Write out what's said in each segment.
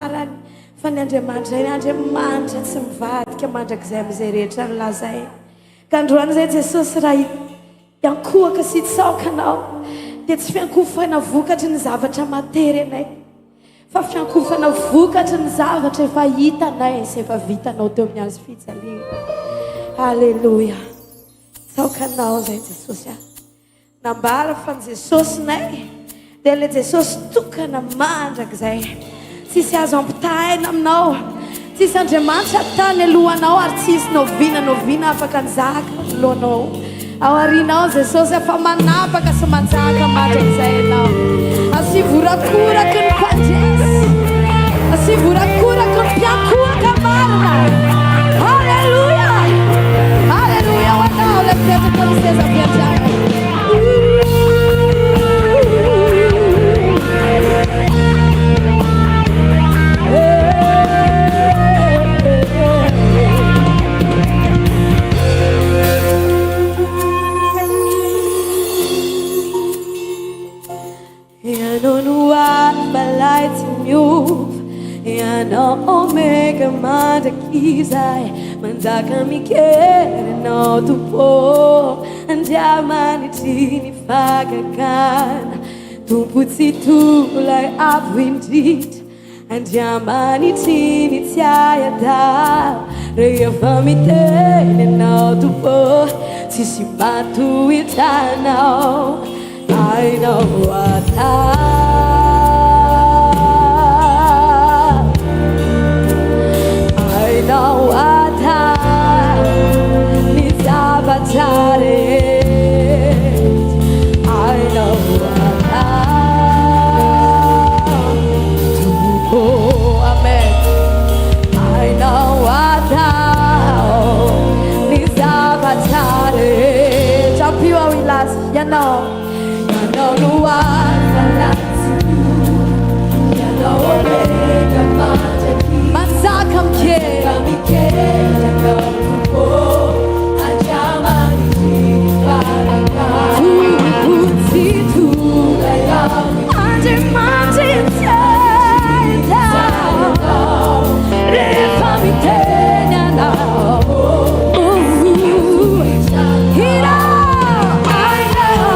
Farany, fa ny Andriamanitra iny Andriamanitra tsy mivadika mandrakizay amin'izay rehetra nolazainy. Ka androany izay Jesosy raha hiankohoka sy hitsaoka Anao dia tsy fiankohofana vokatry ny zavatra matery anay fa fiankohofana vokatry ny zavatra efa hitanay sy efa vitanao teo amin'ny hazo fijaliana. Aleloia. Tsaoka Anao izay Jesosy ah. Nambara fa ny Jesosinay dia ilay Jesosy tokana mandrakizay. Tsisy azo ampitahaina aminao. Tsisy Andriamanitra tany alohanao ary tsisy n'oviana n'oviana afaka nizaka anoloanao. Ao aorianao Jesosy fa manapaka sy manjaka mandrakizay ianao. Asivo horakoraky ny mpandresy. Asivo horakoraky ny mpiankohoka marina. Haleloia! Haleloia ho anao ilay mipetraka amin'ny seza fiandrianana. Ianao no Alfa lay tsy miova, Ianao Omega mandrakizay, manjaka mikery Ianao Tompo ô, Andriamanitry ny fahagagana, Tompo Tsitoha lay Avo Indrindra, Andriamanitry ny tsy hay atao, rehefa miteny Ianao Tompo ô, tsisy mahatohitra Anao, hainao atao. Hainao atao ny zavatra rehetra, hainao atao. Tompo Amen. Hainao atao ny zavatra rehetra. Ampio aho hilaza, Ianao, Ianao no Alfa Ianao Omega mandrakizay. Manjaka mikely. Ianao Tompo Andriamanitry ny fahagagana. Tompo Tsitoha Andriamanitry tsy ahitao rehefa miteny Anao. Hira ainao.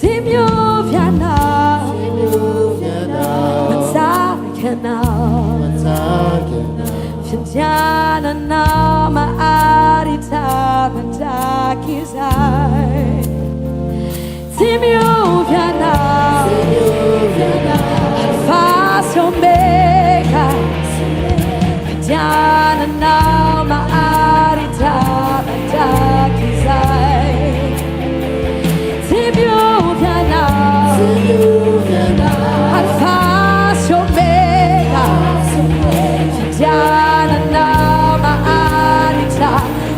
Tsy miova Ianao. Manjaka Ianao. Fiandriananao maharitra mandrakizay. Tsy miova Ianao. Alfa sy Omega. Fiandriananao maharitra mandrakizay. Tsy miova Ianao. Alfa sy Omega. Fiandriananao maharitra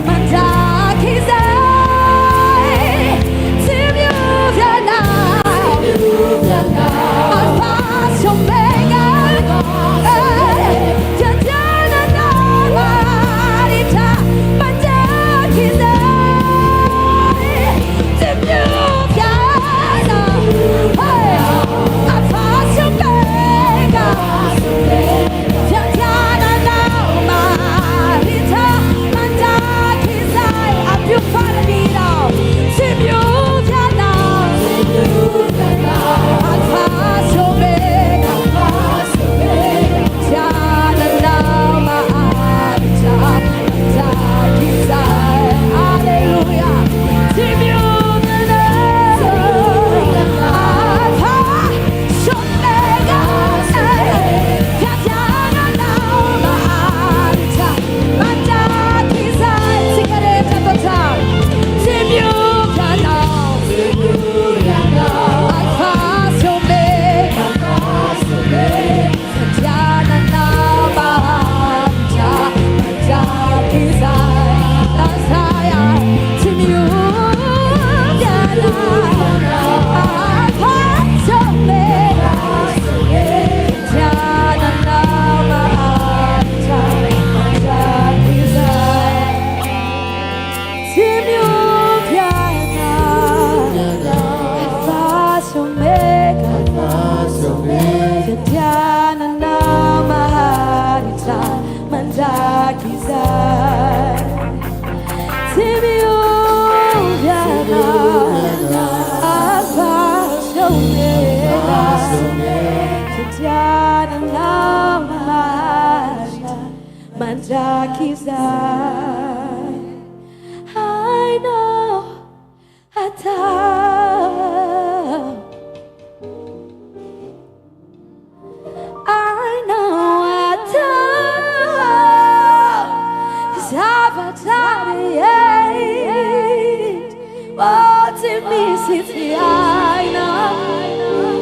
mandrakizay. Tsy miova Ianao. Alfa sy Omega. Fiandriananao maharitra mandrakizay. Tsy miova Ianao. Alfa sy Omega. Fiandriananao maharitra mandrakizay. Ampio farany hira. Tsy miova Ianao. Alfa sy Omega. Fiandriananao maharitra mandrakizay. Alléluia. Tsy miova Ianao. Alfa sy Omega. Fiandriananao maharitra mandrakizay. Tsika rehetra atao tsara. Tsy miova Ianao. Alfa sy Omega. Fiandriananao maharitra mandrakizay. Lazaya. Tsy miova Ianao. Alfa sy Omega. Fiandriananao maharitra mandrakizay. Tsy miova Ianao. Alfa sy Omega. Fiandriananao maharitra mandrakizay. Tsy miova Ianao. Alfa sy Omega. Fiandriananao maharitra mandrakizay. Hainao atao. Hainao atao. Zavatra rehetra. Oh, tsy misy tsy hainao.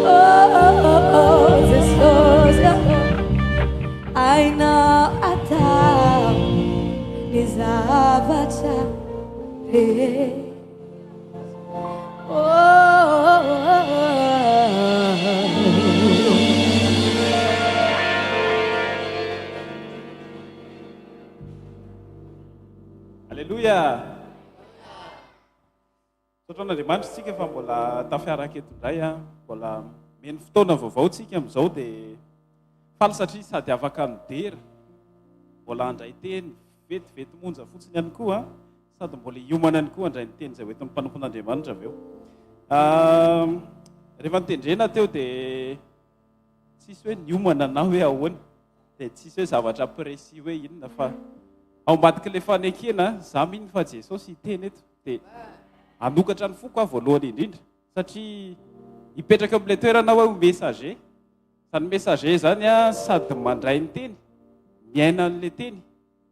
Oh, oh, oh, Jesosy. Hainao atao ny zavatra rehetra. Oh, oh, oh, oh. Alléluia. Misaotra an'Andriamanitra isika fa mbola tafiaraka eto indray a. Mbola meno fotoana vaovao tsika amin'izao dia faly satria sady afaka midera, mbola handray teny vetivety monja fotsiny ihany koa, sady mbola hiomana ihany koa handray ny teny izay hoentin'ny mpanompon'Andriamanitra avy eo. Rehefa notendrena teo dia tsisy hoe niomana na hoe ahoana, dia tsisy hoe zavatra précis hoe inona fa ao ambadik'ilay fanekena, za mino fa Jesosy hiteny eto. Dia hanokatra ny foko aho voalohany indrindra satria hipetraka eo amin'ilay toerana aho hoe ho messager. Izany messager izany sady mandray ny teny, miaina an'ilay teny,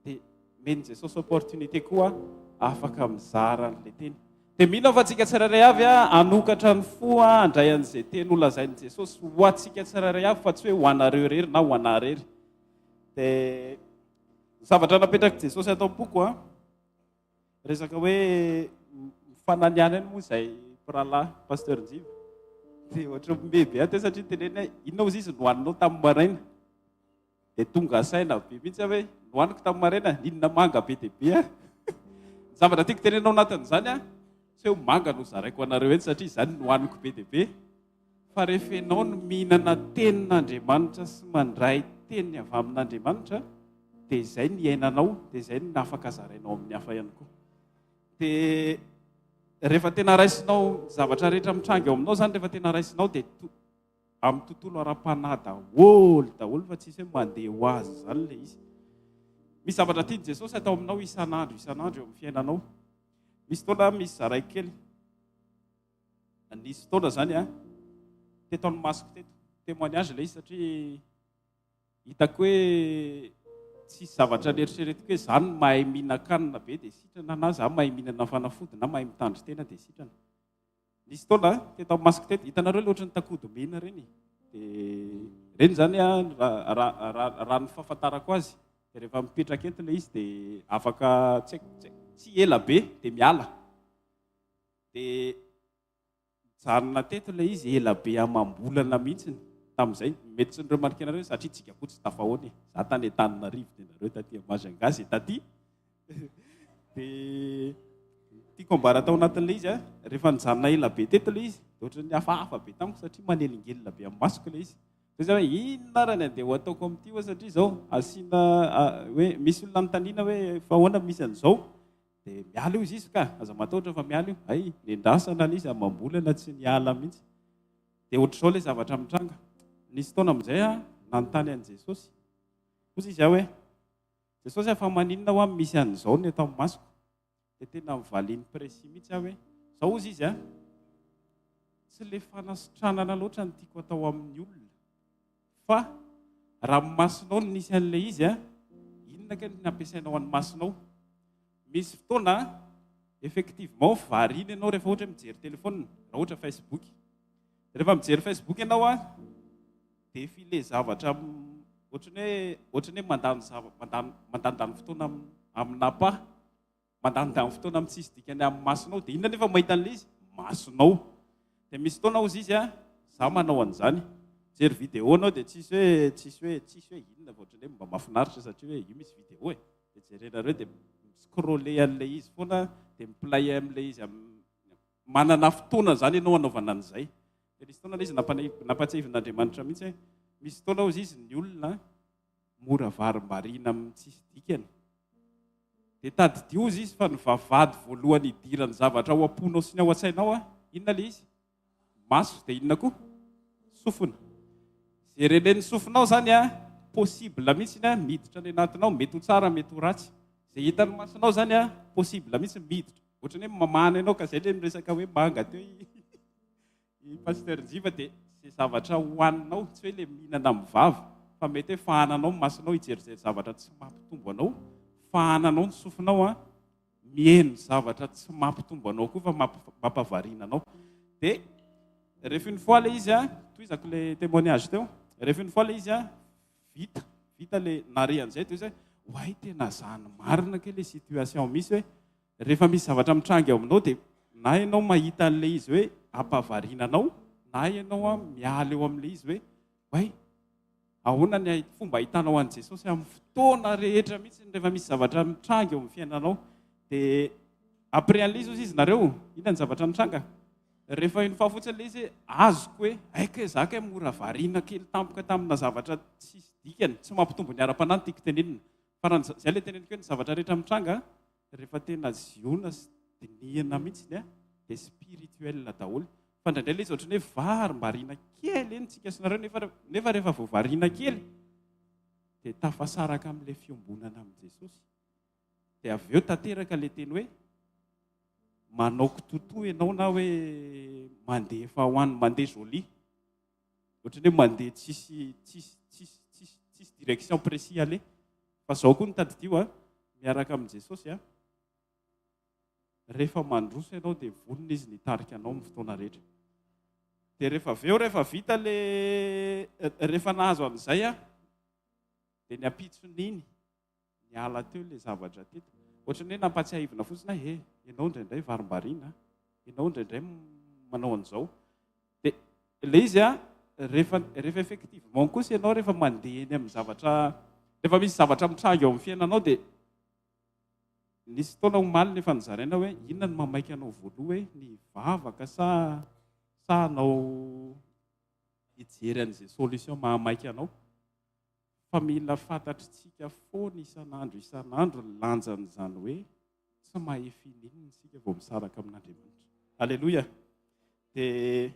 dia omen'i Jesosy opportunité koa afaka mizara an'ilay teny. Dia mino aho fa antsika tsirairay avy hanokatra ny fo handray an'izay teny holazain'i Jesosy ho antsika tsirairay avy fa tsy hoe ho anareo irery na ho anà irery. Dia ny zavatra napetrak'i Jesosy ato am-poko an, Resaka hoe mifananiany any moa izay mpirahalahy Pasteur Njiva. Dia ohatran'ny mihomehy be aho teo satria teneniny hoe inona hozy izy nohaninao tamin'ny maraina. Dia tonga saina be mihitsy aho hoe nohaniko tamin'ny maraina, nihinana manga be dia be aho. Ny zavatra tiako tenenina ao anatin'izany an, tsy hoe manga no zaraiko anareo eto satria izany nohaniko be dia be. Fa rehefa ianao no mihinana tenin'Andriamanitra sy mandray teny avy amin'Andriamanitra dia izay ny iainanao, dia izay no afaka zarainao amin'ny hafa ihany koa. Dia. Rehefa tena raisinao zavatra rehetra mitranga eo aminao zany, rehefa tena raisinao dia amin'ny tontolo ara-panahy daholo daholo fa tsisy hoe mandeha ho azy zany le izy. Misy zavatra tian'i Jesosy atao aminao isan'andro isan'andro eo amin'ny fiainanao. Misy fotoana misy zaraiko kely. Nisy fotoana zany a, teto amin'ny masoko teto, témoignage le izy satria Hitako hoe tsisy zavatra neritreretiko hoe za no mahay mihinan-kanina be dia sitrana na za mahay mihinana fanafody na mahay mitandrin-tena dia sitrana. Nisy fotoana teto amin'ny masoko teto, hitanareo ilay ohatran'ny takodo mena ireny? Dia ireny izany raha ny fahafantarako azy dia rehefa mipetraka eto ilay izy dia afaka tsy haiko, tsy ela be dia miala. Dia Nijanona teto ilay izy ela be amam-bolana mihitsy tamin'izay. Mety tsy ni-remarquer nareo satria tsika koa tsy tafahoana e. Za tany Antananarivo dia nareo taty Majunga, zay taty. Dia tiako ambara tao anatin'ilay izy a, rehefa nijanona ela be teto ilay izy dia ohatran'ny hafahafa be tamiko satria manelingelina be amin'ny masoko ilay izy. Dia za hoe inona ara ny andeha ho ataoko amin'ity hoa satria izao asiana hoe misy olona anontaniana hoe fa ahoana misy an'izao. Dia miala io izy izy ka, aza matahotra fa miala io. Hay, nendrasana ilay izy amam-bolana tsy niala mihitsy. Dia ohatr'izao ilay zavatra mitranga. Nisy fotoana amin'izay aho nanontany an'i Jesosy. Hoy izy aho hoe, Jesosy fa maninona hoa misy an'izao ny eto amin'ny masoko? Dia tena nivaliany précis mihitsy aho hoe, izao hozy izy a, tsy ilay fanasitranana loatra no tiako atao amin'ny olona. Fa raha ny masonao no nisy an'ilay izy a, inona kay no nampiasainao an'ny masonao? Misy fotoana effectivement variana ianao rehefa ohatra hoe mijery téléphone, raha ohatra Facebook. Rehefa mijery Facebook ianao a, défilé zavatra ohatran'ny hoe ohatran'ny hoe mandany zava mandany mandandany fotoana amina pas. Mandanindany fotoana amin'ny tsisy dikany amin'ny masonao dia inona nefa mahita an'ilay izy? Masonao. Dia misy fotoana hozy izy a, za manao an'izany. Mijery vidéo anao dia tsisy hoe tsisy hoe tsisy hoe inona fa ohatran'ny hoe mba mahafinaritra satria hoe io misy vidéo e. Dia jerenareo dia mi-scroller an'ilay izy foana dia mi-play amin'ilay izy manana fotoana izany ianao hanaovana an'izay. Dia nisy fotoana ilay izy nampatsiahivin'Andriamanitra mihitsy hoe misy fotoana hozy izy ny olona mora varimbariana amin'ny tsisy dikany. Dia tadidio hozy izy fa ny vavahady voalohany hidiran'ny zavatra ao am-ponao sy ny ao an-tsainao, inona ilay izy? Maso, dia inona koa? Sofina. Izay relen'ny sofinao izany, possible mihitsy miditra any anatinao, mety ho tsara, mety ho ratsy. Izay hitan'ny masonao izany, possible mihitsy miditra. Ohatran'ny hoe mamahana ianao ka izay ilay miresaka hoe manga teo i Pasteur Njiva dia izay zavatra hohaninao, tsy hoe ilay mihinana amin'ny vava, fa mety hoe fahananao ny masonao hijerijery zavatra tsy mampitombo anao, fahananao ny sofinao an, miheno zavatra tsy mampitombo anao koa fa mampavariana anao. Dia rehefa une fois ilay izy an, tohizako ilay témoignage teo, rehefa une fois ilay izy an, vita, vita ilay nare an'izay dia hoe oay tena zany marina kay ilay situation misy hoe Rehefa misy zavatra mitranga eo aminao dia na ianao mahita an'ilay izy hoe ampavariana anao na ianao miala eo amin'ilay izy hoe way ahoana ny fomba ahitanao an'i Jesosy amin'ny fotoana rehetra mihitsy rehefa misy zavatra mitranga eo amin'ny fiainanao. Dia après an'ilay izy hozy izy nareo, inona ny zavatra nitranga? Rehefa une fois fotsiny ilay izy hoe azoko hoe haiko hoe za kay mora variana kely tampoka tamina zavatra tsisy dikany, tsy mampitombo ny ara-panahy no tiako tenenina. Fa raha ny zay ilay teneniko hoe ny zavatra rehetra mitranga rehefa tena ziona sy dinihina mihitsy a dia spirituel daholo. Fa indraindray ilay izy ohatran'ny hoe varimbariana kely eny tsika sy nareo nefa nefa rehefa voavariana kely dia tafasaraka amin'ilay fiombonana amin'i Jesosy. Dia avy eo tanteraka ilay teny hoe manao kitotoa ianao na hoe mandefa ho any mandeha jolie. Ohatran'ny hoe mandeha tsisy tsisy tsisy tsisy tsisy direction précis aller. Fa zao koa no tadidio a, miaraka amin'i Jesosy a, rehefa mandroso ianao dia vonona izy ny hitarika anao amin'ny fotoana rehetra. Dia rehefa avy eo rehefa vita le rehefa nahazo an'izay a, dia ny ampitson'iny niala teo ilay zavatra teto. Ohatran'ny hoe nampatsiahivina fotsiny ahy, he, ianao indraindray varimbariana, ianao indraindray manao an'izao. Dia ilay izy a, rehefa rehefa effectivement kosa ianao rehefa mandeha eny amin'ny zavatra, rehefa misy zavatra mitranga eo amin'ny fiainanao dia nisy fotoana omaly nefa nozaraina hoe inona no mamaika anao voaloha hoe ny hivavaka sa sa hanao hijery an'izay solution mahamaika anao. Fa mila fantatritsika foana isan'andro isan'andro ny lanjan'izany hoe tsy mahay finine isika vao misaraka amin'Andriamanitra. Aleloia. Dia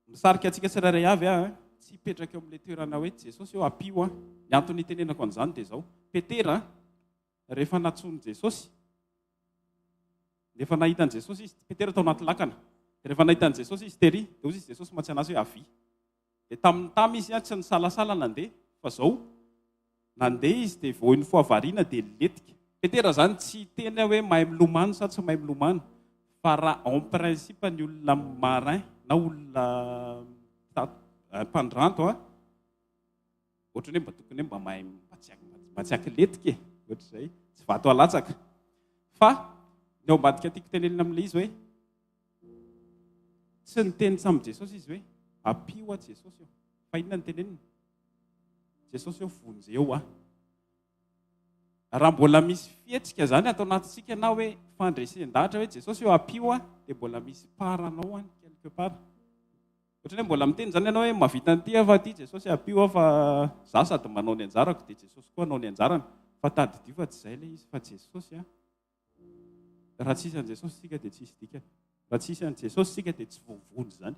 misarika antsika tsirairay avy aho, tsy hipetraka eo amin'ilay toerana hoe Jesosy eo ampio aho. Ny antony itenenako an'izany dia izao. Petera, rehefa nantsoin'i Jesosy, rehefa nahita an'i Jesosy izy, Petera tao anaty lakana. Dia rehefa nahita an'i Jesosy izy tery, dia hoy izy Jesosy mantsy anazy hoe avia. Dia tamin'ny tamy izy tsy nisalasala nandeha, fa zao, nandeha izy dia vao nifoha variana dia nilentika. Petera zany tsy hiteny aho hoe mahay milomano sa tsy mahay milomano, fa raha en principe ny olona marin na olona mpandranto an, ohatran'ny hoe mba tokony hoe mba mahay mba tsy akiletika e, ohatr'izay, tsy vato alatsaka. Fa ny ao ambadika tiako tenenina amin'ilay izy hoe, Tsy niteny tamin'i Jesosy izy hoe, Ampio aho Jesosy ô. Fa inona no teneniny? Jesosy ô, vonjeo aho. Raha mbola misy fihetsika izany ato anatintsika na hoe fandresen-dahatra hoe Jesosy ô, ampio aho, dia mbola misy part anao any quelque part. Ohatran'ny hoe mbola miteny izany ianao hoe mahavita an'ity aho fa ity Jesosy ampio aho fa za sady manao ny anjarako dia Jesosy koa hanao ny anjarany. Fa tadidio fa tsy izay ilay izy fa Jesosy a. Raha tsisy an'i Jesosy isika dia tsisy dikany. Raha tsisy an'i Jesosy isika dia tsy voavonjy izany.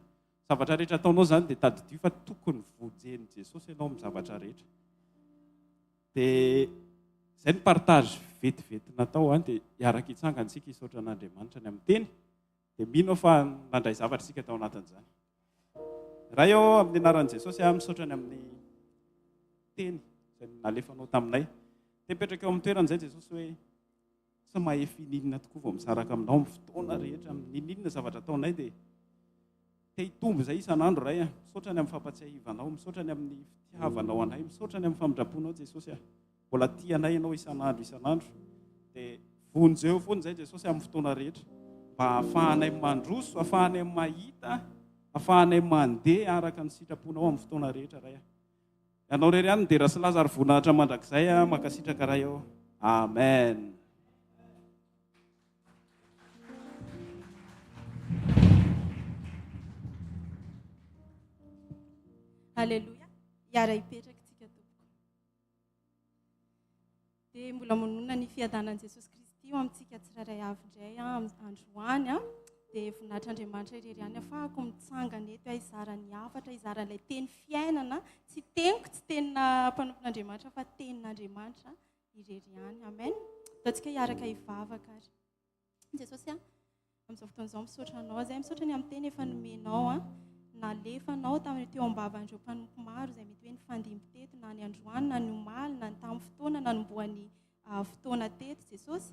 Zavatra rehetra ataonao izany dia tadidio fa tokony vonjen'i Jesosy ianao amin'ny zavatra rehetra. Dia izay ny partage vetivety natao an, dia hiaraka hitsangana isika hisaotra an'Andriamanitra ny amin'ny teny. Dia mino aho fa nandray zavatra isika tao anatin'izany. Ray ô, amin'ny anaran'i Jesosy aho misaotra ny amin'ny teny izay nalefanao taminay. Te mipetraka eo amin'ny toerana izay Jesosy hoe tsy mahefy ininona tokoa vao misaraka aminao amin'ny fotoana rehetra, amin'ny ninoninona zavatra ataonay dia te hitombo izay isan'andro Ray a. Misaotra ny amin'ny fampatsiahivanao, misaotra ny amin'ny fitiavanao anay, misaotra ny amin'ny famindram-ponao Jesosy a. Mbola tia anay ianao isan'andro isan'andro. Dia vonjeo foana izay Jesosy amin'ny fotoana rehetra mba hahafahanay mandroso, hahafahanay mahita, hahafahanay mandeha araka ny sitraponao amin'ny fotoana rehetra Ray a. Ianao irery ihany no dera sy laza ary voninahitra mandrakizay a, mankasitraka Ray ô. Amen. Aleloia. Hiara-hipetraka isika tompoko. Dia mbola mononona ny fiadanan'i Jesosy Kristy eo amintsika tsirairay avy indray androany. Dia voninahitr'Andriamanitra irery ihany afahako mitsangana eto aho hizara ny hafatra, hizara ilay teny fiainana. Tsy teniko, tsy tenina mpanompon'Andriamanitra fa tenin'Andriamanitra irery ihany. Amen. Ataontsika hiaraka hivavaka ary. Jesosy a, amin'izao fotoana izao misaotra anao izay, misaotra ny amin'ny teny efa nomenao a, nalefanao tamin'ny teo am-bavan'ireo mpanompo maro izay mety hoe nifandimby teto na ny androany na ny omaly na ny tamin'ny fotoana nanombohan'ny ah, fotoana teto Jesosy.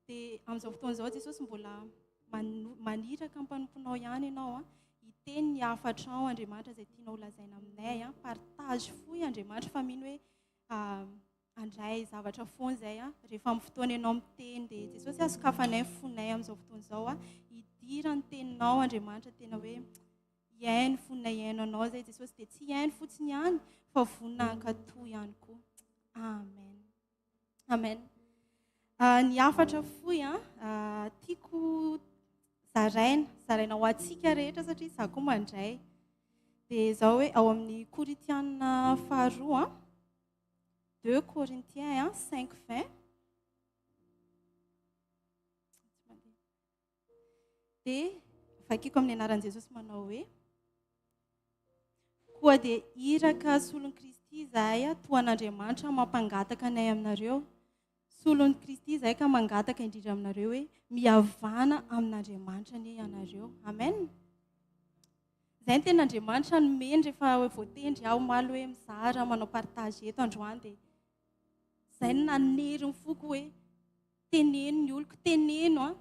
Dia amin'izao fotoana izao Jesosy mbola maniraka ny mpanomponao ihany ianao a, hiteny ny hafatrao Andriamanitra izay tianao holazaina aminay a, partage fohy Andriamanitra fa mino hoe ah, handray zavatra foana izay a, rehefa amin'ny fotoana ianao miteny dia Jesosy a, sokafanay ny fonay amin'izao fotoana izao a, hidiran'ny teninao Andriamanitra tena hoe hihaino vonona hihaino anao izay Jesosy dia tsy hihaino fotsiny ihany fa vonona hankatò ihany koa. Amen. Amen. Ah, ny hafatra fohy a, ah, tiako zaraina, zaraina ho antsika rehetra satria izaho koa mandray. Dia izao hoe ao amin'ny Korintiana faharoa 2 Corinthiens 5, 20. Dia vakiko amin'ny anaran'i Jesosy manao hoe, Koa dia iraka solon'i Kristy izahay, toa an'Andriamanitra mampangataka anay aminareo. Solon'i Kristy izahay ka mangataka indrindra aminareo hoe, mihavana amin'Andriamanitra anie ianareo. Amen. Izay ny tenin'Andriamanitra nomeny rehefa voatendry aho omaly hoe mizara manao partage eto androany dia izay no nanery ny foko hoe teneno ny oloko, teneno an,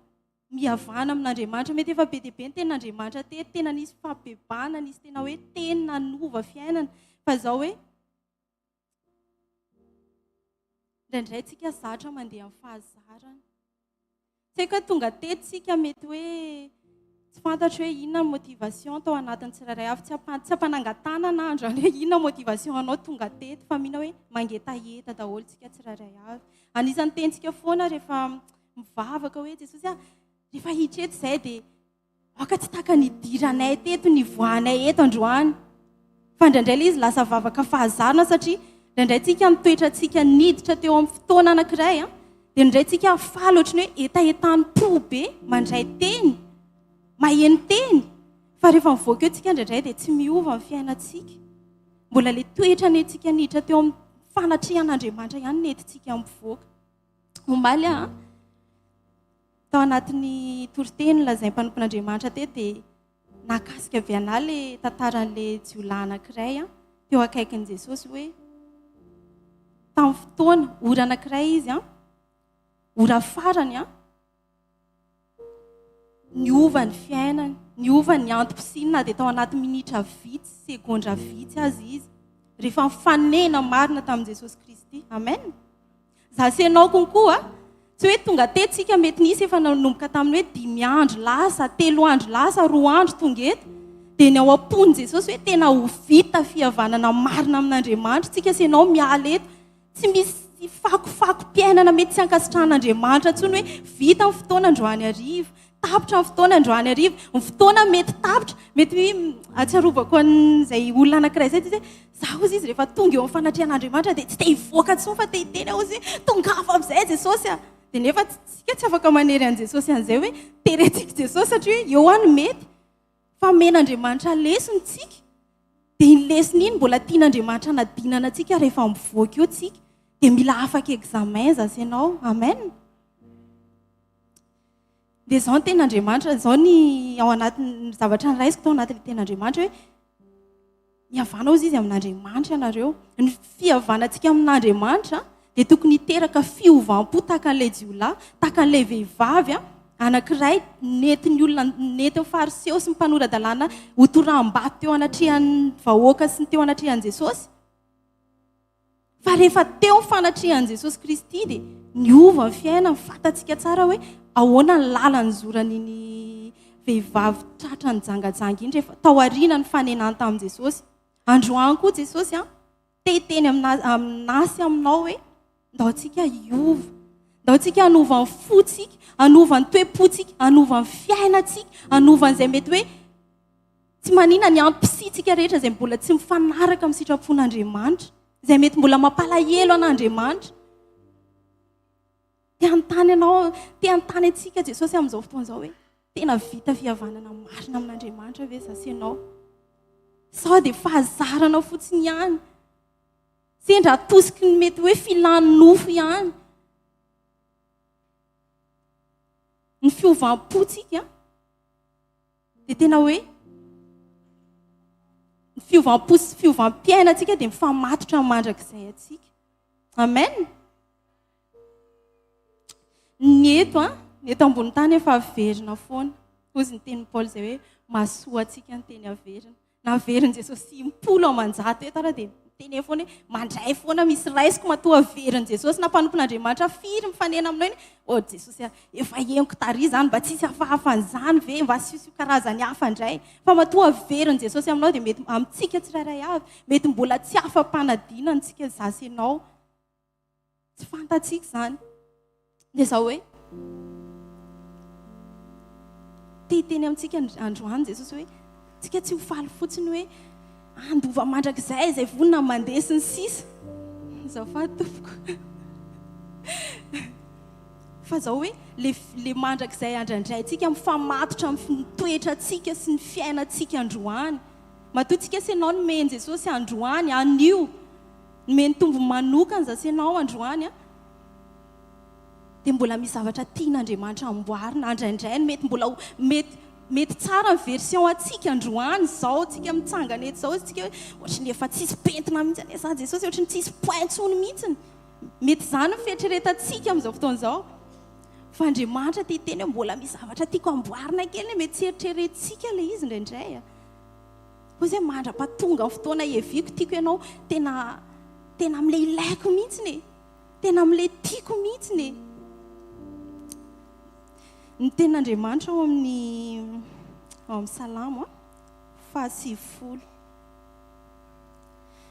mihavana amin'Andriamanitra. Mety efa be dia be ny tenin'Andriamanitra teto, tena nisy fahabebahana, nisy tena hoe teny nanova fiainana. Fa izao hoe indraindray tsika zatra mandeha amin'ny fahazarana. Tsy haiko hoe tonga teto tsika mety hoe tsy fantatro hoe inona ny motivation tao anatin'ny tsirairay avy, tsy ampa- tsy ampanangan-tanana aho androany hoe inona motivation anao tonga teto fa mino aho hoe mangetaheta daholo tsika tsirairay avy. Anisan'ny tenintsika foana rehefa mivavaka hoe Jesosy ah, rehefa hiditra eto izay dia Aoka tsy tahaka ny nidiranay teto, nivoahanay eto androany. Fa indraindray ilay izy lasa vavaka fahazarana satria indraindray tsika ny toetrantsika niditra teo amin'ny fotoana anankiray an, Dia indraindray tsika faly ohatry ny hoe hetahetan'ny-po be mandray teny, maheno teny, fa rehefa mivoaka eo tsika indraindray dia tsy miova ny fiainantsika. Mbola ilay toetra nentintsika niditra teo amin'ny fanatrehan'Andriamanitra ihany nentintsika mivoaka. Omaly aho, tao anatin'ny toriteny nolazain'ny mpanompon'Andriamanitra teto dia nahakasika avy anà ilay tantaran'ilay jiolahy anankiray teo akaikin'i Jesosy hoe tamin'ny fotoana, ora anankiray izy, ora farany, niova ny fiainany, niova ny antom-pisiany na dia tao anaty minitra vitsy, segondra vitsy aza izy, rehefa nifanena marina tamin'i Jesosy Kristy. Amen. Za sy ianao konko a, tsy hoe tonga teto tsika mety nisy efa nanomboka tamin'ny hoe dimy andro lasa, telo andro lasa, roa andro tonga eto, dia ny ao am-pon'i Jesosy hoe tena ho vita fihavanana marina amin'Andriamanitra tsika sy ianao miala eto, tsy misy fakofakom-piainana mety tsy ankasitrahan'Andriamanitra intsony hoe vita ny fotoana androany hariva, Tapitra ny fotoana androany hariva. Ny fotoana mety tapitra, mety hoe ahatsiarovako an'izay olona anankiray izay, dia hoe za hozy izy rehefa tonga eo amin'ny fanatrehan'Andriamanitra dia tsy te hivoaka intsony fa te hiteny aho hozy hoe tongava amin'izay Jesosy a! Dia nefa tsika tsy afaka manery an'i Jesosy an'izay hoe terentsika Jesosy satria hoe eo aho no mety. Fa omen'Andriamanitra lesona tsika, dia iny lesona iny mbola tian'Andriamanitra hanadinana antsika rehefa mivoaka eo tsika. Dia mila afaka examen za sy ianao. Amen. Dia izao ny tenin'Andriamanitra, izao ny ao anatin'ny zavatra noraisiko tao anatin'ilay tenin'Andriamanitra hoe mihavana hozy izy amin'Andriamanitra ianareo. Ny fihavanantsika amin'Andriamanitra dia tokony hiteraka fiovam-po tahaka an'ilay jiolahy, tahaka an'ilay vehivavy anankiray nentin'ny olona, nentin'ny Fariseo sy ny mpanora-dalàna hotoraham-bato teo anatrehan'ny vahoaka sy ny teo anatrehan'i Jesosy. Fa rehefa teo ny fanatrehan'i Jesosy Kristy dia niova ny fiainany, fantatsika tsara hoe ahoana ny lalana nizoran'iny vehivavy tratra nijangajanga iny rehefa tao aoriana ny fanenany tamin'i Jesosy. Androany koa Jesosy an, te hiteny amina aminà sy aminao hoe ndao tsika hiova, ndao tsika hanova ny fontsika, hanova ny toe-pontsika, hanova ny fiainantsika, hanova an'izay mety hoe Tsy manina ny antom-pisiantsika rehetra izay mbola tsy mifanaraka amin'ny sitrapon'Andriamanitra, izay mety mbola mampalahelo an'Andriamanitra. Te hanontany anao, te hanontany antsika Jesosy amin'izao fotoana izao hoe, tena vita fihavanana marina amin'Andriamanitra ve za sy ianao? Sao dia fahazarana fotsiny ihany? Sendra atosiky ny mety hoe filan'ny nofo ihany? Ny fiovam-pontsika Dia tena hoe ny fiovam-po sy fiovam-piainantsika dia mifamatotra amin'ny mandrakizay antsika. Amen. Ny eto an, ny eto ambony tany efa averina foana. Hozy ny tenin'i Paoly izay hoe mahasoa antsika ny teny averina. Naverin'i Jesosy impolo aman-jato eto ary dia miteny foana hoe mandray foana misy raisiko matoa averin'i Jesosy na mpanompon'Andriamanitra firy mifanena aminao eny oh Jesosy a efa henoko tary izany mba tsisy hafahafa an'izany ve mba asio karazany hafa indray fa matoa averin'i Jesosy aminao dia mety amintsika tsirairay avy mety mbola tsy afa-panadinana antsika za sy ianao Tsy fantatsika izany. Dia izao hoe, te hiteny amintsika androany Jesosy hoe, tsika tsy ho faly fotsiny hoe handova mandrakizay izay vonona mandeha sy ny sisa. Azafady tompoko. Fa izao hoe, le, le mandrakizay andrandraintsika mifamatotra amin'ny toetrantsika sy ny fiainantsika androany. Matoa tsika sy ianao nomen'i Jesosy androany, anio, Nomeny tombony manokana za sy ianao androany an, dia mbola misy zavatra tian'Andriamanitra amboarina, andraindrainy, mety mbola ho, mety, mety tsara ny version antsika androany izao, tsika mitsangana eto izao, tsika hoe ohatry ny efa tsisy pentina mihitsy anie za Jesosy, ohatry ny tsisy point intsony mihitsy. Mety izany ny fieritreretantsika amin'izao fotoana izao. Fa Andriamanitra te hiteny hoe mbola misy zavatra tiako amboarina kely, mety tsy eritreretintsika ilay izy indraindray. Hoy izy hoe mandra-pahatonga ny fotoana hiaviako tiako ianao tena tena amin'ilay ilaiko mihitsiny e. Tena amin'ilay tiako mihitsiny e. Ny tenin'Andriamanitra ao amin'ny ao amin'ny Salamo faha-90.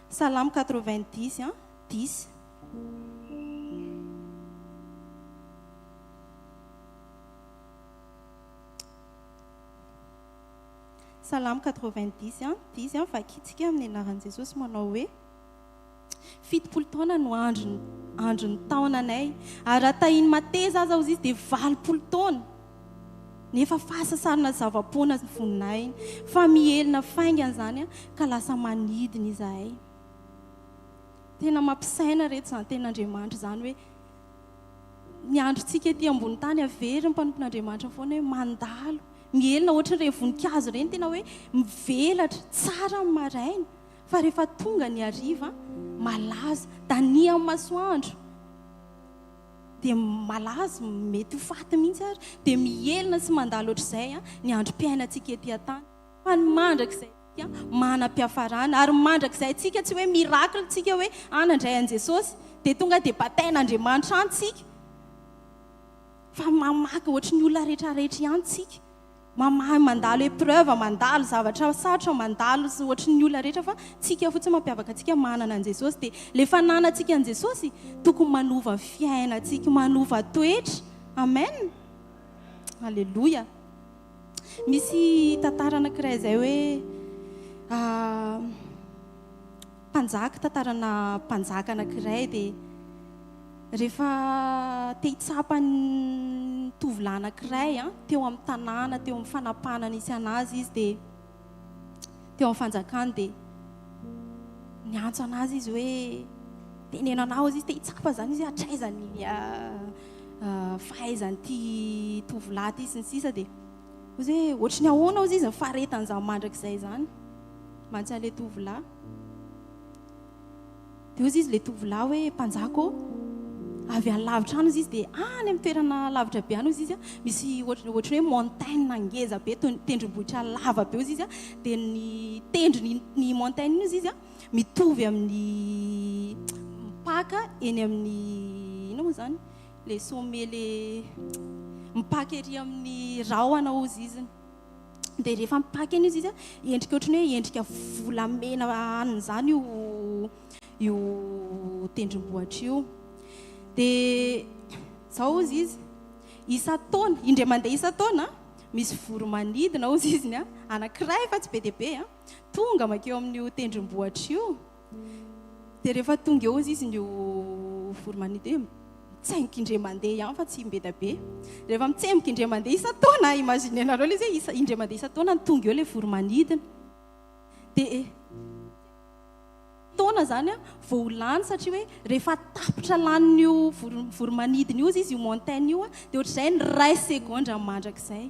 Salamo 90 10. Salamo 90, dix, Vakintsika amin'ny anaran'i Jesosy manao hoe, 70 taona no andro andron'ny taonanay, ary raha tahin'ny mateza aza hozy izy dia 80 taona. Nefa fahasasarana zava-poana ny voninahiny, fa mihelina faingana izany ka lasa manidina izahay. Tena mampisaina reto izany tenin'Andriamanitra izany hoe ny androntsika ety ambony tany averin'ny mpanompon'Andriamanitra foana hoe mandalo, mihelina ohatran'ireny voninkazo ireny tena hoe mivelatra tsara amin'ny maraina fa rehefa tonga ny hariva malaza, danihan'ny masoandro dia malaza, mety ho faty mihitsy ary, dia mihelina sy mandalo ohatr'izay ny androm-piainantsika ety an-tany. Fa ny mandrakizay tsika manam-piafarana ary mandrakizay tsika tsy hoe miracle tsika hoe ah nandray an'i Jesosy dia tonga dia batain'Andriamanitra any tsika fa mamaky ohatry ny olona rehetra rehetra ihany tsika mamahy mandalo épreuve mandalo zavatra sarotra mandalo ohatry ny olona rehetra fa tsika fotsiny mampiavaka antsika manana an'i Jesosy dia le fananantsika an'i Jesosy tokony manova fiainantsika manova toetra amen Alléluia. Misy tantara anankiray izay hoe mpanjaka, tantarana mpanjaka anankiray dia rehefa te hitsapa ny tovolahy anankiray teo amin'ny tanàna, teo amin'ny fanapahana nisy an'azy izy dia teo amin'ny fanjakany dia niantso an'azy izy hoe teneno anao izy, te hitsapa izany izy hatraiza ny fahaizan'ity tovolahy ity sy ny sisa dia hozy hoe ohatry ny ahoana hozy izy ny faharetan'izany mandrakizay izany mantsy an'ilay tovolahy. Dia hozy izy ilay tovolahy hoe mpanjaka ô, avy any lavitra any hozy izy dia any amin'ny toerana lavitra be any hozy izy misy ohatry ohatry ny hoe montagne ngeza be tendrombohitra lava be hozy izy dia ny tendrony ny montagne iny hozy izy mitovy amin'ny mipaka eny amin'ny inona moa izany le sommet le mipaka ery amin'ny rahona hozy izy dia rehefa mipaka eny izy izy endrika ohatry ny hoe endrika volamena anona izany io io tendrombohitra io dia izao hozy izy isan-taona indray mandeha isan-taona misy voro-manidina hozy izy ny anankiray fa tsy be dia be a Tonga mankeo amin'io tendrombohitra io, dia rehefa tonga eo izy io voro-manidina io, mitsaingoka indray mandeha ihany fa tsy imbeda be. Rehefa mitsemboka indray mandeha isan-taona, imaginer-nareo ilay izy hoe isa, indray mandeha isan-taona no tonga eo ilay voro-manidina. Dia taona izany vao ho lany satria hoe rehefa tapitra lanin'io voro-manidina io izy io montagne io, dia ohatr'izay ny iray segondra mandrakizay.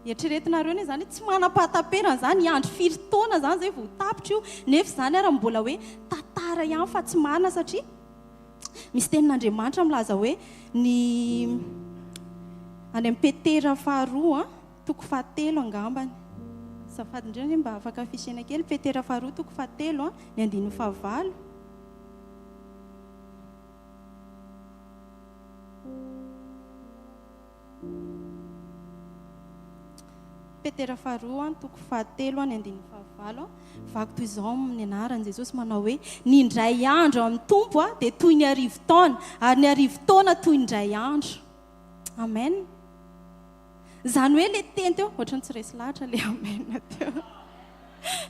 Eritreretinareo anie izany hoe tsy manam-pahataperana izany, hiandry firy taona izany izay vao ho tapitra io, nefa izany ary mbola hoe tantara ihany fa tsy marina satria misy tenin'Andriamanitra milaza hoe ny any amin'ny Petera faharoa toko fahatelo angambany. Azafady indrindra anie mba afaka afficher-na kely Petera faharoa toko fahatelo ny andininy fahavalo. Petera faharoa, toko fahatelo, ny andininy fahavalo, vaky toy izao amin'ny anaran'i Jesosy manao hoe, Ny indray andro amin'ny Tompo dia toy ny arivo taona, ary ny arivo taona toy ny indray andro. Amen. Izany hoe ilay teny teo, ohatran'ny tsy resy lahatra ilay amen teo.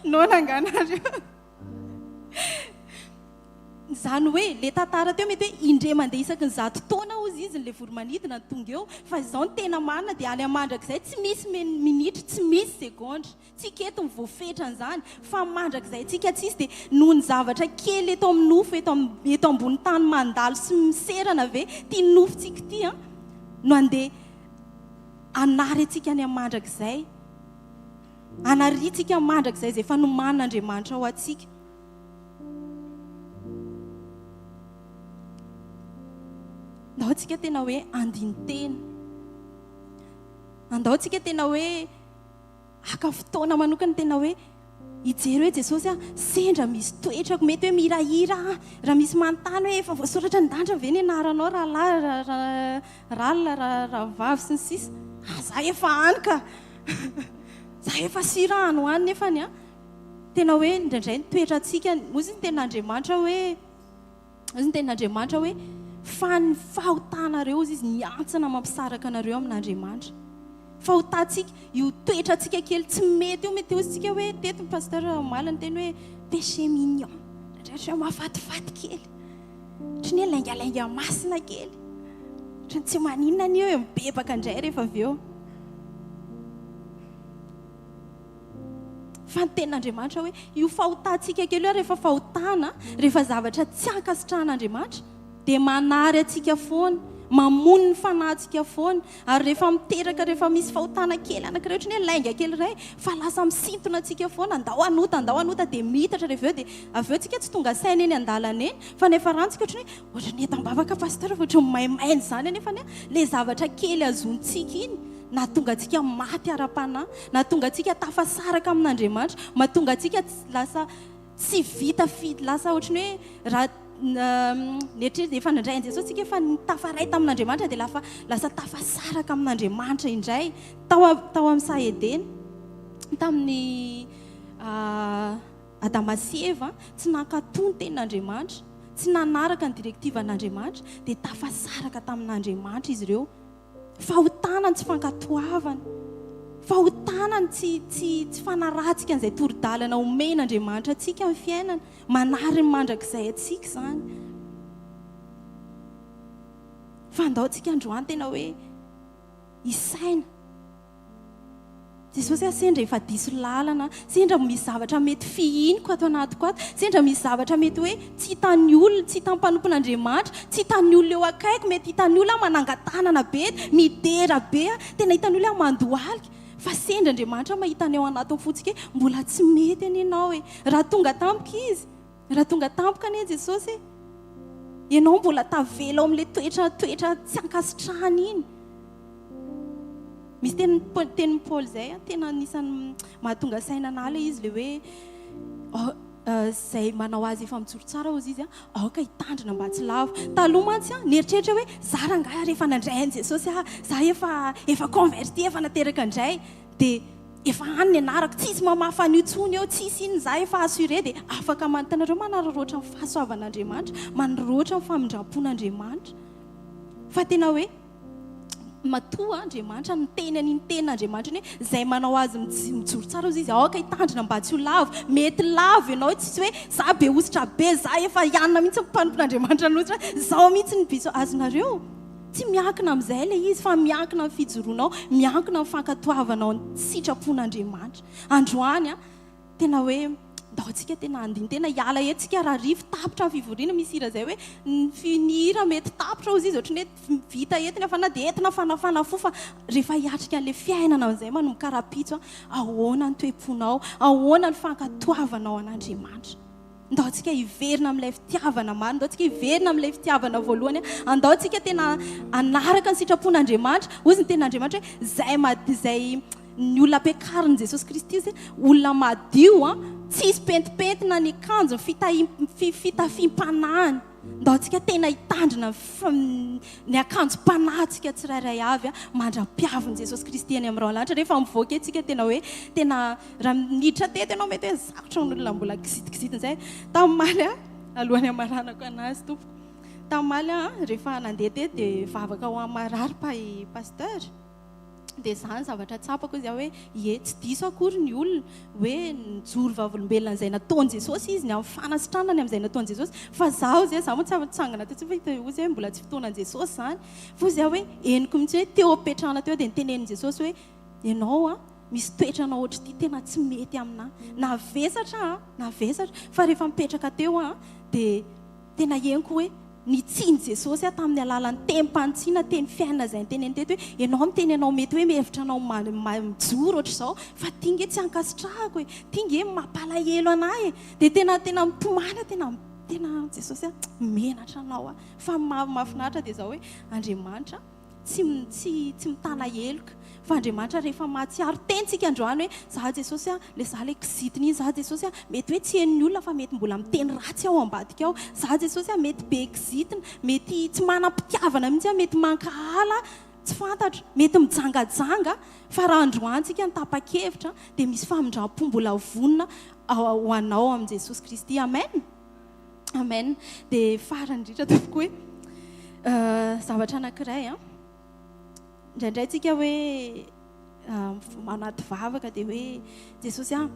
Noana angaha nareo? Izany hoe, le tantara teo mety hoe indray mandeha isaky ny 100 taona hozy izy le voromanidina no tonga eo, fa izao ny tena marina dia any mandrakizay tsy misy minitra, tsy misy segondra, tsika eto no voafetra an'izany, fa mandrakizay tsika tsisy dia noho ny zavatra kely eto amin'ny nofo eto eto ambony tany mandalo sy miserana ve ity nofontsika ity an no andeha hanary antsika any amin'ny mandrakizay, hanariantsika mandrakizay izay efa nomanin'Andriamanitra ho antsika. Andao tsika tena hoe andinin-tena. Andao tsika tena hoe haka fotoana manokana tena hoe hijery hoe Jesosy a, sendra misy toetrako, mety hoe mihirahira aho, raha misy manontany hoe efa voasoratra ny danitra ve ny anaranao rahalahy, ralina, rahavavy sy ny sisa. Ah, za efa any ka. Za efa sira any ho any nefany a. Tena hoe indraindray ny toetrantsika, hoy ny tenin'Andriamanitra hoe, hoy ny tenin'Andriamanitra hoe, fa ny fahotanareo, hoy izy, ny hantsana mampisaraka anareo amin'Andriamanitra. Fahotantsika, io toetrantsika kely tsy mety io, mety hoy isika hoe, teto ny pasteur omaly niteny hoe péché mignon. Indraindray ohatran'ny hoe mahafatifaty kely. Ohatran'ny hoe laingalainga masina kely. Ohatran'ny tsy maninona anie hoe mibebaka indray rehefa avy eo. Fa ny tenin'Andriamanitra hoe io fahotantsika kely io rehefa fahotana, rehefa zavatra tsy ankasitrahan'Andriamanitra dia manary antsika foana, mamono ny fanahintsika foana. Ary rehefa miteraka, rehefa misy fahotana kely anankiray, ohatran'ny hoe lainga kely iray, fa lasa misintona antsika foana, andao hanota, andao hanota, dia miitatra rehefa avy eo, dia avy eo tsika tsy tonga saina eny an-dalana eny, fa ny hafarantsika ohatran'ny hoe, ohatran'ny entam-bavaka pasteur fa ohatran'ny maimaina izany anefa anie ilay zavatra kely azontsika iny, nahatonga antsika maty ara-panahy, nahatonga antsika tafasaraka amin'Andriamanitra, mahatonga antsika lasa tsy vita fi, lasa ohatran'ny hoe raha nieritreritra efa nandray an'i Jesosy tsika efa tafaray tamin'Andriamanitra dia lafa lasa tafasaraka amin'Andriamanitra indray tao tao amin'ny saha Edena tamin'ny Adama sy Eva tsy nankatò ny tenin'Andriamanitra, tsy nanaraka ny direktivan'Andriamanitra dia tafasaraka tamin'Andriamanitra izy ireo. Fahotana ny tsy fankatoavana. Fahotana ny tsy tsy tsy fanarahantsika an'izay toro-dalana omen'Andriamanitra antsika amin'ny fiainana. Manary ny mandrakizay antsika izany. Fa andao tsika androany tena hoe hisaina. Jesosy ah sendra efa diso lalana, sendra misy zavatra mety fihiniko ato anatiko ato, sendra misy zavatra mety hoe tsy hitan'ny olona, tsy hitan'ny mpanompon'Andriamanitra, tsy hitan'ny olona eo akaiko, mety hitan'ny olona aho manangan-tanana be, midera be aho, tena hitan'ny olona aho mandohalika, fa sendra Andriamanitra mahita ny ao anatin'ny fontsika hoe mbola tsy mety anie ianao e, raha tonga tampoka Izy, raha tonga tampoka anie Jesosy e, ianao mbola tavela ao amin'ilay toetra toetra tsy ankasitrahana iny. Misy teny tenin'i Paoly izay an, tena anisan'ny mahatonga saina anà ilay izy, ilay hoe izay manao azy efa mijoro tsara hozy izy an, aoka hitandrina mba tsy lavo. Taloha mantsy an, nieritreritra hoe za rangahy rehefa nandray an'i Jesosy aho, za efa efa converti, efa nateraka indray, dia efa any ny anarako, tsisy mamafa an'io intsony eo, tsisy inona, za efa assuré, dia afaka man-, hitanareo manararaotra ny fahasoavan'Andriamanitra, manararaotra ny famindram-pon'Andriamanitra. Fa tena hoe Matoa Andriamanitra niteny an'iny tenin'Andriamanitra iny hoe izay manao azy mijoro tsara hozy izy, aoka hitandrina mba tsy ho lavo. Mety lavo ianao, tsisy hoe za be hosotra be, za efa hianina mihitsy ny mpanompon'Andriamanitra ny hosotra, zao mihitsy ny biso azonareo. Tsy miankina amin'izay ilay izy fa miankina amin'ny fijoroanao, miankina amin'ny fankatoavanao ny sitrapon'Andriamanitra. Androany an, Tena hoe ndao tsika tena handini-tena hiala eto tsika raha rivo tapitra ny fivoriana misy hira zay hoe ny ny hira mety tapitra hozy izy ohatran'ny hoe vita eto ny hafana dia entina fanafana fo fa rehefa hiatrika an'ilay fiainana amin'izay manomboka rahampitso an ahoana ny toe-ponao ahoana ny fankatoavanao an'Andriamanitra ndao tsika hiverina amin'ilay fitiavana marina ndao tsika hiverina amin'ilay fitiavana voalohany andao tsika tena hanaraka ny sitrapon'Andriamanitra hozy ny tenin'Andriamanitra hoe zay izay Ny olona ampiakarin'i Jesosy Kristy izy, olona madio an, tsisy pentimpentina ny akanjony, fitahim, fitafiam-panahiny. Ndao tsika tena hitandrina ny, ny akanjom-panahintsika tsirairay avy an, mandra-piavin'i Jesosy Kristy any amin'ny rahona lanitra. Rehefa mivoaka etsy tsika tena hoe, tena, raha niditra teto ianao mety hoe sarotra ny olona mbola kizitikizitina izay. Tamin'ny omaly an, alohan'ny hamaranako anazy tompoko, tamin'ny omaly an, rehefa nandeha teto dia vavaka ho an'ny marary pa i pasteur. Dia izany zavatra tsapako izy hoe ie tsy diso akory ny olona hoe nijoro vavolombelona an'izay nataon'i Jesosy izy, ny amin'ny fanasitranana ny amin'izay nataon'i Jesosy. Fa zaho izay, zaho moa tsy afa-nitsangana teo intsony fa hita hozy hoe mbola tsy fotoanan'i Jesosy izany. Fa hozy aho hoe henoko mihitsy hoe teo am-pipetrahana teo dia nitenenin'i Jesosy hoe ianao an, misy toetranao ohatr'ity tena tsy mety aminà. Navesatra aho, navesatra. Fa rehefa mipetraka teo aho dia tena henoko hoe Nitsian'i Jesosy aho tamin'ny alalan'ny tenim-panitsiana, teny fiainana izay noteneniny teto hoe, ianao miteny anao mety hoe mihevitra anao mijoro ohatr'izao, fa ity nge tsy ankasitrahako e, ity nge mampalahelo an'ahy e. Dia tena tena mitomany aho, tena tena Jesosy a, menatra anao aho. Fa ny mahafinaritra dia izao hoe, Andriamanitra tsy tsy tsy mitana heloka fa Andriamanitra rehefa mahatsiaro teny tsika androany hoe za Jesosy a le za le kizitina iny za Jesosy a mety hoe tsy henon'ny olona fa mety mbola miteny ratsy aho ambadika ao za Jesosy a mety be kizitina mety tsy manam-pitiavana mihitsy aho mety mankahala tsy fantatro mety mijangajanga fa raha androany tsika ny tapa-kevitra dia misy famindram-po mbola vonona ho anao amin'i Jesosy Kristy amen Amen. Dia farany indrindra tompoko hoe zavatra anankiray an. Indraindray tsika hoe anaty vavaka dia hoe Jesosy an,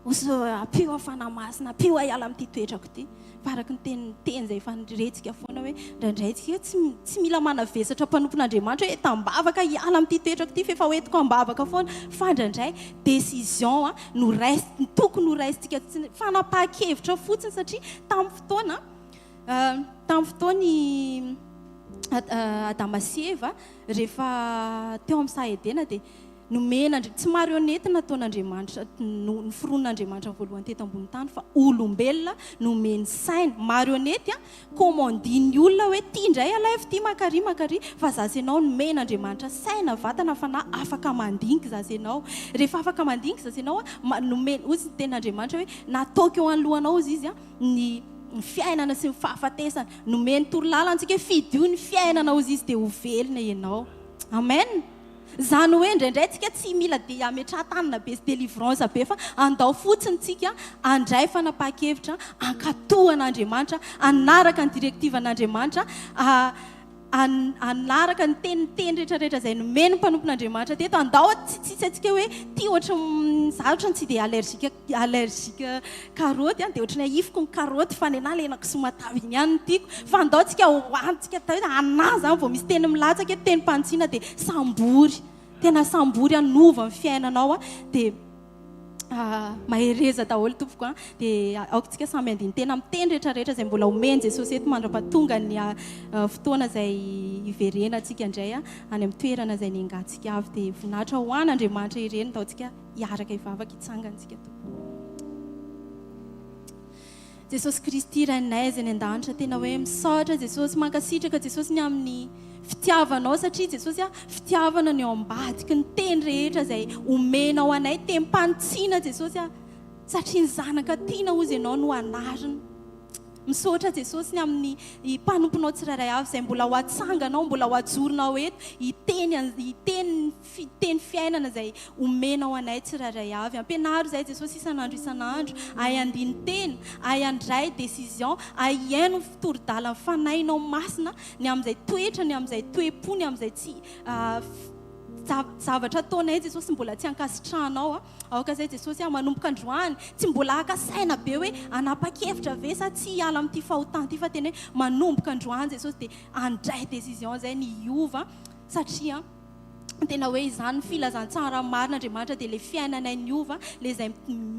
Ozy ampio aho Fanahy Masina, ampio aho hiala amin'ity toetrako ity. Fa araka ny teny teny izay efa rentsika foana hoe indraindray tsika tsy tsy mila manavesatra mpanompon'Andriamanitra hoe tambavaka hiala amin'ity toetrako ity fa efa hoentiko am-bavaka foana. Fa indraindray décision no rais tokony ho raisintsika tsy fanapahan-kevitra fotsiny satria tamin'ny fotoana tamin'ny fotoan'i Adama sy Eva rehefa teo amin'ny saha Edena dia Nomen'Andri-, tsy marionnette nataon'Andriamanitra, noforonin'Andriamanitra voalohany teto ambony tany fa olombelona nomeny saina. Marionnette an, commandin'ny olona hoe ty indray alaivo ty mankary mankary fa za sy ianao nomen'Andriamanitra saina, vatana, fanahy afaka mandinika za sy ianao. Rehefa afaka mandinika za sy ianao an, nomeny, hozy ny tenin'Andriamanitra hoe nataoko eo anoloanao hozy izy an, ny fiainana sy ny fahafatesana. Nomeny torolalana antsika hoe fidio ny fiainana hozy izy dia ho velona ianao. Amen. Izany hoe indraindray tsika tsy mila dia ametraha-tanana be sy délivrance be fa andao fotsiny tsika handray fanapahan-kevitra hankatò an'Andriamanitra, hanaraka ny directive an'Andriamanitra, hanaraka ny teny teny rehetra rehetra izay nomen'ny mpanompon'Andriamanitra teto. Andao tsy tsisy antsika hoe tia ohatry za ohatry ny tsy dia allergique allergique karaoty an, dia ohatry ny ahifiko ny karaoty fa nenaha le henakisoa matavy iny ihany no tiako, fa andao tsika hohanintsika atao hoe anah zany vao misy teny milatsaka eto tenim-panitsiana dia sambory, tena sambory hanova ny fiainanao an, dia mahereza daholo tompoko an, dia aoka tsika samy handini-tena amin'ny teny rehetra rehetra izay mbola omen'i Jesosy eto mandra-pahatonga ny fotoana izay hiverenantsika indray any amin'ny toerana izay niangantsika avy, dia voninahitra ho an'Andriamanitra ireny, ndao tsika Hiaraka hivavaka hitsangana isika Tompo. Jesosy Kristy Rainay izay any an-danitra, tena hoe misaotra Jesosy, mankasitraka Jesosy ny amin'ny fitiavanao satria Jesosy a, fitiavana ny ao ambadiky ny teny rehetra izay omenao anay, tenim-panitsiana Jesosy a, satria ny zanaka tiana hozy ianao no anarina. Misaotra Jesosy ny amin'ny mpanomponao tsirairay avy izay mbola ho atsanganao, mbola ho ajoronao eto hiteny hiteny teny fiainana izay omenao anay tsirairay avy. Ampianaro izahay Jesosy isan'andro isan'andro, ahay handini-tena, ahay handray décision, ahay hihaino ny fitoro-dalan'ny Fanahinao Masina ny amin'izay toetra, ny amin'izay toe-po, ny amin'izay tsy zavatra ataonay Jesosy mbola tsy ankasitrahanao. Aoka izay Jesosy ah, manomboka androany, tsy mbola haka saina be hoe hanapa-kevitra ve sa tsy hiala amin'ity fahotana ity fa tena hoe manomboka androany Jesosy dia handray décision izay ny hiova satria tena hoe izany ny filazantsara marina Andriamanitra dia ilay fiainanay niova, ilay izay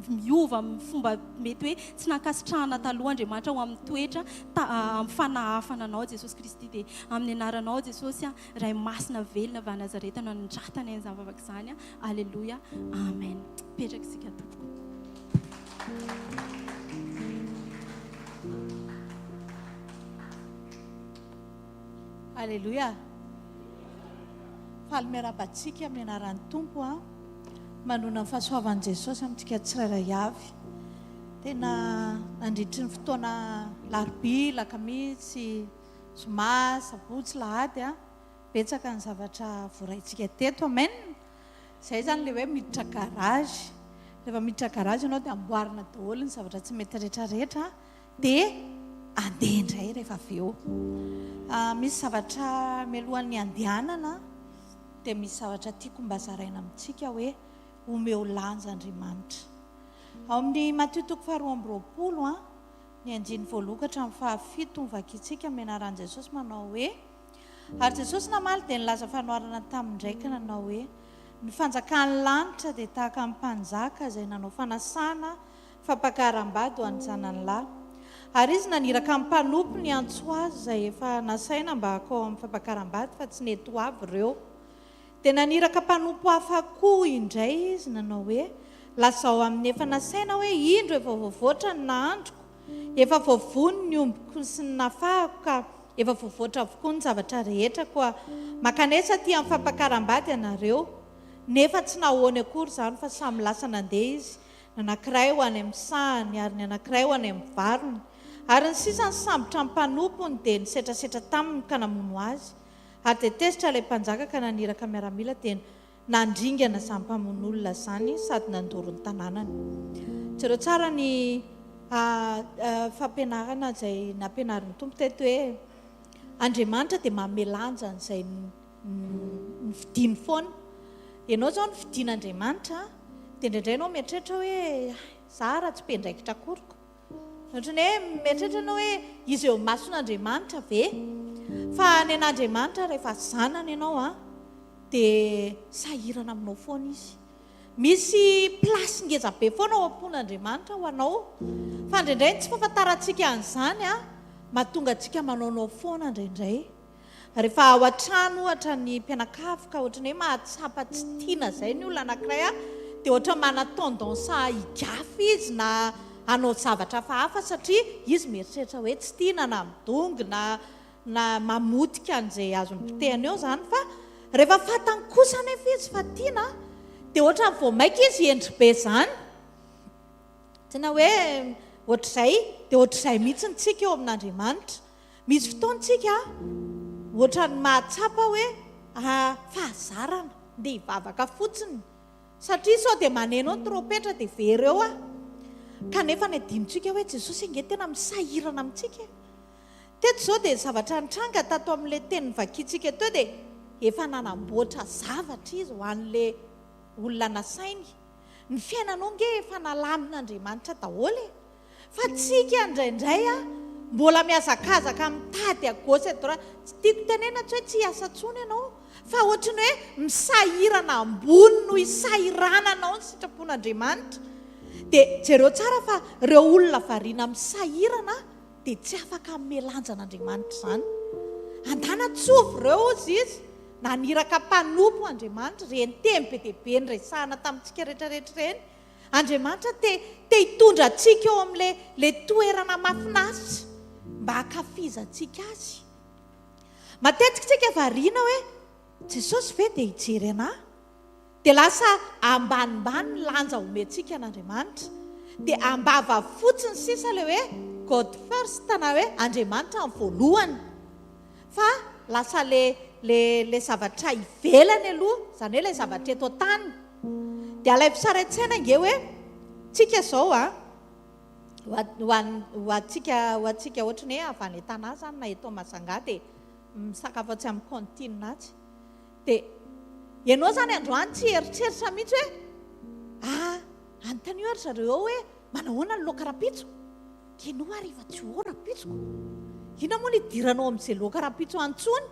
miova amin'ny fomba mety hoe tsy nankasitrahana taloha Andriamanitra ho amin'ny toetra amin'ny fanahafana anao Jesosy Kristy dia amin'ny anaranao Jesosy ah, Ray masina velona avy any Nazareta no anondratanay an'izany vavaka izany. Aleloia. Amen. Mipetraka isika tompoko. Aleloia. Faly miarahaba antsika amin'ny anaran'ny Tompo a. Manona ny fahasoavan'i Jesosy amintsika tsirairay avy. Tena nandritry ny fotoana larobia, lakamisy, Zoma, sabotsy, lahady a, betsaka ny zavatra voaraintsika teto, amen. Izay izany ilay hoe miditra garage. Rehefa miditra garage ianao dia amboarina daholo ny zavatra tsy mety rehetra rehetra dia andeha indray rehefa avy eo. Misy zavatra mialohan'ny handehanana dia misy zavatra tiako mba zaraina amintsika hoe omeo lanja Andriamanitra. Ao amin'ny Matio toko faharoa amby roapolo a, Ny andininy voaloha ka hatramin'ny fahafito no vakintsika amin'ny anaran'i Jesosy manao hoe, Ary Jesosy namaly dia nilaza fanoharana tamin-dray ka nanao hoe, Ny fanjakan'ny lanitra dia tahaka ny mpanjaka izay nanao fanasana fampakaram-bady ho an'ny zanany lahy. Ary izy naniraka ny mpanompony hiantso azy izay efa nasaina mba hankao amin'ny fampakaram-bady fa tsy nety ho avy ireo. Dia naniraka mpanompo hafa koa indray izy, nanao hoe, Lazao amin'ny efa nasaina hoe, Indro, efa voavoatra ny nahandroko, efa voavono ny ombiko sy ny nafahako, ka efa voavoatra avokoa ny zavatra rehetra, koa mankanesa aty amin'ny fampakaram-bady ianareo. Nefa tsy nahoany akory izany, fa samy lasa nandeha izy, ny anankiray ho any amin'ny sahany, ary ny anankiray ho any amin'ny varony. Ary ny sisa nisambotra ny mpanompony, dia nisetrasetra taminy ka namono azy. Ary dia tezitra ilay mpanjaka ka naniraka miaramila dia nandringana izany mpamono olona izany sady nandoro ny tanànany. Jereo tsara ny fampianarana izay nampianarin'ny Tompo teto hoe Andriamanitra dia manome lanja an'izay nofidiny foana. Ianao izao nofidin'Andriamanitra. Dia indraindray ianao mieritreritra hoe hay, za raha tsy mpiandraikitra akoriko. Ohatran'ny hoe mieritreritra ianao hoe izy eo imason'Andriamanitra ve? Fa ny an'Andriamanitra rehefa zanany ianao an, dia sahirana aminao foana izy. Misy place ngeza be foana ao am-pon'Andriamanitra ho anao. Fa indraindray ny tsy fahafantarantsika an'izany an, mahatonga antsika manaonao foana indraindray. Rehefa ao an-trano ohatra ny mpianakavy ka ohatran'ny hoe mahatsapa tsy tiana izay ny olona anankiray dia ohatra mana tendance higafy izy na hanao zavatra hafahafa satria izy mieritreritra hoe tsy tiana na midongy na na mamotika an'izay azony potehina eo izany fa rehefa fantany kosa anefa izy fa tiana dia ohatran'ny vao maika izy hendry be izany. Tena hoe ohatr'izay dia ohatr'izay mihitsy ny tsika eo amin'Andriamanitra. Misy fotoana tsika ohatran'ny mahatsapa hoe fahazarana, ndeha hivavaka fotsiny satria sao dia maneno eo ny trompetra dia very eo aho. Kanefa ny adinontsika hoe Jesosy ange tena misahirana amintsika e. Teto izao dia zavatra nitranga tato amin'ilay teny novakintsika teo dia efa nanamboatra zavatra izy ho an'ilay olona nasainy. Ny fiainanao nge efa nalamin'Andriamanitra daholo e! Fa tsika indraindray a, mbola mihazakazaka mitady à gauche à droite, tsy tiako tenenina tsy hoe tsy hiasa intsony ianao, fa ohatry ny hoe misahirana ambony noho isahirananao ny sitrapon'Andriamanitra. Dia jereo tsara fa ireo olona variana misahirana dia tsy afaka hanome lanja an'Andriamanitra izany. Andana tsovy ireo hozy izy, naniraka mpanompo Andriamanitra, ireny teny be dia be niresahana tamintsika rehetra rehetra ireny. Andriamanitra te te hitondra antsika eo amin'ilay ilay toerana mahafinaritra mba hankafizantsika azy. Matetika isika variana hoe Jesosy ve dia hijery anà? Dia lasa ambanimbany ny lanja omentsika an'Andriamanitra. Dia ambava fotsiny sisa ilay hoe God first na hoe Andriamanitra ny voalohany. Fa lasa le le le zavatra ivelany aloha, izany hoe ilay zavatra eto an-tany. Dia alaivo sary an-tsaina ange hoe tsika izao an, ho an ho antsika ho antsika ohatry ny hoe avy any Tana izany na eto Majunga dia misakafo atsy amin'ny cantine atsy. Dia ianao izany androany tsy hieritreritra mihitsy hoe ah, anontanio ary zareo ao hoe manahoana ny laoka rahampitso? Ianao ary efa tsy ao rahampitso ko. Inona moa no hidiranao amin'izay laoka rahampitso any intsony?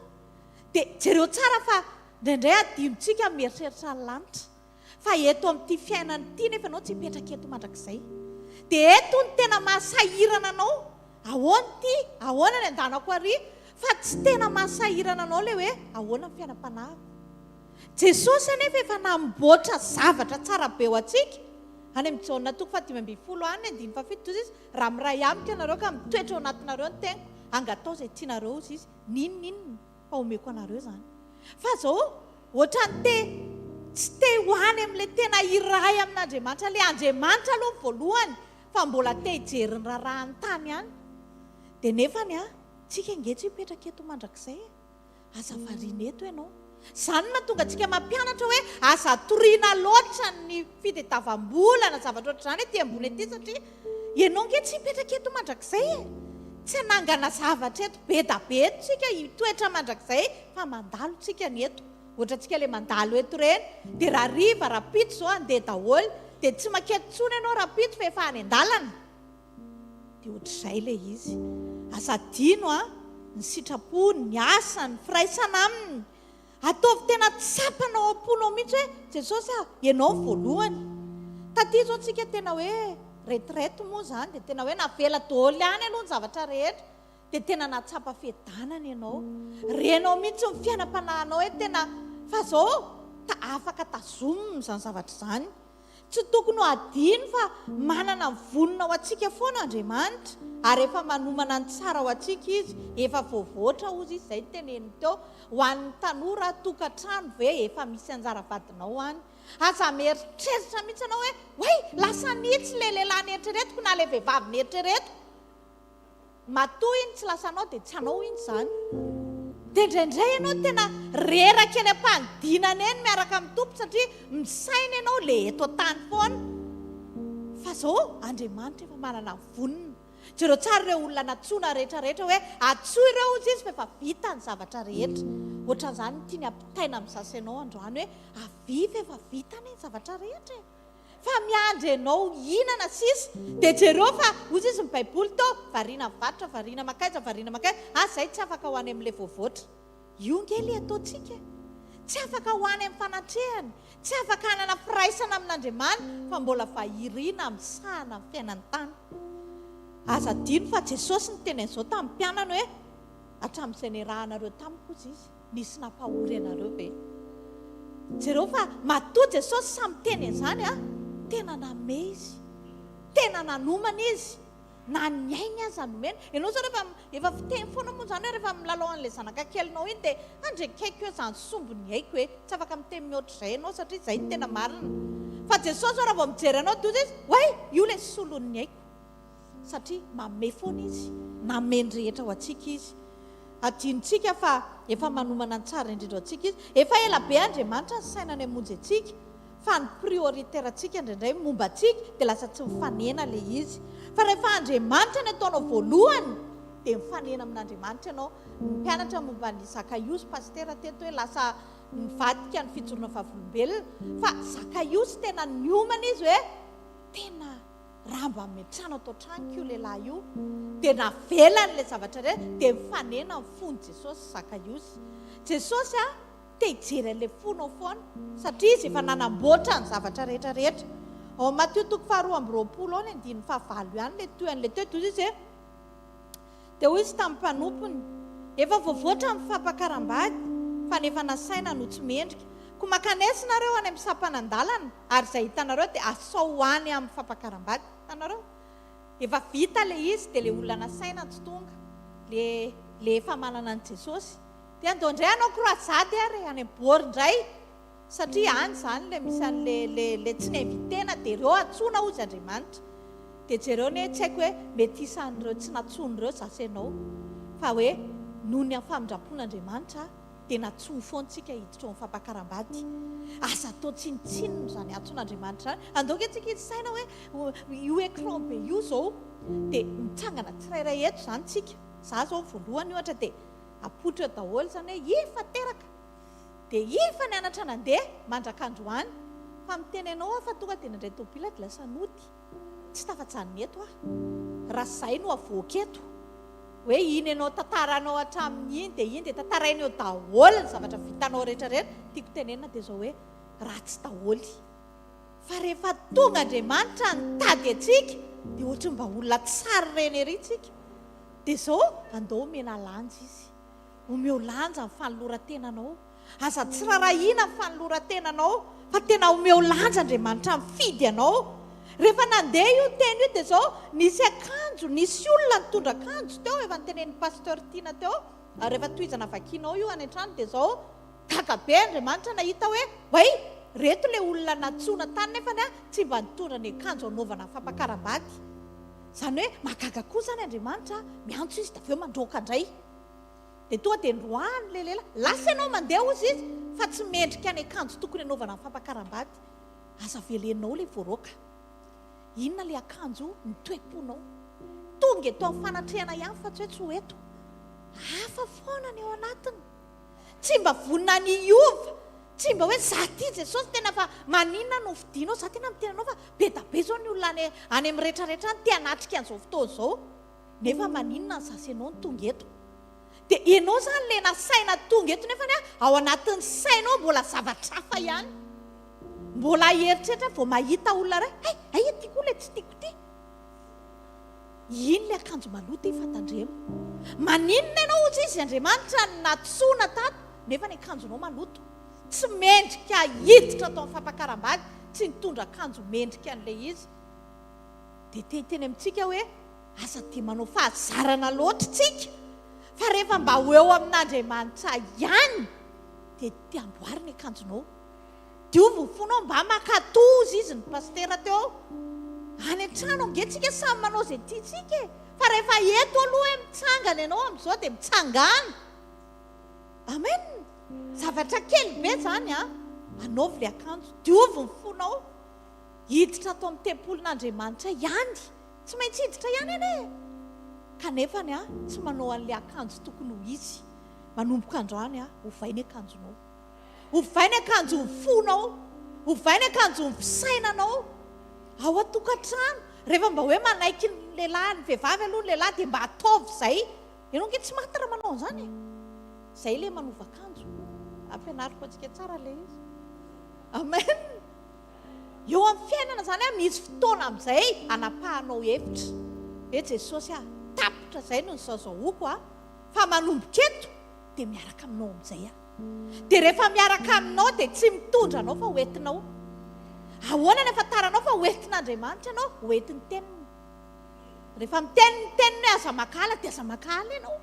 Dia jereo tsara fa indraindray adinontsika ny mieritreritra ny lanitra. Fa eto amin'ity fiainana ity nefa ianao tsy hipetraka eto mandrakizay. Dia eto no tena mahasahirana anao. Ahoana ity? Ahoana ny andanako ary? Fa tsy tena mahasahirana anao ilay hoe ahoana ny fiainam-panahiko. Jesosy anefa efa namboatra zavatra tsara be ho antsika. Any amin'ny Jaona toko faha-15 any, andininy fahafito, hoy izy, Raha miray amiko ianareo ka mitoetra ao anatinareo ny teniko, angatao izay tianareo, hoy izy, n'inon'inona, fa homeko anareo izany. Fa izao, ohatran'ny te, tsy te ho any amin'ilay tena iray amin'Andriamanitra, ilay Andriamanitra aloha ny voalohany, fa mbola te hijery ny raharahan'ny tany ihany. Dia nefany an, tsika ange tsy hipetraka eto mandrakizay e. Aza variana eto ianao. Izany no mahatonga antsika mampianatra hoe aza toriana loatra ny fitediavam-bola na zavatra ohatr'izany ety ambony ety satria ianao ange tsy hipetraka eto mandrakizay e. Tsy hanangana zavatra eto be da be eto tsika hitoetra mandrakizay fa mandalo tsika ny eto. Ohatra antsika ilay mandalo eto ireny dia rahariva, rahampitso izao handeha daholo dia tsy mankety intsony ianao rahampitso fa efa any an-dalana. Dia ohatr'izay ilay izy. Aza adino an, ny sitrapony, ny asany, ny firaisana aminy. Ataovy tena tsapanao ao am-ponao mihitsy hoe Jesosy ah, ianao no voalohany. Taty izao tsika tena hoe retraite moa izany dia tena hoe navela daholo ihany aloha ny zavatra rehetra. Dia tena nahatsapa fiadanana ianao. Renao mihitsy ny fiainam-panahinao hoe tena fa izao ta afaka tazomina izany zavatra izany. Tsy tokony ho adino fa manana ny vonona ho antsika foana Andriamanitra ary efa manomana ny tsara ho antsika Izy, efa voavoatra hozy Izy, izay no teneniny teo, ho an'ny tanora tokantrano ve efa misy anjara vadinao any? Aza mieritreritra mihitsy ianao hoe, way, lasa nitsy ilay lehilahy neritreretiko na ilay vehivavy neritreretiko. Matoa iny tsy lasanao dia tsy anao iny izany. Dia indraindray ianao tena reraka eny am-panidinana eny miaraka amin'ny Tompo satria misaina ianao le eto an-tany foana. Fa izao Andriamanitra efa manana vonona. Jereo tsara ireo olona nantsoina rehetra rehetra hoe antsoy ireo hozy izy fa efa vita ny zavatra rehetra. Ohatran'izany no tiany hampitaina amin'ny sasy anao androany hoe avia fa efa vita anie ny zavatra rehetra e. Fa miandry anao hihinana sisa. Dia jereo fa hozy izy ny baiboly teo, variana mivarotra, variana mankaiza, variana mankaiza, ah zay tsy afaka ho any amin'ilay voavoatra. Io nge le ataontsika e. Tsy afaka ho any amin'ny fanatrehany, tsy afaka hanana firaisana amin'Andriamanitra fa mbola vahiriana misahana amin'ny fiainan'ny tany. Aza adino fa Jesosy niteny an'izao tamin'ny mpianany hoe, hatramin'izay niarahanareo tamiko hozy izy. Nisy nampahory anareo ve? Jereo fa matoa Jesosy sahy miteny an'izany a, tena nanome Izy. Tena nanomana Izy. Na ny ainy aza nomeny. Ianao izao rehefa, efa fiteny foana moa izany hoe rehefa milalao an'ilay zanaka kelinao iny dia andrekaiko eo izany sombiny aiko e. Tsy afaka miteny mihoatr'izay ianao satria izay no tena marina. Fa Jesosy izao raha vao mijery anao dia hoy Izy, oay, io ilay solon'ny aiko. Satria manome foana Izy, nanome ny rehetra ho antsika Izy. Adinontsika fa efa manomana ny tsara indrindra ho antsika Izy. Efa ela be Andriamanitra nisaina ny hamonjy antsika, fa ny prioritaire-ntsika indraindray momba antsika dia lasa tsy mifanena ilay izy. Fa rehefa Andriamanitra no ataonao voalohany dia mifanena amin'Andriamanitra ianao. Ny mpianatra momba an'i Zakaiosy, Pasitera teto hoe lasa nivadika ny fijoroana vavolombelona, fa Zakaiosy tena niomana izy hoe tena Raha mba miantrano ato an-tranoko io lehilahy io, dia navelany ilay zavatra rehetra, dia mifanena amin'ny fon'i Jesosy Zakaiosy. Jesosy a, te hijery an'ilay fonao foana, satria Izy efa nanamboatra ny zavatra rehetra rehetra. Ao amin'ny Matio toko faharoa amby roapolo ao ny andininy fahavalo ihany ilay tohin'ilay teo, dia hoy Izy hoe, Dia hoy izy tamin'ny mpanompony, Efa voavoatra ny fampakaram-bady, fa ny efa nasaina no tsy mendrika. Koa mankanesa nareo any amin'ny sampanan-dalana, ary izay hitanareo dia asao ho any amin'ny fampakaram-bady. Hitanareo? Efa vita ilay izy, dia ilay olona nasaina tsy tonga, ilay, ilay efa manana an'i Jesosy. Dia andao indray hanao croisade ary, any amin'ny bord indray. Satria any izany ilay misy an'ilay ilay ilay tsy ni-inviter-na dia ireo antsoina hozy Andriamanitra. Dia jereo anie tsy haiko hoe mety isan'ireo tsy nantsoiny ireo za sy ianao. Fa hoe noho ny amin'ny famindram-pon'Andriamanitra dia nantsoiny foana tsika hiditra ao amin'ny fampakaram-bady. Aza atao tsinontsinona izany antson'Andriamanitra izany. Andao ange tsika hisaina hoe io écran be io izao dia mitsangana tsirairay eto izany tsika. Za izao voalohany ohatra dia apoitra eo daholo izany hoe efa teraka. Dia efa nianatra nandeha mandrak'androany. Fa miteny anao aho fa tonga dia nandray tôbila dia lasa nody. Tsy tafajanona eto aho. Raha izay no avoaka eto. Hoe iny ianao tantaranao hatramin'ny iny dia iny dia tantaraina eo daholo ny zavatra vitanao rehetra rehetra. Tiako tenenina dia izao hoe ratsy daholo. Fa rehefa tonga Andriamanitra nitady antsika dia ohatry ny mba olona tsara ireny ery tsika. Dia izao andao omena lanja izy. Omeo lanja ny fanoloran-tenanao. Aza tsy rarahiana ny fanoloran-tenanao, fa tena omeo lanja Andriamanitra mifidy anao. Rehefa nandeha io teny io dia izao, nisy akanjo, nisy olona nitondra akanjo teo, efa notenenin'ny Pasteur Tiana teo, ary rehefa tohizana vakianao io any an-trano dia izao, gaga be Andriamanitra nahita hoe, way, reto ilay olona nantsoina tany nefany tsy mba nitondra ny akanjo hanaovana fampakaram-bady. Izany hoe mahagaga koa izany Andriamanitra, miantso izy dia avy eo mandroaka indray. Dia tonga dia noroahany ilay lehilahy. Lasa ianao mandeha hozy izy fa tsy mendrika ny akanjo tokony hanaovana ny fampakaram-bady. Aza avelenao ilay voaroaka. Inona ilay akanjo ny toe-ponao. Tonga eto amin'ny fanatrehana ihany fa tsy hoe tsy ho eto. Hafa foana ny ao anatiny. Tsy mba vonona ny hiova. Tsy mba hoe za tia Jesosy tena fa maninona no fidinao. Za tena miteny anao fa be da be izao ny olona any any amin'ny rehetrarehetra any te hanatrika an'izao fotoana izao. Nefa maninona ny zasenao no tonga eto? Dia ianao izany ilay nasaina tonga eto nefany ao anatin'ny sainao mbola zavatra hafa ihany. Mbola eritreritra vao mahita olona iray, hay, hay ity koa ilay tsy tiako ity. Iny ilay akanjo maloto iny fa tandremo. Maninona ianao hozy izy Andriamanitra no nantsoina tato nefa ny akanjonao maloto. Tsy mendrika hiditra ato amin'ny fampakaram-bady, tsy nitondra akanjo mendrika an'ilay izy. Dia te hiteny amintsika hoe Aza dia manao fahazarana loatra tsika fa rehefa mba ho eo amin'Andriamanitra ihany dia dia amboary ny akanjonao. Diovy ny fonao mba mankatò hozy izy ny pasitera teo. Any an-trano ange tsika samy manao izay tiantsika e. Fa rehefa eto aloha hoe mitsangana ianao amin'izao dia mitsangàna. Amen. Zavatra kely be izany an. Anaovy ilay akanjo. Diovy ny fonao. Hiditra ato amin'ny tempolin'Andriamanitra ihany. Tsy maintsy hiditra ihany anie e! Kanefa ny ahy tsy manao an'ilay akanjo tokony ho izy. Manomboka androany aho, ovay ny akanjonao. Ovay ny akanjon'ny fonao. Ovay ny akanjon'ny fisainanao. Ao an-tokantrano, rehefa mba hoe manaiky ny lehilahy, ny vehivavy aloha ny lehilahy dia mba ataovy izay. Ianao ange tsy maty raha manao an'izany e. Izay ilay manova akanjo. Ampianariko antsika tsara ilay izy. Amen. Eo amin'ny fiainana izany an, misy fotoana amin'izay anapahanao hevitra. Hoe Jesosy ah, tapitra izay no nizaozaoako ah, fa manomboka eto dia miaraka aminao amin'izay aho. Dia rehefa miaraka aminao dia tsy mitondra anao fa hoentinao. Ahoana ny ahafantaranao fa hoentin'Andriamanitra ianao? Hoentin'ny teniny. Rehefa miteny ny teniny hoe aza mankahala dia aza mankahala ianao.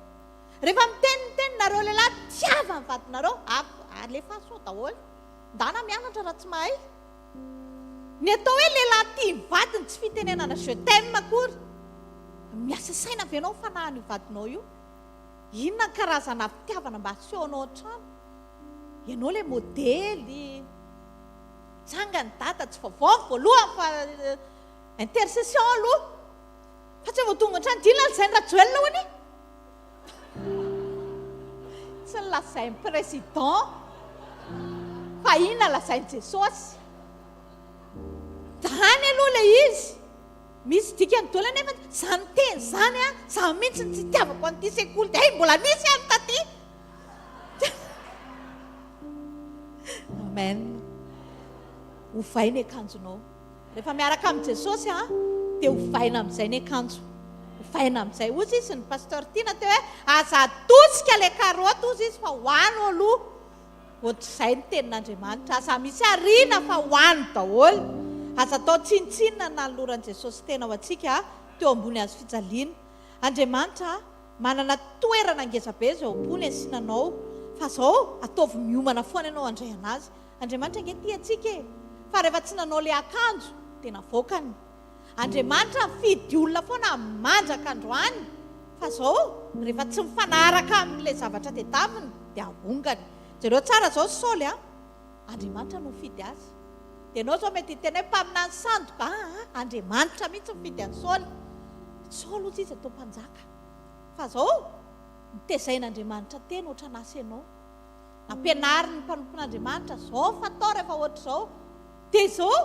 Rehefa miteny ny teniny nareo lehilahy tiava ny vadinareo, alefaso ao daholo. Ndana mianatra raha tsy mahay. Ny atao hoe lehilahy tia ny vadiny tsy fitenenana je t'aime akory. Miasa saina ve ianao ny fanahin'io vadinao io? Inona ny karazana fitiavana mba asehonao an-trano? Ianao ilay modely. Tsangany dada tsy vaovao ny voalohany fa intercession aloha. Fa tsy vao tonga an-trano dia inona lazain'i Rajoelina hono e? Tsy ny lazain'ny président fa inona lazain'i Jesosy. Zany aloha ilay izy. Misy dikany daholo anefa zany teny zany a, za mihitsy no tsy itiavako an'ity sekoly ity, hay mbola nisy ihany taty. Amen. Ovay ny akanjonao. Rehefa miaraka amin'i Jesosy a, dia ovaina amin'izay ny akanjo. Ovaina amin'izay. Hozy izy ny pasteur Tiana teo hoe aza atosika ilay karaoty hozy izy fa hoano aloha. Ohatr'izay ny tenin'Andriamanitra. Aza misy ariana fa hoano daholo. Aza atao tsinontsinona ny nanoloran'i Jesosy tena ho antsika teo ambony hazo fijaliana. Andriamanitra manana toerana ngeza be izay ao am-pony asiana anao. Fa zao, ataovy miomana foana ianao handray an'Azy. Andriamanitra ange tia antsika e! Fa rehefa tsy nanao ilay akanjo dia navoakany. Andriamanitra mifidy olona foana mandraka androany fa zao rehefa tsy mifanaraka amin'ilay zavatra tedaviny dia ahongany. Jereo tsara zao Saoly a! Andriamanitra no nifidy azy. Dia ianao zao mety hiteny hoe mpaminany sandoka, aa Andriamanitra mihitsy nifidy an'i Saoly. Saoly hozy izy atao mpanjaka. Fa zao nitezain'Andriamanitra teny ohatran'asa ianao. Nampianarin'ny mpanompon'Andriamanitra zao ny fatao rehefa ohatr'izao. Dia izao,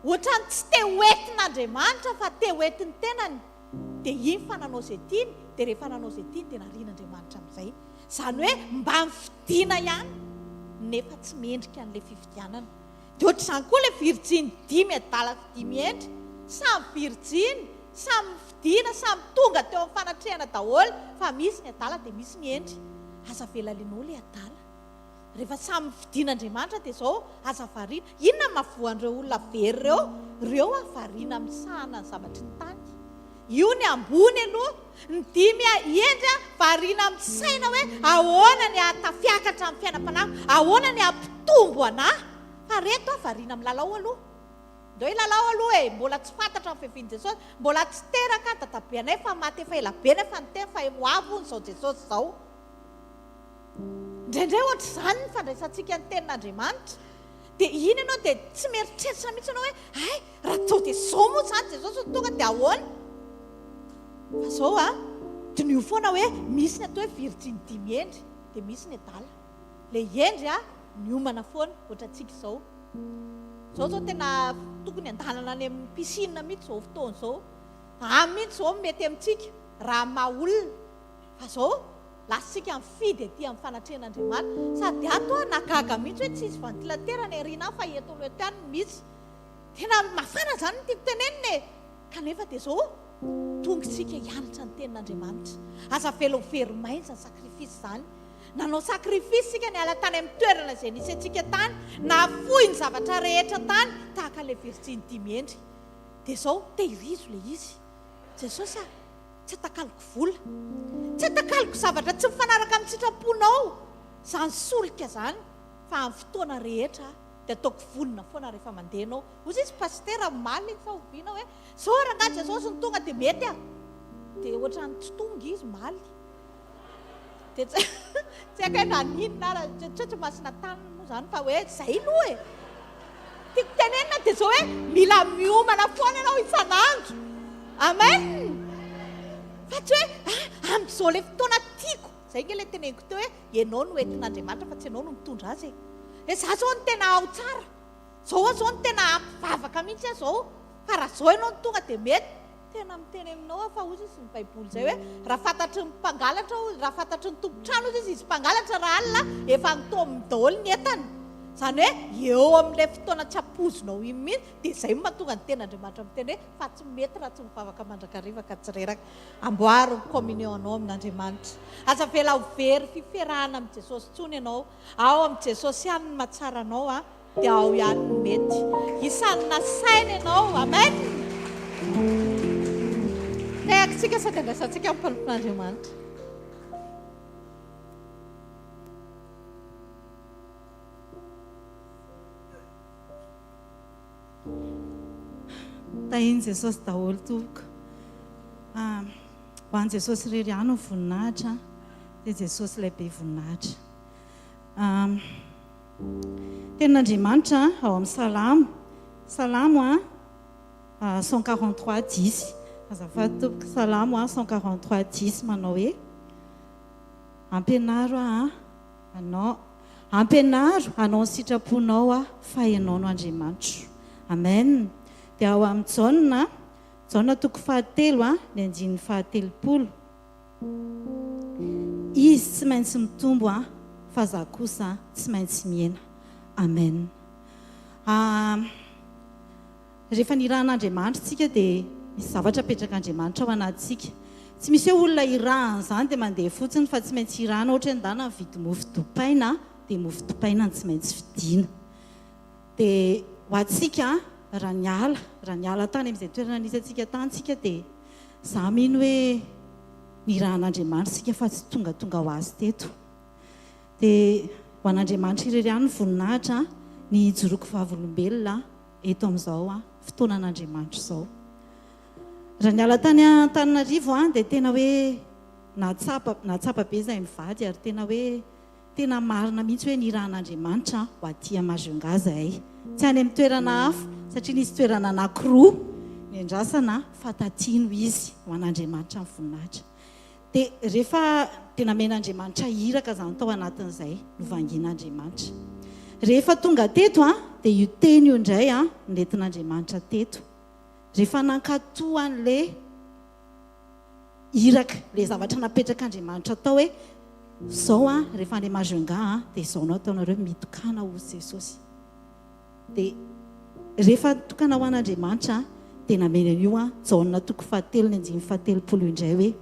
ohatran'ny tsy te ho entin'Andriamanitra fa te ho entin'ny tenany. Dia iny fa nanao izay tiany, dia rehefa nanao izay tiany dia narian'Andriamanitra amin'izay. Izany hoe mba mifidiana ihany nefa tsy mendrika an'ilay fifidianana. Dia ohatr'izany koa ilay virjiny dimy adala sy dimy hendry. Samy virjiny, samy mifidiana, samy tonga teo amin'ny fanatrehana daholo fa misy ny adala dia misy ny hendry. Aza avela lenao ilay adala. Rehefa samy fidin'Andriamanitra dia izao, aza variana. Inona no mahavoa an'ireo olona very ireo? Ireo ah variana misahana ny zavatry ny tany. Io ny ambony aloha. Ny dimy hendry ah variana misaina hoe ahoana ny hahatafiakatra amin'ny fiainam-panahy, ahoana ny hampitombo anah. Fa reto ah variana milalao aloha. Ndao hilalao aloha e, mbola tsy fantatra ny fiavian'i Jesosy, mbola tsy teraka dadabeanay fa maty efa ela be nefa niteny fa ho avy hono izao Jesosy izao. Indraindray ohatr'izany ny fandraisantsika ny tenin'Andriamanitra. Dia iny ianao dia tsy mieritreritra mihitsy ianao hoe hay raha sao dia izao moa izany Jesosy no tonga dia ahoana? Fa izao a, diniho foana hoe misy ny atao hoe virjiny dimy hendry dia misy ny adala. Ilay hendry a, miomana foana ohatrantsika izao. Izao izao tena tokony andanana any amin'ny piscine mihitsy izao fotoana izao. Any mihitsy izao no mety amintsika raha maha olona. Fa zao lasa tsika mifidy aty amin'ny fanatrehan'Andriamanitra. Sady ato aho nagaga mihitsy hoe tsisy ventilateur any aoriana any fa eto aloha eto ihany no misy. Tena mafana zany ny tiako tenenina e! Kanefa dia zao tonga isika hianatra ny tenin'Andriamanitra. Aza avela ho very maina izany sacrifice izany. Nanao sacrifice isika niala tany amin'ny toerana izay nisy antsika tany, nahafoy ny zavatra rehetra tany, tahaka ilay virjiny dimy hendry. Dia zao tehirizo ilay izy. Jesosy a! Tsy atakaloko vola. Tsy atakaloko zavatra tsy mifanaraka amin'ny sitraponao izany solika izany fa amin'ny fotoana rehetra dia ataoko vonona foana rehefa mandeha ianao. Hoy izy pasitera omaly iny sa oviana hoe zao rangahy Jesosy no tonga dia mety ah. Dia ohatran'ny tsy tonga izy omaly. Dia tsy tsy haiko hoe naninona ara, tsy hoe tsy masina taniny moa izany fa hoe izay aloha e. Tiako tenenina dia izao hoe mila miomana foana ianao isan'andro. Amen. Fa tsy hoe ah, amin'izao ilay fotoana tiako. Izay ange ilay teneniko teo hoe ianao no entin'Andriamanitra fa tsy ianao no mitondra azy e. Hoe za zao no tena ao tsara. Zao aho zao no tena ampy vavaka mihitsy aho zao. Fa raha zao ianao no tonga dia mety. Tena miteny aminao aho fa hozy izy ny baiboly izay hoe raha fantatry ny mpangalatra hozy, raha fantatry ny tompon-trano hozy izy izy mpangalatra raha alina efa notaominy daholo ny entany. Izany hoe eo amin'ilay fotoana tsy ampoizinao iny mihitsy dia izay no mahatonga ny tenin'Andriamanitra miteny hoe fa tsy mety raha tsy mivavaka mandrakariva ka tsy reraka. Amboaro ny communion-nao amin'Andriamanitra. Aza avela ho very fiferahana amin'i Jesosy intsony ianao. Ao amin'i Jesosy ihany ny mahatsara anao an. Dia ao ihany no mety. Isan'ny nasaina ianao. Amen! Tehakitsika sady andraisantsika ny mpanompon'Andriamanitra. Tahin'i Jesosy daholo tompoko. Ah, ho an'i Jesosy irery ihany ny voninahitra, dia Jesosy ilay be voninahitra. Ah, Tenin'Andriamanitra ao amin'ny Salamo, Salamo 143 10. Azafady tompoko, Salamo 143 10 manao hoe Ampianaro aho anao, ampianaro hanao ny sitraponao aho fa ianao no Andriamanitro. Amen. Dia ao amin'ny Jaona, Jaona toko fahatelo ny andininy fahatelopolo. Izy tsy maintsy mitombo an, fa za kosa tsy maintsy mihena. Amen. Ah, rehefa nirahan'Andriamanitra isika dia misy zavatra apetrak'Andriamanitra ao anatintsika. Tsy misy hoe olona irahana izany dia mandeha fotsiny fa tsy maintsy irahana ohatra hoe ndana mividy mofo dipaina dia mofo dipaina no tsy maintsy vidiana. Dia ho antsika raha niala, raha niala tany amin'izay toerana nisy antsika tany isika dia izaho mino hoe nirahan'Andriamanitra isika fa tsy tongatonga ho azy teto. Dia ho an'Andriamanitra irery ihany ny voninahitra ny hijoroako vavolombelona eto amin'izao fotoanan'Andriamanitra izao. Raha niala tany Antananarivo aho dia tena hoe nahatsapa, nahatsapa be izahay mivady ary tena hoe Tena marina mihitsy hoe nirahan'Andriamanitra ho aty Majunga zahay. Tsy any amin'ny toerana hafa satria nisy toerana anankiroa niandrasana fa taty no izy, ho an'Andriamanitra ny voninahitra. Dia rehefa dia namen'Andriamanitra iraka izany tao anatin'izay, novangian'Andriamanitra. Rehefa tonga teto an, dia io teny io indray an, nentin'Andriamanitra teto. Rehefa nankatò an'ilay iraka, ilay zavatra napetrak'Andriamanitra tao hoe zao an, rehefa any Majunga an, dia izao no ataonareo, mitokàna hozy Jesosy. Dia rehefa nitokana ho an'Andriamanitra an, dia nameny an'io an, Jaona toko fahatelo ny andininy fahatelopolo indray hoe,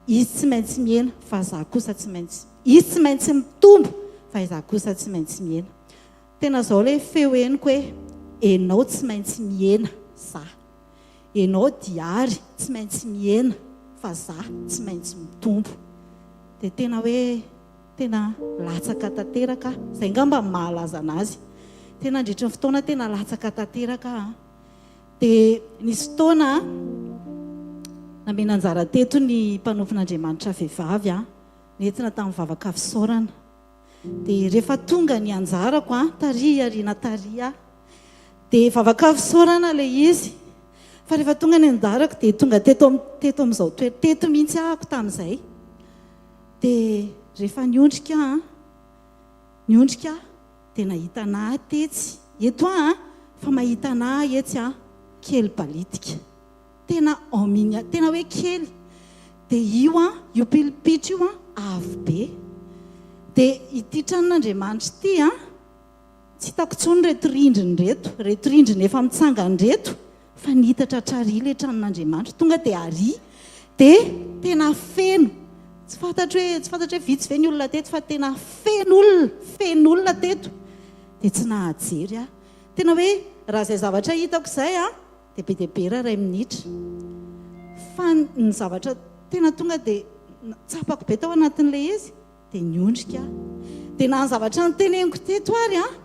Izy tsy maintsy mihena, fa izaho kosa tsy maintsy, Izy tsy maintsy mitombo, fa izaho kosa tsy maintsy mihena. Tena izao ilay feo henoko hoe, enao tsy maintsy mihena, za. Enao diary tsy maintsy mihena fa za tsy maintsy mitombo. Dia tena hoe tena latsaka tanteraka aho. Izay angamba no mahalaza anazy. Tena nandritry ny fotoana tena latsaka tanteraka aho an. Dia nisy fotoana namena anjara teto ny mpanompon'Andriamanitra vehivavy an, nentina tamin'ny vavaka fisaorana. Dia rehefa tonga ny anjarako an, tary aoriana tary aho. Dia vavaka fisaorana ilay izy. Fa rehefa tonga ny anjarako dia tonga teto teto amin'izao toer teto mihitsy ahako tamin'izay. Dia rehefa niondrika aho an, niondrika aho dia nahita anà tetsy, eto aho an, fa mahita anà etsy aho, kely balitika. Tena en mini, tena hoe kely. Dia io an, io pilipitra io an, avo be. Dia ity tranon'Andriamanitra ity an, tsy hitako intsony ireto rindrina ireto, ireto rindrina efa mitsangana ireto, fa nitatra hatrary ilay tranon'Andriamanitra. Tonga dia ary. Dia tena feno. Tsy fantatro hoe, tsy fantatro hoe vitsy ve ny olona teto, fa tena feno olona, feno olona teto. Dia tsy nahajery aho. Tena hoe raha izay zavatra hitako izay an, Dia be dia be raha iray minitra. Fa ny zavatra tena tonga dia tsapako be tao anatin'ilay izy dia niondrika aho. Dia na ny zavatra noteneniko teto ary an,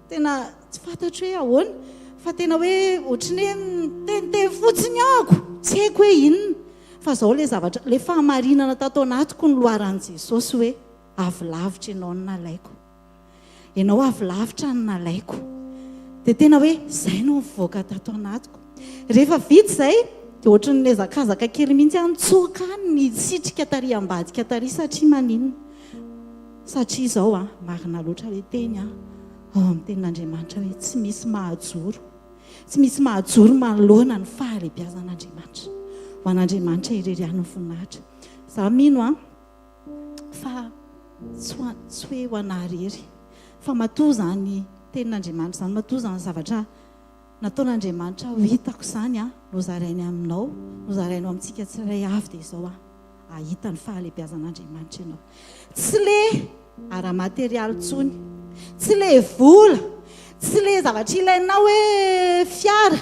tena tsy fantatro hoe ahoana, fa tena hoe ohatry ny hoe niteniteny fotsiny ahako, tsy haiko hoe inona. Fa izao ilay zavatra, ilay fahamarinana tato anatiko noloaran'i Jesosy hoe avy lavitra ianao no nalaiko. Ianao avy lavitra no nalaiko. Dia tena hoe izay no nivoaka tato anatiko. Rehefa vita izay, dia ohatran'ny nihazakazaka kely mihitsy aho nitsoaka any, nisitrika tary ambadika tary satria maninona? Satria izao an, marina loatra ilay teny an, ao amin'ny tenin'Andriamanitra hoe tsy misy mahajoro. Tsy misy mahajoro manoloana ny fahalehibiazan'Andriamanitra. Ho an'Andriamanitra irery ihany ny voninahitra. Izaho mino an, fa tsy ho tsy hoe ho anà irery. Fa matoa izany tenin'Andriamanitra izany, matoa izany zavatra nataon'Andriamanitra ho hitako izany an, nozarainy aminao, nozarainy ho amintsika tsirairay avy dia izao an, hahita ny fahalehibiazan'Andriamanitra ianao. Tsy le ara-materialy intsony, tsy le vola, tsy le zavatra ilainao hoe fiara,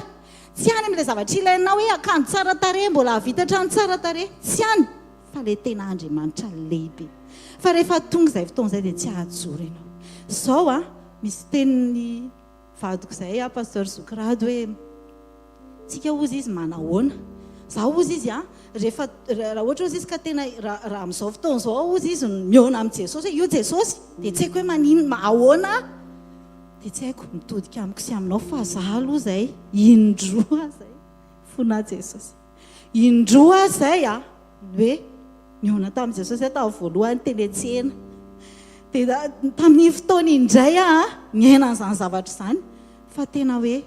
tsy any amin'ilay zavatra ilainao hoe akanjo tsara tarehy mbola hahavita trano tsara tarehy, tsy any fa le tena Andriamanitra lehibe. Fa rehefa tonga izay fotoana izay dia tsy hahajoro ianao. Izao an, misy tenin'ny vadiko izay an, Pasteur Zoky Rado hoe, Tsika hozy izy manahoana? Za hozy izy a, rehefa raha ohatra hozy izy ka tena raha raha amin'izao fotoana izao aho hozy izy no mihaona amin'i Jesosy hoe io Jesosy dia tsy haiko hoe maninona ahoana aho dia tsy haiko mitodika amiko sy aminao fa za aloha izay indroa aho izay fona Jesosy indroa aho izay a ny hoe nihaona tamin'i Jesosy aho tamin'ny voalohany teny an-tsena dia tamin'iny fotoana iny indray aho niaina an'izany zavatra izany Fa tena hoe,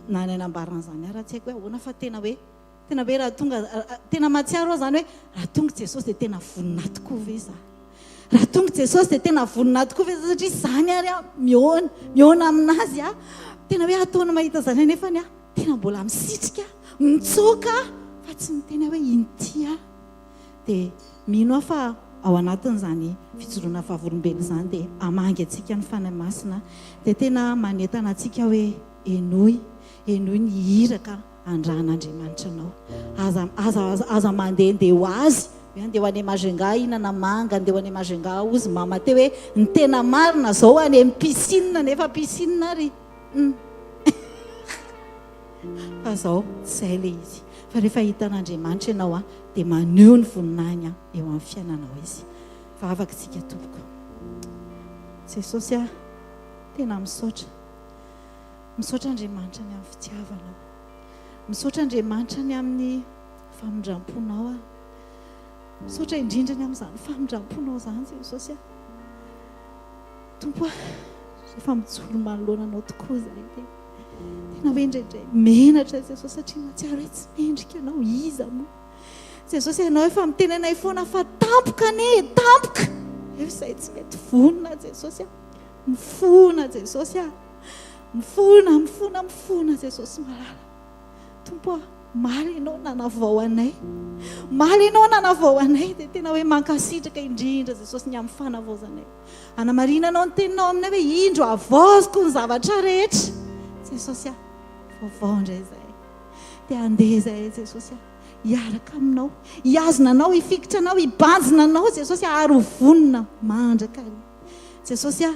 na ny anambara an'izany ara tsy haiko hoe ahoana fa tena hoe, tena hoe raha tonga, tena mahatsiaro aho izany hoe raha tonga Jesosy dia tena vonona tokoa ve za? Raha tonga Jesosy dia tena vonona tokoa ve za satria izany ary aho mihaona, mihaona aminazy aho, tena hoe ataony mahita izany anefany aho, tena mbola misitrika, mitsoaka fa tsy miteny aho hoe inty aho. Dia mino aho fa ao anatin'izany fijoroana vavolombelona izany dia hamangy antsika ny Fanahy Masina, dia tena manentana antsika hoe henoy, henoy ny iraka andrahan'Andriamanitra anao. Aza, aza, aza, aza mandehandeha ho azy, hoe andeha ho any Majunga hihinana manga, andeha ho any Majunga hozy mama teo hoe ny tena marina izao any amin'ny piscine nefa piscine ary. Hum. Fa izao, tsy izay ilay izy. Fa rehefa hitan'Andriamanitra ianao an, dia maneho ny voninahiny an, eo amin'ny fiainanao Izy. Vavaka isika tompoko. Jesosy ah, tena misaotra. Misaotra Andriamanitra ny amin'ny fitiavanao. Misaotra Andriamanitra ny amin'ny famindram-ponao aho. Misaotra indrindra ny amin'izany famindram-ponao izany Jesosy ah. Tompo ah, rehefa mijoro manoloana anao tokoa izahay dia tena hoe indraindray menatra Jesosy satria mahatsiaro hoe tsy mendrika anao, iza moa? Jesosy ianao efa miteny anay foana fa tampoka anie, tampoka! Nefa izahay tsy mety vonona Jesosy ah. Mifona Jesosy ah. Mifona, mifona, mifona Jesosy malala. Tompo ah, omaly ianao nanavao anay. Omaly ianao nanavao anay dia tena hoe mankasitraka indrindra Jesosy ny amin'ny fanavaozanay. Anamarinanao ny teninao aminay hoe indro havaoziko ny zavatra rehetra. Jesosy ah, vaovao indray izahay. Dia handeha izahay Jesosy ah, hiaraka aminao, hihazona anao, hifikitra anao, hibanjina anao Jesosy ah, ary ho vonona mandrakariva. Jesosy ah,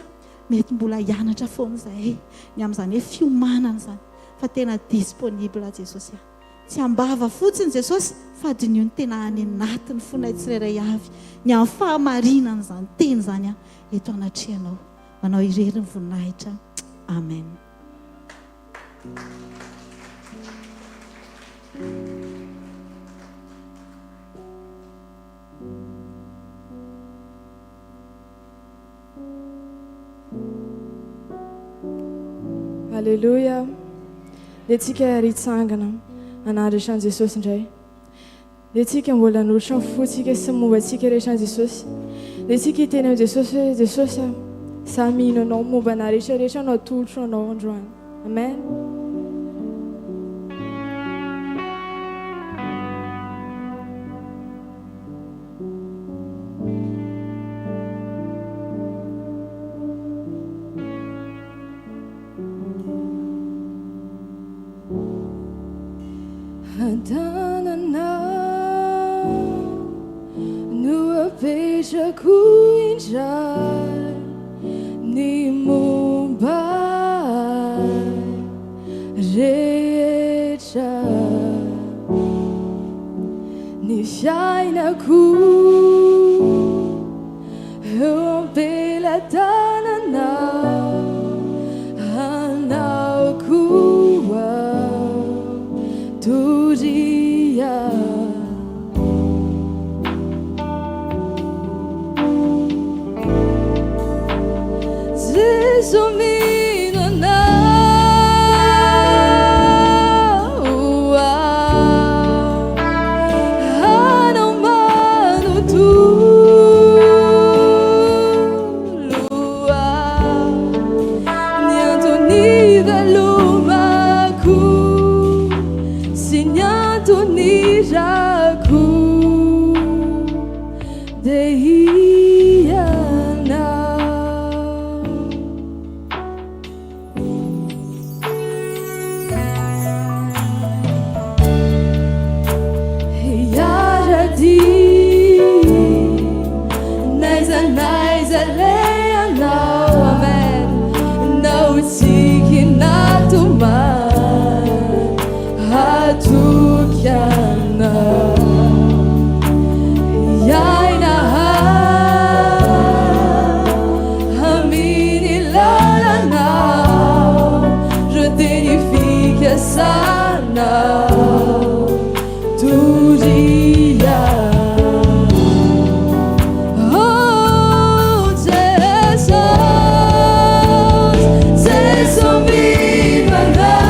mety mbola hianatra foana izahay ny amin'izany hoe fiomanana izany fa tena disponible Jesosy ah. Tsy am-bava fotsiny Jesosy fa diniho ny tena any anatin'ny fonay tsirairay avy ny amin'ny fahamarinan'izany teny izany eto anatrehanao. Ho anao irery ny voninahitra. Amen. Aleloia! Ndeha tsika ary hitsangana hanandratra an'i Jesosy indray. Ndeha tsika mbola hanolotra ny fontsika sy ny momba antsika rehetra an'i Jesosy. Ndeha tsika hiteny amin'i Jesosy hoe, Jesosy a, za mino Anao, momba anah rehetra rehetra no atolotro Anao androany. Amen. An-tanana no apetrako indray ny momba ahy rehetra. Ny fiainako eo am-pelatananao, anao koa doria. Jeso mino anao. antony irako dia Ianao. Hiara-dia n'aiza n'aiza alehanao. Amen. Na ho tsiky na tomany, hatoky Anao. Hiaina amin'ny lalanao, ireo teny fikasanao doria. Oh Jesosy, Jeso mino Anao.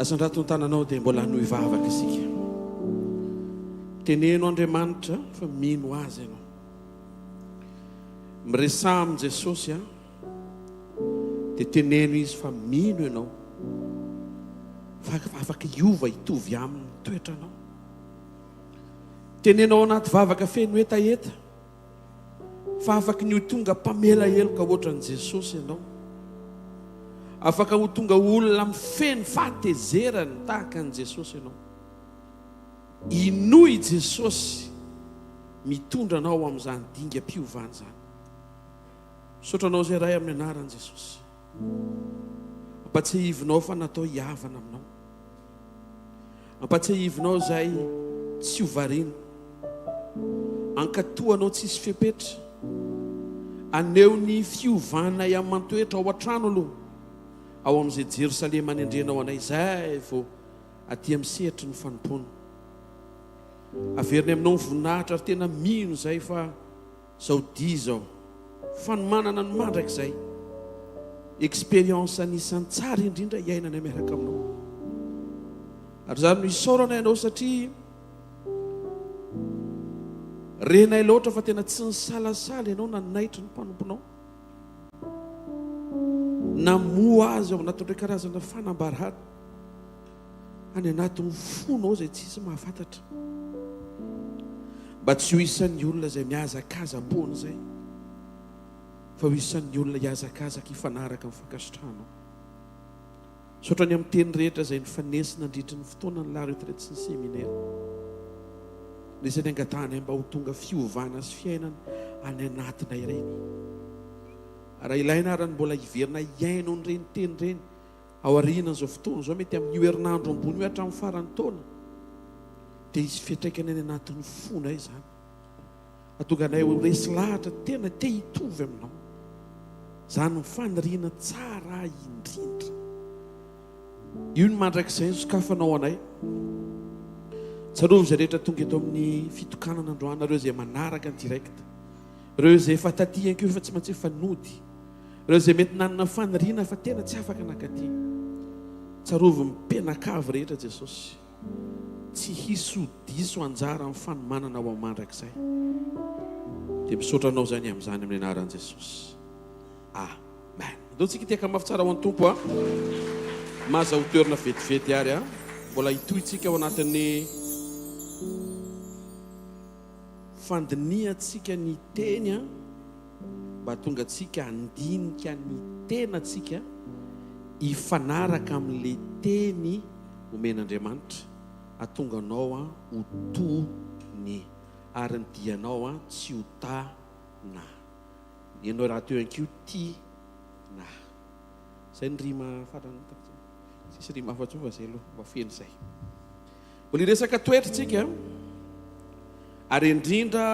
Asandrato ny tananao dia mbola hanohy vavaka isika. Teneno Andriamanitra fa mino Azy ianao. Miresaha amin'i Jesosy an. Dia teneno Izy fa mino ianao. Fa afaka hiova hitovy aminy ny toetranao. Teneno ao anaty vavaka feno hetaheta. Fa afaky ny ho tonga mpamela heloka hoatran'i Jesosy ianao. Afaka ho tonga olona mifehy ny fahatezerany tahaka an'i Jesosy ianao. Inoy i Jesosy mitondra anao amin'izany dingam-piovana izany. Misaotra anao izay Ray amin'ny anaran'i Jesosy. Ampatsiahivinao fa natao hihavana aminao. Ampatsiahivinao izay tsy ho variana. Ankatoa anao tsisy fepetra. Aneho ny fiovanay aman-toetra ao an-trano aloha, ao amin'izay Jerosalema anendrenao anay izay vao aty amin'ny sehatry ny fanompoana. Averinay aminao ny voninahitra ary tena mino izay fa Zao dia izao. Fanomanana ny mandrakizay. Expérience anisan'ny tsara indrindra iainanay miaraka aminao. Ary izany no isaoranay anao satria renay loatra fa tena tsy nisalasala ianao nanaitry ny mpanomponao. Namoha azy ao anatin'ireo karazana fanambarana. any anatin'ny fonao izay tsisy mahafantatra. Mba tsy ho isan'ny olona izay mihazakaza-poana izay, fa ho isan'ny olona hihazakazaka hifanaraka amin'ny fankasitrahanao. Misaotra ny amin'ny teny rehetra izay nifanesy nandritry ny fotoana ny la retraite sy ny séminaire. Anisan'ny angatahanay mba ho tonga fiovana sy fiainana any anatinay ireny. Raha ilaina ary ny mbola hiverina hihaino an'ireny teny ireny, Aorianan'izao fotoana izao, mety amin'io herinandro ambony io hatramin'ny faran'ny taona, dia hisy fiantraikany any anatin'ny fonay izany. Hahatonga anay ho resy lahatra tena te hitovy aminao. Izany no faniriana tsara indrindra. Io ny mandrakizay nosokafanao anay. Tsarovy izay rehetra tonga eto amin'ny fitokanana androany, ireo izay manaraka ny direct, ireo izay efa taty ihany koa efa tsy maintsy efa nody. Ireo izay mety nanana faniriana fa tena tsy afaka nankaty. Tsarovy ny mpianakavy rehetra Jesosy. Tsy hisy ho diso anjara amin'ny fanomanana ho mandrakizay. Dia misaotra anao izay ny amin'izany amin'ny anaran'i Jesosy. Amen. Andao tsika hitehaka mafy tsara ho an'ny Tompo a. Maza ho toerana vetivety ary a. Mbola hitohy tsika ao anatin'ny fandinihantsika ny teny a. Mba hahatonga antsika handinika ny tenantsika hifanaraka amin'ilay teny omen'Andriamanitra, hahatonga anao ho tony ary ny dianao tsy ho ta na. Ny anao rahateo ihany koa tia na. Izay ny rima farany hitako. Tsisy rima hafa intsony fa izay aloha mba feno izay. Mbola hiresaka toetra isika ary indrindra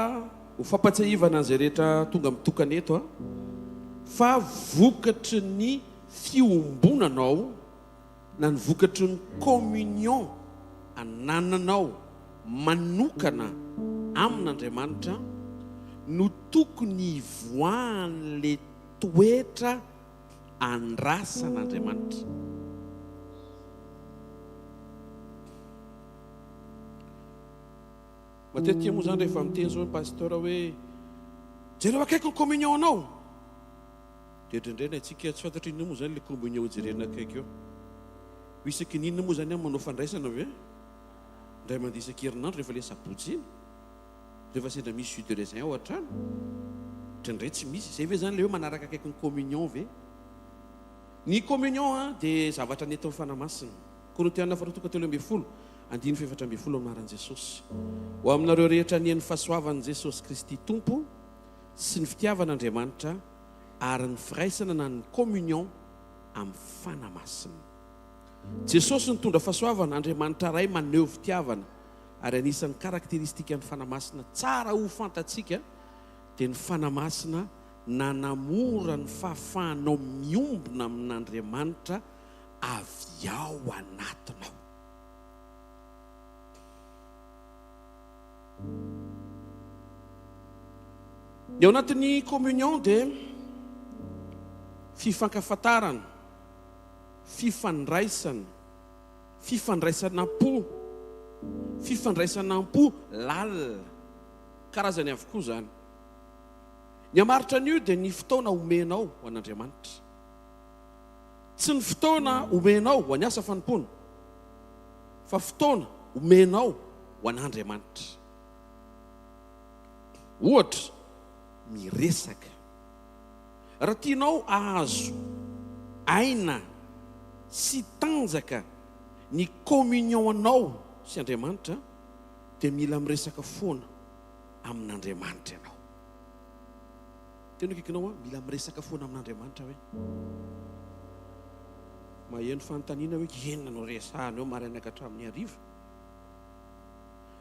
ho fampatsiahivana an'izay rehetra tonga mitokana eto fa vokatry ny fiombonanao na ny vokatry ny communion anananao manokana amin'Andriamanitra no tokony hivoahan'le toetra andrasan'Andriamanitra. Matetika moa zany rehefa miteny zao ny pasteur hoe jereo akaiky ny communion anao. Dia indraindray ny antsika tsy fantatro inona moa zany le communion jerena akaiky eo. Isaky ny inona moa zany aho manao fandraisana ve? Indray mandeha isan-kerinandro rehefa le sabotsy iny. Rehefa sendra misy jus de raisin ao an-trano. Indraindray tsy misy. Izay ve zany le hoe manaraka akaiky ny communion ve? Ny communion dia zavatra nentin'ny Fanahy Masina. Korintiana faharoa toko 13, andininy faha-14 Anaran'i Jesosy. Ho aminareo rehetra anie ny fahasoavan'i Jesosy Kristy Tompo sy ny fitiavan'Andriamanitra ary ny firaisana na ny communion amin'ny Fanahy Masina. Jesosy nitondra fahasoavana, Andriamanitra Ray maneho fitiavana ary anisan'ny karakteristikan'ny Fanahy Masina tsara ho fantatsika dia ny Fanahy Masina nanamora ny fahafahanao miombona amin'Andriamanitra avy ao anatinao. Ny ao anatin'ny communion dia fifankafantarana, fifandraisana, Fifandraisana am-po, fifandraisana am-po lalina. Karazany avokoa izany. Ny hamaritra an'io dia ny fotoana omenao ho an'Andriamanitra. Tsy ny fotoana omenao ho an'ny asa fanompoana, fa fotoana omenao ho an'Andriamanitra. Ohatra, miresaka. Raha tianao hahazo aina sy tanjaka ny communion anao sy Andriamanitra dia mila miresaka foana amin'Andriamanitra ianao. Tena akaikinao aho, mila miresaka foana amin'Andriamanitra hoe. Maheno fanontaniana hoe inona no resahana eo maraina ka hatramin'ny hariva?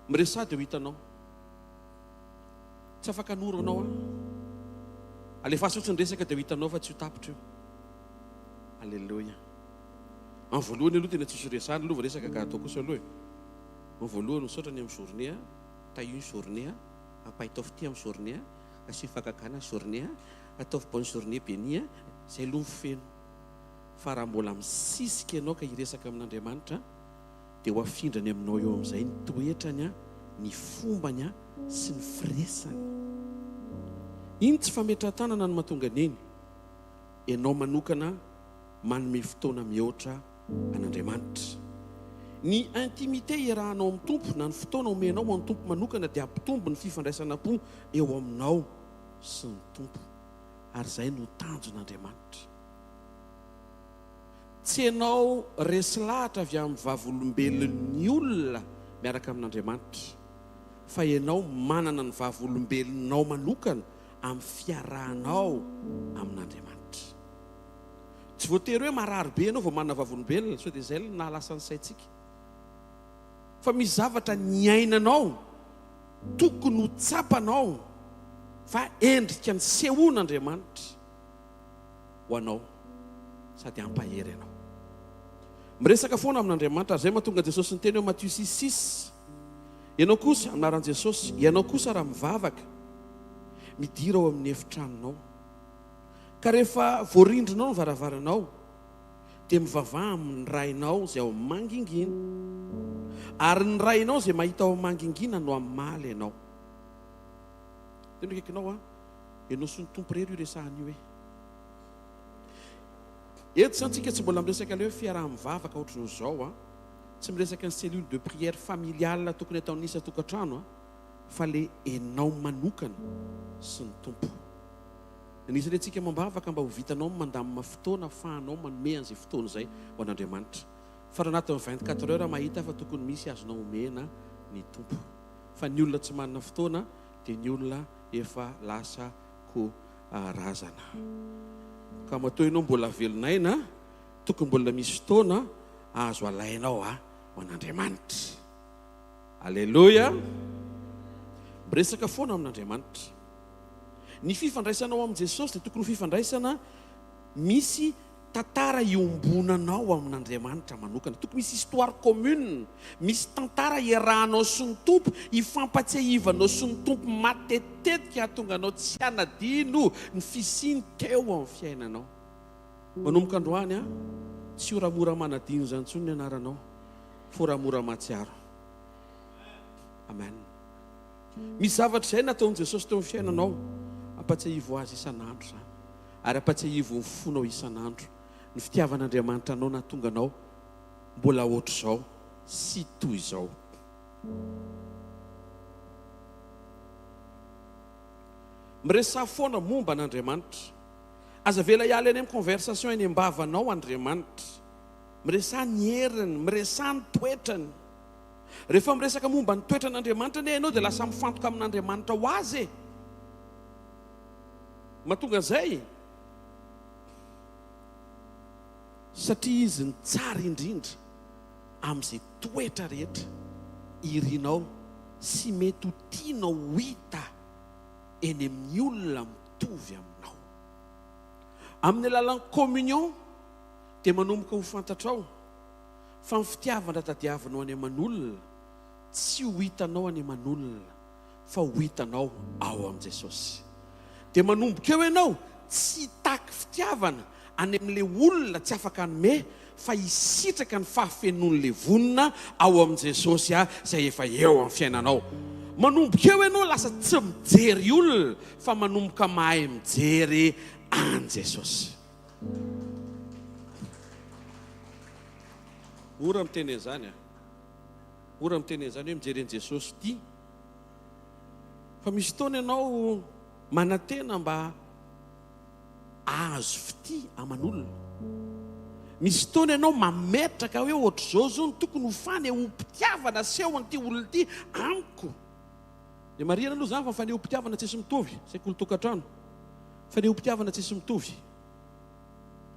Miresaha dia ho hitanao. Tsy afaka hanoro anao aho. Alefaso fotsiny ny resaka dia ho hitanao fa tsy ho tapitra io. Aleloia. Amin'ny voalohany aloha tena tsisy resahana aloha vao resaka ka atao kosa aloha e. Amin'ny voalohany misaotra ny amin'ny journée a, tahio ny journée a, ampahitao fitia amin'ny journée a, asio fahagagana ny journée a, ataovy bonne journée bénie a, izay aloha ny feno. Fa raha mbola misisika ianao ka hiresaka amin'Andriamanitra dia ho afindrany aminao eo amin'izay ny toetrany, ny fombany sy ny firesany. Iny tsy fametrahan-tanana no mahatonga an'iny. Ianao manokana manome fotoana mihoatra an'Andriamanitra. Ny intimité iarahanao amin'ny Tompo na ny fotoana omenao ho an'ny Tompo manokana dia hampitombo ny fifandraisana-po eo aminao sy ny Tompo. Ary izay no tanjon'Andriamanitra. Tsy ianao resy lahatra avy amin'ny vavolombelon'ny olona miaraka amin'Andriamanitra, fa ianao manana ny vavolombelonao manokana amin'ny fiarahanao amin'Andriamanitra. Tsy voatery hoe marary be ianao vao manana vavolombelona, sao dia izay no nahalasa ny saintsika. Fa misy zavatra niainanao tokony ho tsapanao fa endrika nisehoan'Andriamanitra. ho anao sady hampahery anao. Miresaka foana amin'Andriamanitra ary izay mahatonga Jesosy niteny hoe Matio 6, 6 Ianao kosa, amin'ny anaran'i Jesosy, ianao kosa raha mivavaka, midira ao amin'ny efitranonao. Ka rehefa voarindrinao ny varavaranao, dia mivavaha amin'ny Rainao izay ao amin'ny mangingina. Ary ny Rainao izay mahita ao amin'ny mangingina no hamaly anao. Tena akaikinao aho. Ianao sy ny Tompo irery io resahana io e. Eto izany tsika tsy mbola miresaka ilay hoe fiaraha-mivavaka ohatran'izao an. Tsy miresaka ny cellule de prière familiale tokony ataon'ny isan-tokantrano an, fa le enao manokana sy ny Tompo. Anisan'ny antsika mambavaka mba ho vitanao ny mandamina fotoana afahanao manome an'izay fotoana izay ho an'Andriamanitra. Fa raha anatin'ny 24 heures mahita fa tokony misy azonao omena ny Tompo. Fa ny olona tsy manana fotoana dia ny olona efa lasa ko razana. Ka matoa ianao mbola velon'aina, tokony mbola misy fotoana azo alainao a ho an'Andriamanitra. Aleloia! Miresaka foana amin'Andriamanitra. Ny fifandraisanao amin'i Jesosy dia tokony ho fifandraisana misy Tantara iombonanao amin'Andriamanitra manokana. Tokony hisy histoire commune, misy tantara iarahanao sy ny Tompo, ifampatsiahivanao sy ny Tompo matetitetika hahatonga anao tsy hanadino ny fisiany teo amin'ny fiainanao. Manomboka androany an, tsy ho Ramora manadino izany intsony ny anaranao, fa ho Ramora mahatsiaro. Amen. Misy zavatra izay nataon'i Jesosy teo amin'ny fiainanao, ampatsiahivo Azy isan'andro izany. Ary ampatsiahivo ny fonao isan'andro ny fitiavan'Andriamanitra anao nahatonga anao mbola hoatr'izao sy toy izao. Miresaha foana momba an'Andriamanitra. Aza avela hiala eny amin'ny conversation eny am-bavanao Andriamanitra. Miresaha ny heriny, miresaha ny toetrany. Rehefa miresaka momba ny toetran'Andriamanitra anie ianao dia lasa mifantoka amin'Andriamanitra ho azy e. Mahatonga an'izay? Satria Izy ny tsara indrindra amin'izay toetra rehetra irinao sy mety ho tianao ho hita eny amin'ny olona mitovy aminao. Amin'ny alalan'ny communion dia manomboka ho fantatrao fa ny fitiavana tadiavinao any aman'olona tsy ho hitanao any aman'olona fa ho hitanao ao amin'i Jesosy. Dia manomboka eo ianao tsy hitaky fitiavana any amin'ilay olona tsy afaka hanome fa hisitraka ny fahafenoan'ilay vonona ao amin'i Jesosy izay efa eo amin'ny fiainanao. Manomboka eo ianao lasa tsy mijery olona fa manomboka mahay mijery an'i Jesosy. Mora miteny an'izany a. Mora miteny an'izany hoe mijery an'i Jesosy ity. Fa misy fotoana ianao manantena mba ahazo fitia aman'olona. Misy fotoana ianao mametraka hoe ohatr'izao izao no tokony ho fanehoam-pitiavana asehon'ity olona ity amiko. Dia marihana aloha izany fa fanehoam-pitiavana tsisy mitovy, sekoly tokantrano. Fanehoam-pitiavana tsisy mitovy.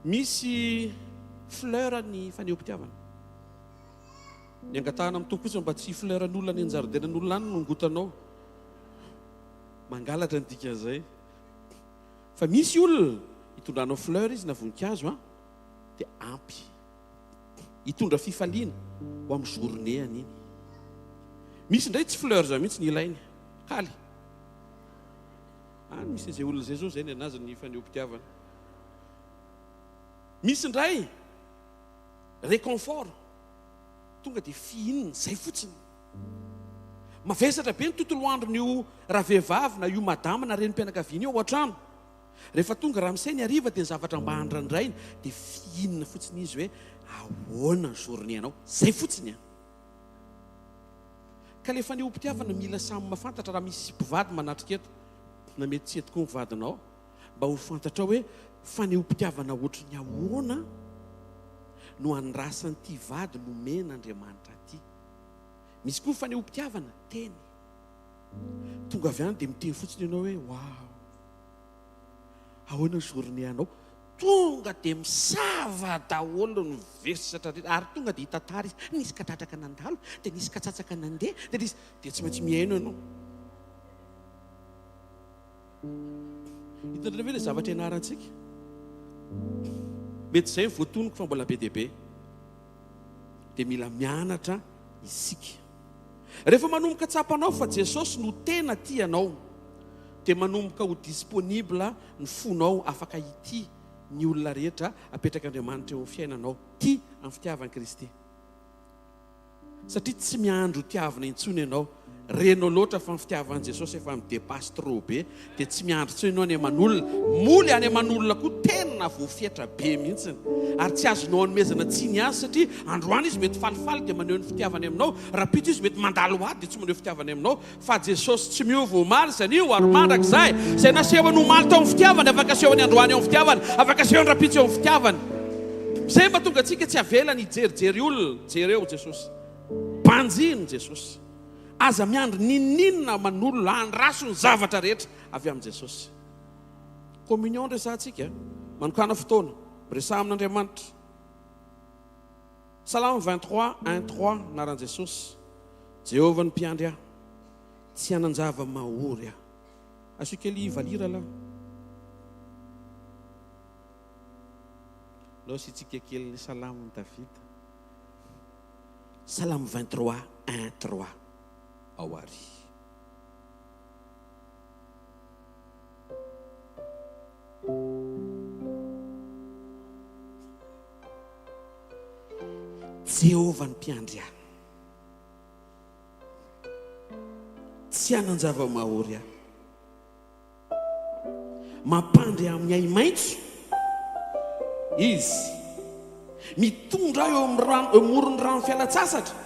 Misy fleur ny fanehoam-pitiavana. Ny angatahana amin'ny Tompo fotsiny mba tsy fleur n'olona any an-jaridainan'olona any no ongotanao. Mangalatra ny dikan'izay. Fa misy olona hitondranao fleur izy na voninkazo an, dia ampy. Hitondra fifaliana ho amin'ny journée-ny iny. Misy indray tsy fleurs mihitsy ny ilainy. Kaly. Any misy an'izay olona izay zao izay ny anazy ny fanehoam-pitiavana. Misy indray réconfort. Tonga dia fihinina, izay fotsiny. Mavesatra be ny tontolo andron'io ravehivavy na io madama na renim-pianakaviana io ao an-trano. Rehefa tonga ramose ny hariva dia ny zavatra mba andrandrainy dia fihinina fotsiny izy hoe ahoana ny journée anao. Izay fotsiny an! Ka ilay fanehoam-pitiavana mila samy mahafantatra raha misy mpivady manatrika eto na mety tsy eto koa ny vadinao mba ho fantatrao hoe fanehoam-pitiavana ohatry ny ahoana no andrasan'ity vady nomen'Andriamanitra ity. Misy koa ny fanehoam-pitiavana, teny. Tonga avy any dia miteny fotsiny ianao hoe waouh. Ahoana ny journée anao? Tonga dia misava daholo ny vesatra rehetra ary tonga dia hitantara izy. Nisy kadradraka nandalo, dia nisy katsatsaka nandeha, dia nisy dia tsy maintsy mihaino ianao. Hitanareo ve ilay zavatra ianarantsika? Mety izay ny voatonoko fa mbola be dia be. Dia mila mianatra isika. Rehefa manomboka tsapanao fa Jesosy no tena tia anao, dia manomboka ho disponible ny fonao afaka hitia ny olona rehetra apetrak'Andriamanitra eo amin'ny fiainanao. Tia amin'ny fitiavan'i Kristy. Satria tsy miandry ho tiavina intsony ianao. Renao loatra fa ny fitiavan'i Jesosy efa mi-depasse trop be dia tsy miandry intsony ianao any aman'olona. Moly any aman'olona koa tena voafetra be mihitsiny. Ary tsy azonao anomezana tsiny azy satria androany izy mety falifaly dia maneho ny fitiavany aminao, rahampitso izy mety mandalo ady dia tsy maneho fitiavany aminao. Fa Jesosy tsy miova omaly sy anio ary mandrakizay. Izay nasehony omaly tao amin'ny fitiavany, afaka asehony androany eo amin'ny fitiavany, afaka asehony rahampitso eo amin'ny fitiavany. Izay mahatonga antsika tsy avelany hijerijery olona. Jereo Jesosy. Banjino Jesosy. Aza miandry n'inon'inona aman'olona, andraso ny zavatra rehetra avy amin'i Jesosy. Communion resahantsika, manokàna fotoana, miresaha amin'Andriamanitra. Salamo 23, 1, 3, Anaran'i Jesosy, Jehovah no mpiandry ahy, tsy hanan-java-mahory aho. Asio kely valiha rahalahy. Alao asiantsika kely ny salamon'i Davida. Salamo 23, 1, 3 ao ary. Jehovah ny mpiandry ahy. Tsy hanan-java-mahory ahy. Mampandry amin'ny ahi-maitso Izy. Mitondra ahy eo amin'ny rano, eo amoron'ny rano fialan-tsasatra.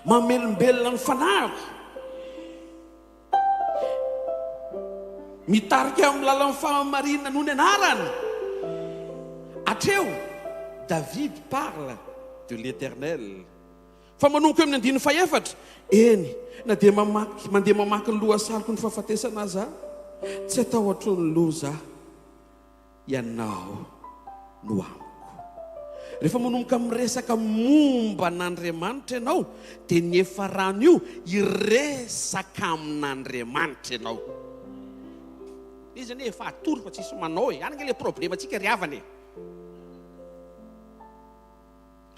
Mamelombelona ny fanahiko. Mitarika amin'ny lalan'ny fahamarinana noho ny anarany. Hatreo, David parle de l'Eternel. Fa manomboka eo amin'ny andininy fahefatra, Eny, na dia mamaky, mandeha mamaky ny lohasaliko ny fahafatesana aza aho, tsy hatahotro ny loza aho. Ianao no amiko. Rehefa manomboka miresaka momba an'Andriamanitra ianao, dia ny efa rano io, hiresaka amin'Andriamanitra ianao. Izy anie efa atoro fa tsisy manao e. Any ange le problemantsika ry havana e.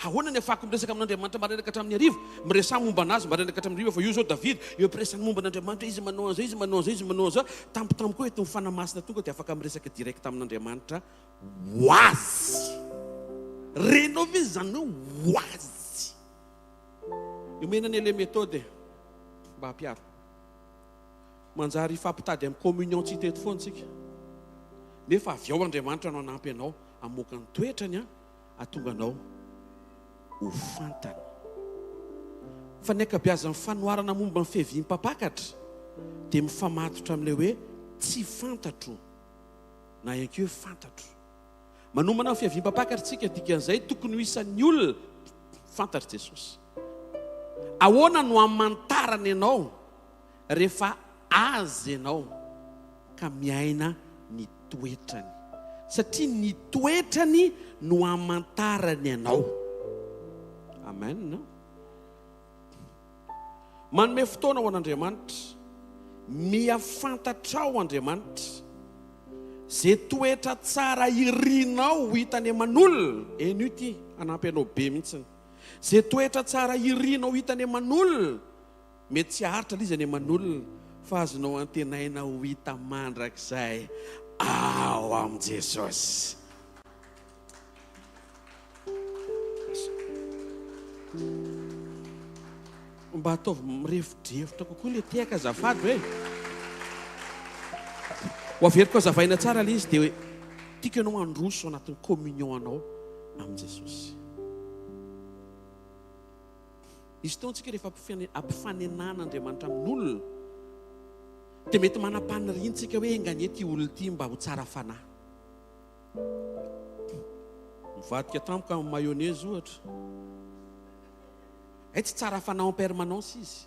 Ahoana ny afahako miresaka amin'Andriamanitra maraina ka hatramin'ny hariva? Miresaha momba an'Azy maraina ka hatramin'ny hariva fa io izao Davida, eo am-piresahany momba an'Andriamanitra, izy manao an'izao, izy manao an'izao, izy manao an'izao, tampotampoka eo entin'ny Fanahy Masina tonga dia afaka miresaka direct amin'Andriamanitra ho azy. Renao ve izany hoe ho azy? Omena anie le méthode e, mba hampiaro. Manjary hifampitady amin'ny communion tsy hita eto foana tsika. Nefa avy ao Andriamanitra no hanampy anao hamoaka ny toetrany an, hahatonga anao ho fantany. Fa ny ankabeazan'ny fanoharana momba ny fiaviam-mpampakatra dia mifamatotra amin'ilay hoe tsy fantatro na ihany koa hoe fantatro. Manomana ny fiaviam-mpampakatra isika, dikan'izay tokony ho isan'ny olona fantatr'i Jesosy. Ahoana no hamantarany anao rehefa Azy ianao ka miaina ny toetrany? Satria ny toetrany no hamantarany anao. Amen. Manome fotoana ho an'Andriamanitra. Miha fantatrao Andriamanitra. Ze toetra tsara irinao ho hitany aman'olona, eny io ty hanampy anao be mihitsiny. Ze toetra tsara irinao ho hitany aman'olona, mety tsy haharitra le izy any aman'olona, fa azonao antenaina ho hita mandrakizay ao amin'i Jesosy. Mba ataovy mirefodrefotra kokoa ilay tehaka azafady hoe. Ho averiko hazavaina tsara ilay izy dia hoe tiako ianao handroso anatin'ny communion anao amin'i Jesosy. Misy fotoana tsika rehefa ampifanenan'Andriamanitra amin'olona dia mety manam-paniriana tsika hoe enga anie ity olona ity mba ho tsara fanahy. Mivadika tampoka amin'ny mayonnaise ohatra. Hay tsy tsara fanahy en permanence izy.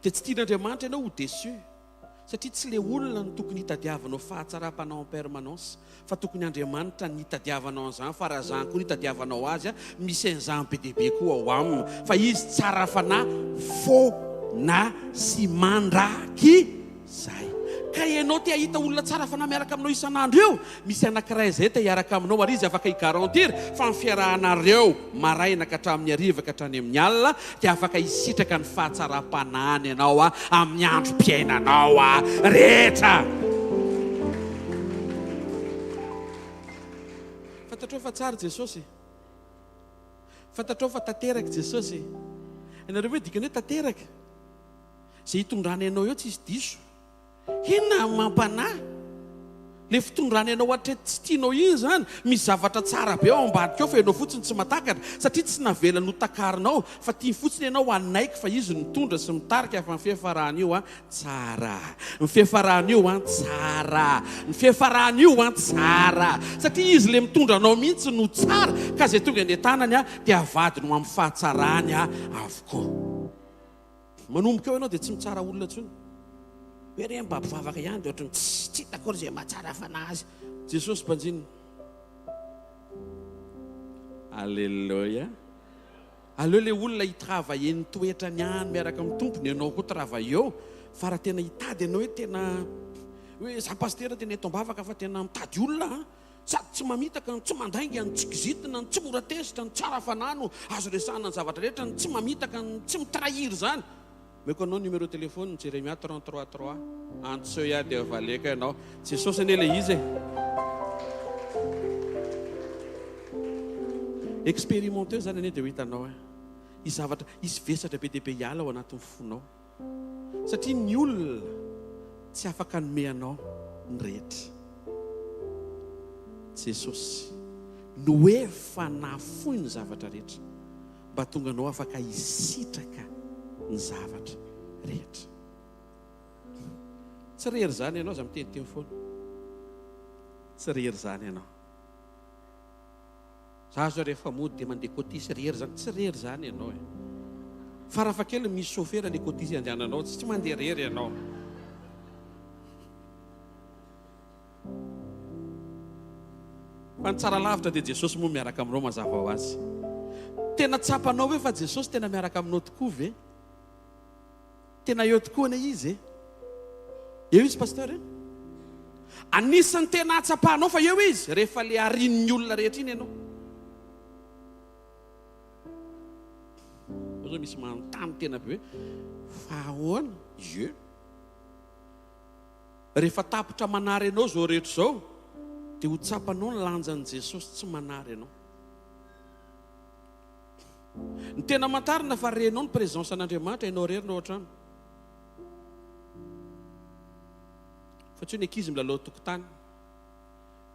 Dia tsy tian'Andriamanitra ianao ho déçu. Satria tsy le olona no tokony hitadiavanao fahatsaram-panahy en permanence fa tokony Andriamanitra no hitadiavanao an'izany fa raha izany koa no hitadiavanao azy misy an'izany be dia be koa ao aminy fa izy tsara fanahy foana sy mandrakizay. Ka ianao te hahita olona tsara fanahy miaraka aminao isan'andro eo, misy anankiray izay te hiaraka aminao ary izy afaka hi-garantir fa ny fiarahanareo maraina ka hatramin'ny hariva ka hatrany amin'ny alina dia afaka hisitraka ny fahatsaram-panahiny ianao amin'ny androm-piainanao rehetra. Fantatrao fa tsara Jesosy. Fantatrao fa tanteraka Jesosy. Ianareo ve dikany hoe tanteraka? Izay hitondrany anao eo tsisy diso. Inona no mampanahy? Le fitondrany anao hatreto tsy tianao iny zany, misy zavatra tsara be ao ambadika ao fa ianao fotsiny tsy matakatra satria tsy navelany ho takarinao fa tiany fotsiny ianao hanaiky fa izy no mitondra sy mitarika fa ny fiafaran'io an tsara, ny fiafaran'io an tsara, ny fiafaran'io an tsara satria izy le mitondra anao mihitsy no tsara ka zay tonga eny an-tanany an dia avadiny ho amin'ny fahatsarany avokoa. Manomboka eo ianao dia tsy mitsara olona intsony. Hoe re mba mpivavaka ihany dia ohatran'ny tsy tsy hitako akory izay mahatsara fanahy azy. Jesosy banjinina. Alléluia. Aleo le olona hi-travailler ny toetrany any miaraka amin'ny tompony, ianao koa travailler eo. Fa raha tena hitady ianao hoe tena hoe za pasitera tena eto am-bavaka fa tena mitady olona an. Sady tsy mamitaka no tsy mandainga no tsy kizitina no tsy mora tezitra no tsara fanahy no azo resahana ny zavatra rehetra no tsy mamitaka no tsy mi-trahir izany. Omeko anao numéro téléphone Jeremia 33 3 antsoy ahy dia valeko ianao. Jesosy anie ilay izy e. Expérimenteo izany anie dia ho hitanao e. Hisy zavatra, hisy vesatra be dia be hiala ao anatin'ny fonao. Satria ny olona tsy afaka hanome anao ny rehetra. Jesosy no efa nahafoy ny zavatra rehetra mba hahatonga anao afaka hisitraka ny zavatra rehetra. Tsy rery izany ianao, aza miteniteny foana. Tsy rery izany ianao. Za zao rehefa mody dia mandeha cotisse rery zany, tsy rery zany ianao e. Farafahakeliny misy chauffeur le cotisse andehananao, tsy mandeha rery ianao. Fa ny tsara lavitra dia Jesosy moa miaraka aminao mazava ho azy. Tena tsapanao ve fa Jesosy tena miaraka aminao tokoa ve? Tena eo tokoa anie izy e. Eo izy pasteur e. Anisan'ny tena ahatsapanao fa eo izy rehefa le arin'ny olona rehetra iny ianao. Zao misy manontany tena be hoe fa ahoana? Ie. Rehefa tapitra manary anao izao rehetra izao dia ho tsapanao ny lanjan'i Jesosy tsy manary anao. Ny tena amantarana fa renao ny présence an'Andriamanitra, ianao irery no ao an-trano. Fa tsy hoe ny ankizy milalao an-tokotany.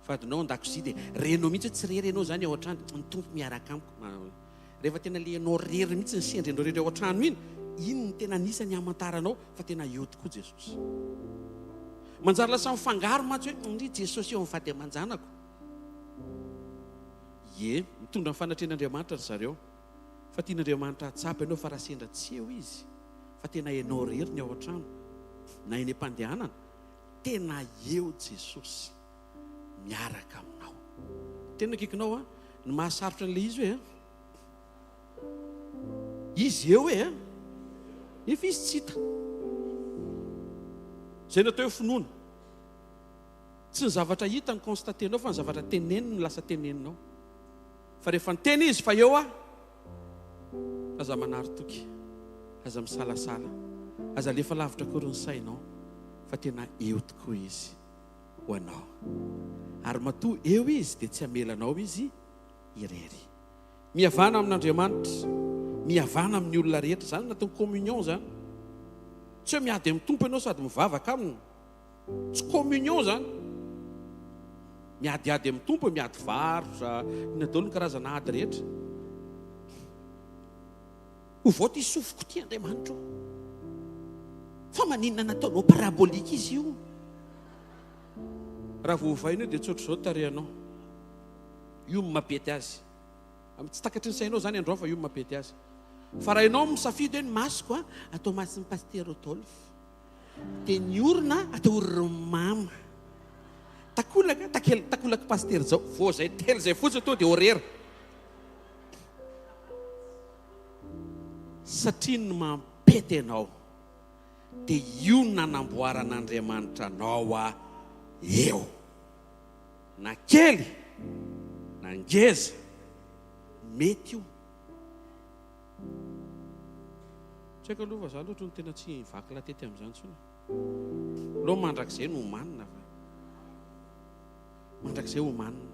Vadinao an-dakozia dia renao mihitsy hoe tsy irery ianao izany ao an-trano, ny Tompo miaraka amiko. Rehefa tena le ianao irery mihitsy ny sendra ianao irery ao an-trano iny, iny no tena anisan'ny hamantaranao fa tena eo tokoa Jesosy. Manjary lasa mifangaro mantsy hoe ndry Jesosy eo amin'ny vady aman-janako. Ie, mitondra ny fanatrehan'Andriamanitra ry zareo. Fa tian'Andriamanitra hahatsapa ianao fa raha sendra tsy eo Izy, fa tena ianao irery ny ao an-trano, na eny am-pandehanana, tena eo Jesosy miaraka aminao. Tena akaikinao an, ny mahasarotra an'ilay izy hoe an, Izy eo e, nefa Izy tsy hita. Izay no atao hoe finoana. Tsy ny zavatra hita no constater-nao fa ny zavatra teneniny no lasa teneninao. Fa rehefa niteny Izy fa eo aho, aza manary toky, aza misalasala, aza alefa lavitra akory ny sainao fa tena eo tokoa Izy ho anao. Ary matoa eo Izy dia tsy hamela anao Izy irery. Mihavana amin'Andriamanitra, mihavana amin'ny olona rehetra, izany anatin'ny communion izany. Tsy hoe miady amin'ny Tompo ianao sady mivavaka Aminy. Tsy communion zany. Miadiady amin'ny Tompo, miady varotra, inona daholo ny karazana ady rehetra. Ovao ty sofiko ty Andriamanitra o. Fa maninona nataonao parabolique izy io? Raha vao ovaina io dia tsy ohatr'izao ny tarehanao. Io no mampety azy. Tsy takatry ny sainao izany androany fa io no mampety azy. Fa raha ianao misafidy hoe ny masoko atao mason'ny Pasitera Rodolphe. Dia ny orona atao oron'ny mama. Takolaka, takel, takolak'i Pasitera Jao. Vao izay telo izay fotsiny tonga dia horera. Satria ny mampety anao dia io nanamboaran'Andriamanitra anao a eo. Na kely na ngeza, mety io. Tsy haiko aloha fa za loatra no tena tsy vaky la tety amin'izany intsony. Aleo mandrakizay no omanina fa mandrakizay omanina.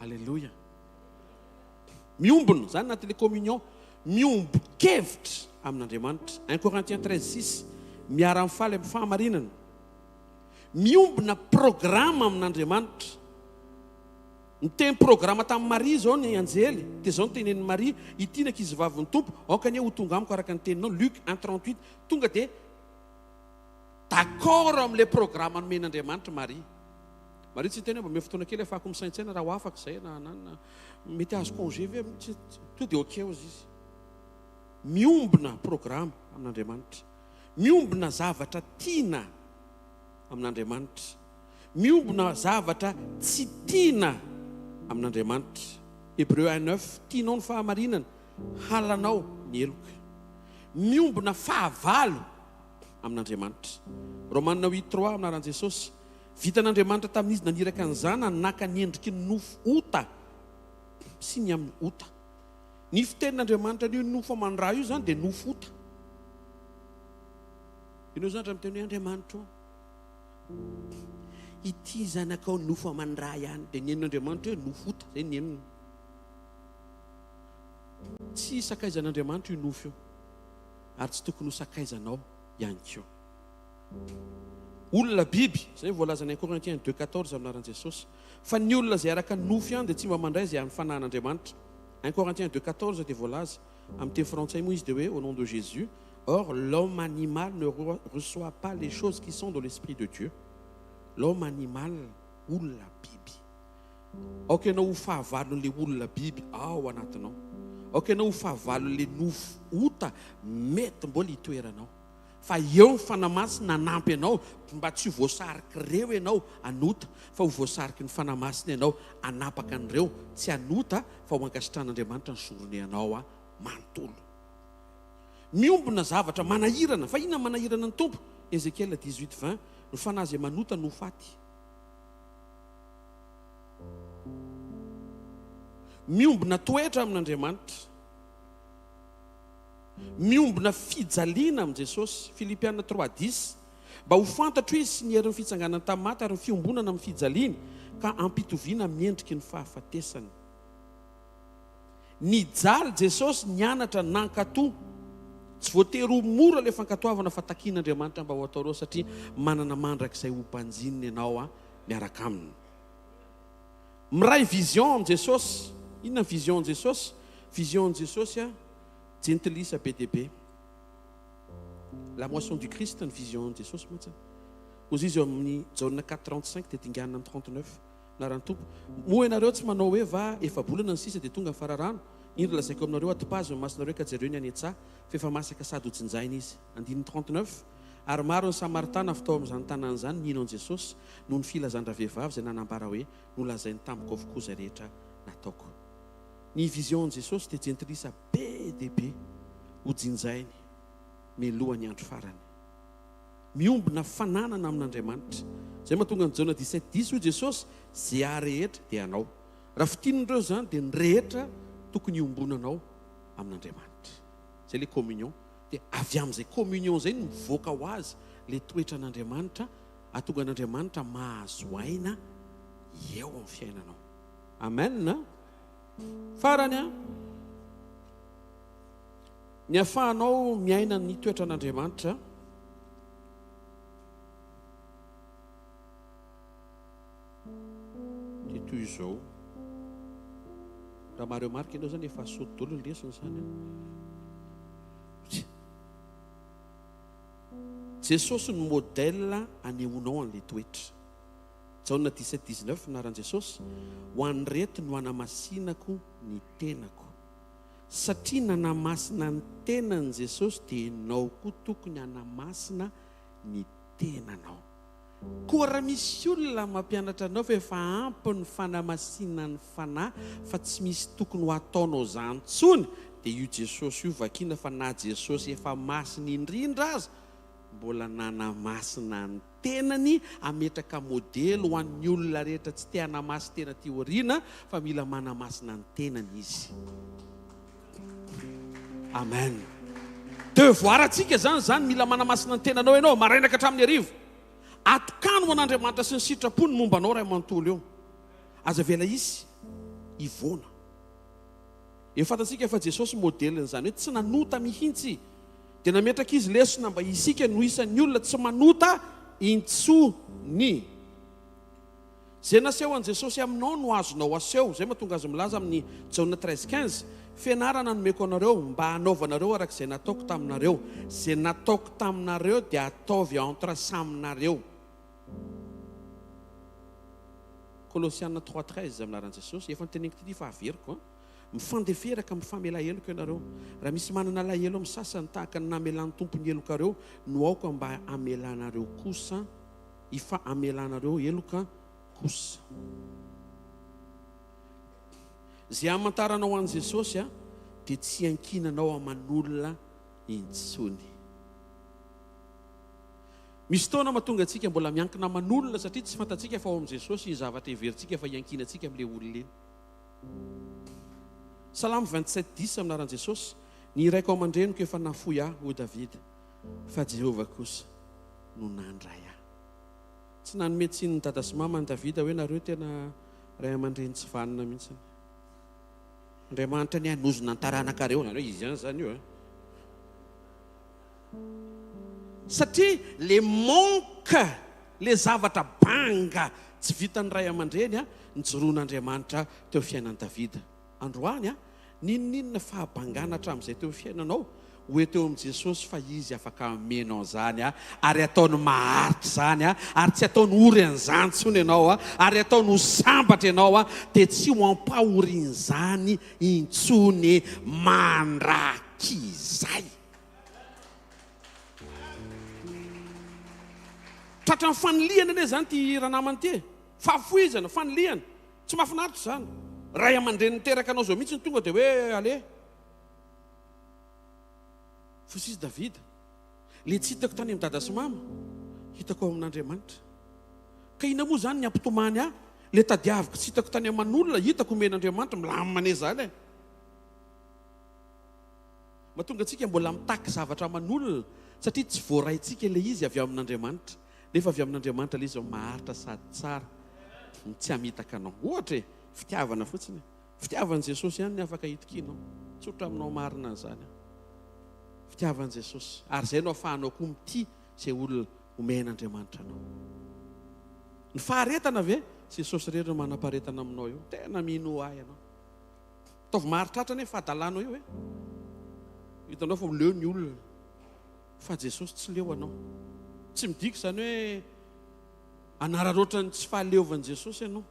Alléluia. Miombona, zany anatin'ilay communion, miombon-kevitra amin'Andriamanitra. 1 Corinthiens 13, 6, miara-mifaly amin'ny fahamarinana. Miombona programa amin'Andriamanitra. Niteny programa tamin'i Maria izao ny anjely, dia izao no tenenin'i Maria, Ity ny ankizivavin'ny Tompo, aoka anie ho tonga amiko araka ny teninao, Luc un 38. Tonga dia d'accord amin'ilay programa nomen'Andriamanitra Maria. Maria tsy niteny hoe mba omeo fotoana kely ahafahako misaintsaina raha ho afaka izay na na na mety hahazo congé ve, tsy, tonga dia ok hozy izy. Miombona programa amin'Andriamanitra. Miombona zavatra tiana amin'Andriamanitra. Miombona zavatra tsy tiana amin'Andriamanitra. Hébreux un neuf, Tianao ny fahamarinana, halanao ny heloka. Miombona fahavalo amin'Andriamanitra. Romana huit trois, Amin'ny anaran'i Jesosy, vitan'Andriamanitra tamin'izy naniraka ny Zanany naka ny endriky ny nofo ota sy ny amin'ny ota. Ny fitenin'Andriamanitra an'io nofo aman-dra io izany dia nofo ota. Ianao izany raha miteny hoe Andriamanitra ô, Ity zanakao nofo aman-dra ihany. Dia ny henon'Andriamanitra hoe nofo ota, izay ny henony. Tsy sakaizan'Andriamanitra io nofo io, ary tsy tokony ho sakaizanao ihany koa. Olona biby, izay voalazan'ny 1 Corinthiens 2,14 amin'ny anaran'i Jesosy. Fa ny olona izay araka ny nofo ihany dia tsy mba mandray izay an'ny fanahin'Andriamanitra. 1 Corinthiens 2,14 dia voalaza, amin'ny teny frantsay moa izy dia hoe au nom de Jésus, Or l'homme animal ne reçoit pas les choses qui sont dans l'esprit de Dieu. L'homme animal, olona biby. Aoka ianao ho fahavalon'ilay olona biby ao anatinao. Aoka ianao ho fahavalon'ilay nofo ota mety mbola hitoeranao. Fa eo ny Fanahy Masina hanampy anao mba tsy ho voasarik'ireo ianao hanota, fa ho voasariky ny Fanahy Masina ianao hanapaka an'ireo tsy hanota fa ho ankasitrahan'Andriamanitra ny journée anao manontolo. Miombona zavatra manahirana. Fa inona manahirana ny Tompo? Ezekiela 18, 20, Ny fanahy izay manota no ho faty. Miombona toetra amin'Andriamanitra. Miombona fijaliana amin'i Jesosy. Filipiana 3, 10, Mba ho fantatro Izy sy ny herin'ny fitsanganany tamin'ny maty ary ny fiombonana amin'ny fijaliany, ka hampitoviana amin'ny endriky ny fahafatesany. Nijaly Jesosy, nianatra, nankatò. Tsy voatery ho mora ilay fankatoavana fa takian'Andriamanitra mba ho ataonao satria manana mandrakizay ho banjinina ianao miaraka Aminy. Miray vision amin'i Jesosy. Inona ny vision an'i Jesosy? Vision an'i Jesosy, jentilisa be dia be. La moisson du Christ ny vision an'i Jesosy mantsy. Hozy izy eo amin'ny Jaona 4 35 dia dinganina amin'ny 39. Anaran'ny Tompo. Moa ianareo tsy manao hoe va efa-bolana ny sisa dia tonga ny fararano? Indro lazaiko aminareo, atopazo ny masonareo ka jereo ny any an-tsaha, fa efa masaka sady hojinjaina izy. Andininy 39. Ary maro ny Samaritana avy tao amin'izany tanàna izany nino an'i Jesosy, noho ny filazan-dravehivavy izay nanambara hoe, Nolazainy tamiko avokoa izay rehetra nataoko. Ny vision an'i Jesosy dia jentilisa be dia be hojinjainy mialoha ny andro farany. Miombona fananana amin'Andriamanitra. Izay mahatonga an'i Jaona 17 10 hoy Jesosy, Ze ahy rehetra dia anao. Raha fintinina ireo izany dia ny rehetra tokony hiombonanao amin'Andriamanitra. Izay ilay communion. Dia avy amin'izay communion izay no mivoaka ho azy ilay toetran'Andriamanitra, hahatonga an'Andriamanitra mahazo aina eo amin'ny fiainanao. Amen. Farany an. Ny ahafahanao miaina ny toetran'Andriamanitra dia toy izao. Raha maha-remarque ianao izany efa asoto daholo ny lesona izany an. Jesosy no modèle anehoanao an'ilay toetra. Jaona 17 19 anaran'i Jesosy, ho an'ireto no hanamasinako ny tenako. Satria nanamasina ny tenany Jesosy dia enao koa tokony hanamasina ny tenanao. Koa raha misy olona mampianatra anao fa efa ampy ny fanamasinan'ny fanahy fa tsy misy tokony ho ataonao zany intsony dia io Jesosy io vakiana fa na Jesosy efa masina indrindra aza mbola nanamasina ny tenany hametraka modely ho an'ny olona rehetra tsy te hanamasin-tena aty aoriana fa mila manamasina ny tenany izy. Amen. Devoir antsika zany zany mila manamasina ny tenanao ianao maraina ka hatramin'ny hariva. Atokano ho an'Andriamanitra sy ny sitrapony momba anao ray manontolo eo. Aza avela hisy hivoana. Efa fantatsika fa Jesosy modelin'izany hoe tsy nanota mihitsy. Dia nametraka Izy lesona mba isika no isan'ny olona tsy manota intsony. Izay naseho an'i Jesosy aminao no azonao aseho. Izay mahatonga Azy milaza amin'ny Jaona 13 15, Fianarana nomeko anareo, mba hanaovanareo araka izay nataoko taminareo. Izay nataoko taminareo dia ataovy entre saminareo. Kolosiana 3 13, Amin'ny anaran'i Jesosy. Efa noteneniko teto fa averiko an. Mifandefera ka mifamela heloka ianareo. Raha misy manana alahelo amin'ny sasany tahaka ny namelan'ny Tompo ny helokareo, no aoka mba hamelanareo kosa, hifa hamelanareo heloka kosa. Izay hamantaranao an'i Jesosy dia tsy hiankinanao aman'olona intsony. Misy fotoana mahatonga antsika mbola miankina aman'olona satria tsy fantatsika fa ao amin'i Jesosy iny zavatra heverintsika fa hiankinantsika amin'ilay olona iny. Salamo 27 10 Amin'ny anaran'i Jesosy, Ny raiko aman-dreniko efa nafoy ahy, hoy Davida, fa Jehovah kosa no nandray ahy. Tsy nanome tsiny ny dada sy mama an'i Davida hoe nareo tena ray aman-dreny tsy vanona mihitsy. Andriamanitra anie hanozona ny taranakareo. Nareo izy ihany izany io eh. Satria le manque, le zavatra banga tsy vitan'ny ray aman-dreny nijoroan'Andriamanitra teo fiainan'i Davida. Androany, n'inon'inona fahabangana hatramin'izay teo fiainanao, ho eto eo amin'i Jesosy fa Izy afaka hameno an'izany ary ataony maharitra izany ary tsy ataony ory an'izany intsony ianao ary ataony ho sambatra ianao dia tsy ho ampahorian'izany intsony mandrakizay. Tratran'ny fanilihana anie izany ity ranamana ity e! Fahafoizana, fanilihana. Tsy mahafinaritra izany. Ray aman-dreny niteraka anao izao mihitsy no tonga dia hoe allez. Fosy izy Davida. Ilay tsy hitako tany amin'i dada sy mama, hitako ao amin'Andriamanitra. Ka inona moa izany ny hampitomany ahy? Ilay tadiaviko tsy hitako tany aman'olona, hitako omen'Andriamanitra. Milamina anie izany e! Mahatonga antsika mbola mitaky zavatra aman'olona satria tsy voaraintsika ilay izy avy amin'Andriamanitra. Nefa avy amin'Andriamanitra ilay izy maharitra sady tsara no tsy hamitaka anao. Ohatra e, fitiavana fotsiny e. Fitiavan'i Jesosy ihany ny afaka itokianao. Tsotra aminao marina an'izany aho. Fitiavan'i Jesosy. Ary izay no ahafahanao koa mitia izay olona omen'Andriamanitra anao. Ny faharetana ve? Jesosy irery no manam-paharetana aminao io. Tena minoa ahy ianao. Ataovy maharitraritra anie fahadalanao io e. Hitanao fa ho leo ny olona. Fa Jesosy tsy leo anao. Tsy midika izany hoe hanararaotra ny tsy fahaleovan'i Jesosy ianao.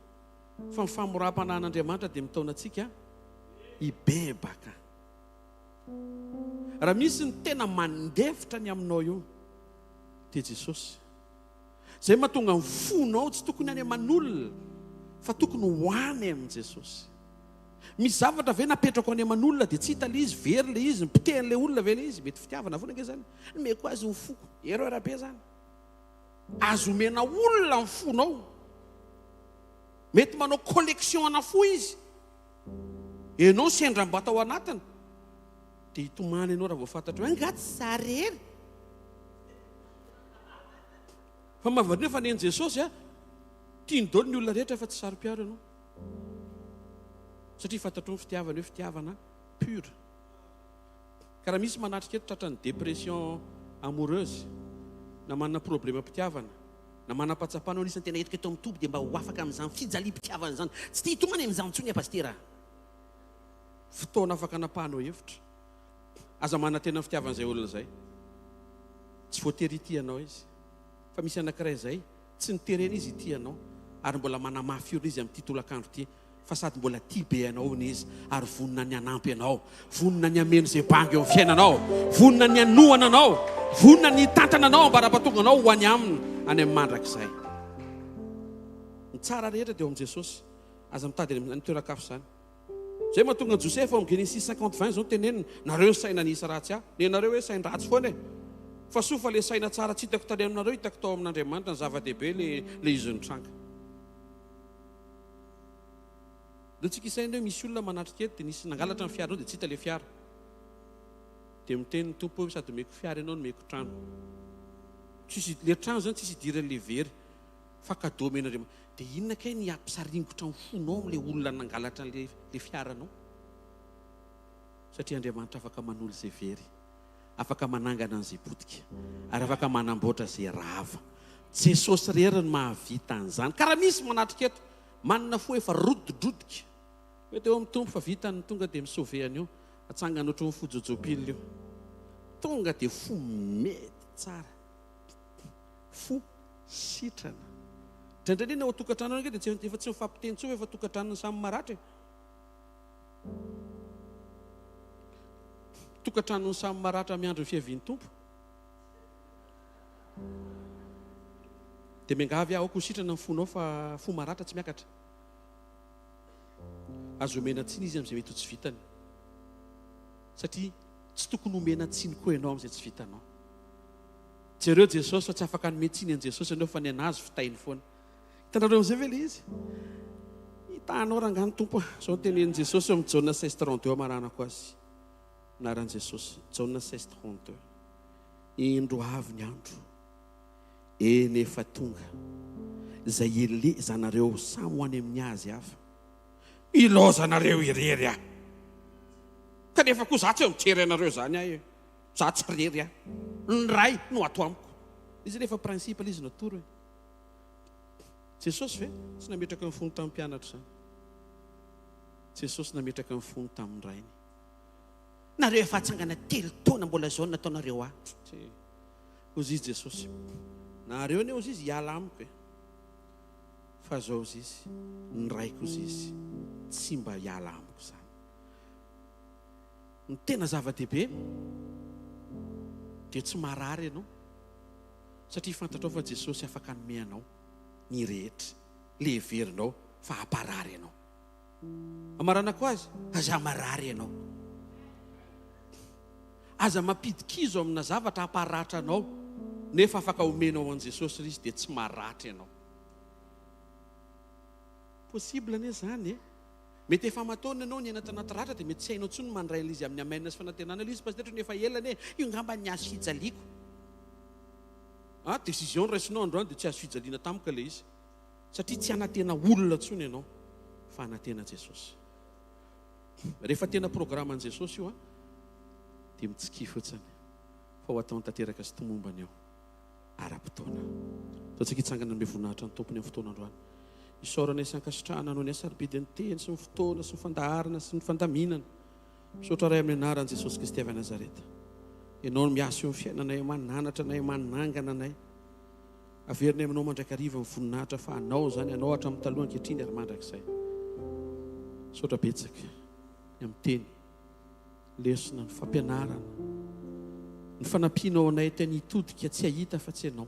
Fa ny famoram-panahin'Andriamanitra dia mitaona antsika hibebaka. Raha misy ny tena mandefitra ny aminao io, dia Jesosy. Izay mahatonga ny fonao tsy tokony any aman'olona, fa tokony ho any amin'i Jesosy. Misy zavatra ve napetrako any aman'olona dia tsy hita ilay izy, very ilay izy, nipotehan'ilay olona ve ilay izy? Mety fitiavana foana ange izany. Nomeko azy ny foko. Erreur be izany. Azo omena olona ny fonao. Mety manao collection ana fo izy. Ianao sendra mba tao anatiny. Dia hitomany ianao raha vao fantatrao hoe angaha tsy za rery. Fa mahavariana fa nen'i Jesosy a, tiany daholo ny olona rehetra fa tsy saro-piaro ianao. Satria fantatrao ny fitiavany hoe fitiavana pure. Ka raha misy manatrika eto tratran'ny dépression amoureuse na manana problème-pitiavana na manam-pahatsapana ho anisan'ny tena entiko eto amin'ny toby dia mba ho afaka amin'izany fijaliam-pitiavana izany. Tsy te hitomany amin'izany intsony aho Pasitera a! Fotoana afaka anapahanao hevitra. Aza manantena ny fitiavan'izay olona izay. Tsy voatery hitia anao izy. Fa misy anankiray izay, tsy noterena izy hitia anao, ary mbola manamafy orina izy amin'ity tolakandro ity, fa sady mbola tia be anao hono izy, ary vonona ny hanampy anao, vonona ny hameno izay banga eo amin'ny fiainanao, vonona ny hanohana anao, vonona ny hitantana anao ambara-pahatonga anao ho any aminy any amin'ny mandrakizay. Ny tsara rehetra dia ao amin'i Jesosy. Aza mitady any amin'ny toeran-kafa izany. Izay mahatonga an'i Josefa ao amin'ny Genesis 50 20 izao no teneniny, nareo ny saina nisy ratsy ahy. Nenareo hoe sain-dratsy foana e. Fa soa fa le saina tsara tsy hitako tany aminareo hitako tao amin'Andriamanitra, ny zava-dehibe le le izy nitranga. Ndao tsika hisaina hoe misy olona manatrika eto dia nisy nangalatra ny fiaranao dia tsy hita le fiara. Dia miteny ny Tompo hoe sady omeko fiara ianao no omeko trano. Tsisy le trano zany tsisy idiran'le very fa cadeau omen'Andriamanitra. Dia inona kay ny hampisaringotra ny fonao amin'ilay olona nangalatra an'ilay ilay fiaranao? Satria Andriamanitra afaka manolo izay very, afaka manangana an'izay potika, ary afaka manamboatra izay rava. Jesosy irery no mahavita an'izany. Ka raha misy manatrika eto, manana fo efa rodidrodika, hoe teo amin'ny Tompo fa vitany ny tonga dia mi-sauver an'io, atsangany ohatran'ny fo jojopile io. Tonga dia fo mety tsara. Fo sitrana. Indraindray anie ny ao an-tokantrano ao ange dia tsy efa tsy mifampiteny intsony fa efa tokantranon'ny samy maratra e. Tokantranon'ny samy maratra miandry ny fiavian'ny Tompo. Dia miangavy aho aoka ho sitrana ny fonao fa fo maratra tsy miakatra. Azo omena tsiny izy amin'izay mety ho tsy vitany. Satria tsy tokony homena tsiny koa ianao amin'izay tsy vitanao. Jereo Jesosy fa tsy afaka hanome tsiny an'i Jesosy ianao fa ny an'azy fitahiny foana. Hitanareo amin'izay ve ilay izy? Hitanao rangahy ny Tompo a. Izao no tenenin'i Jesosy eo amin'ny Jaona 16 32 amaranako azy. Anaran'i Jesosy. Jaona 16 32. Indro avy ny andro. Eny efa tonga. Izay hielezanareo samy ho any amin'ny azy hafa. Ilaozanareo irery aho. Kanefa koa za tsy eo mijery anareo izany aho e. Za tsy rery aho. Ny Ray no ato amiko. Izy rehefa principe ilay izy natoro e. Jesosy ve tsy nametraka ny fony tamin'ny mpianatra izany? Jesosy nametraka ny fony tamin'ny Rainy. Nareo efa atsangana telo taona mbola zao no nataonareo ahy. Tsy. Hozy izy Jesosy. Nareo anie hozy izy hiala amiko e. Fa zao hozy izy, ny Raiko hozy izy tsy mba hiala amiko izany. Ny tena zava-dehibe dia tsy marary ianao satria fantatrao fa Jesosy afaka hanome anao ny rehetra le heverinao fa hamparary anao. Amaranako azy, aza marary ianao. Aza mampidi-kizo amina zavatra hamparatra anao nefa afaka omenao an'i Jesosy ry izy dia tsy maratra ianao. Possible anie zany e. Mety efa aman-taona ianao niaina tanaty ratra dia mety tsy hainao intsony ny mandray an'ilay izy amin'ny amen sy fanantenana ilay izy pasitera ohatran'ny efa ela anie io angamba ny hazo fijaliako. Ah, décision noraisinao androany dia tsy hazo fijaliana tampoka ilay izy. Satria tsy hanantena olona intsony ianao fa hanantena Jesosy. Rehefa tena programan'i Jesosy io an, dia mitsikia fotsiny fa ho ataony tanteraka sy tomombana io ara-potoana. Ataontsika hitsangana hanome voninahitra ny Tompony amin'ny fotoana androany. Isaorana sy ankasitrahana noho ny hasarobidin'ny teny sy ny fotoana sy ny fandaharana sy ny fandaminana. Misaotra Ray amin'ny anaran'i Jesosy Kristy avy Nazareta. Ianao no miasa eo amin'ny fiainanay, mananatra anay, manangana anay. Averinay aminao mandrakariva ny voninahitra fa anao izany, anao hatramin'ny taloha ankehitriny ary mandrakizay. Misaotra betsaka ny amin'ny teny, lesona, ny fampianarana, ny fanampianao anay teny hitodika tsy hahita fa tsy ianao.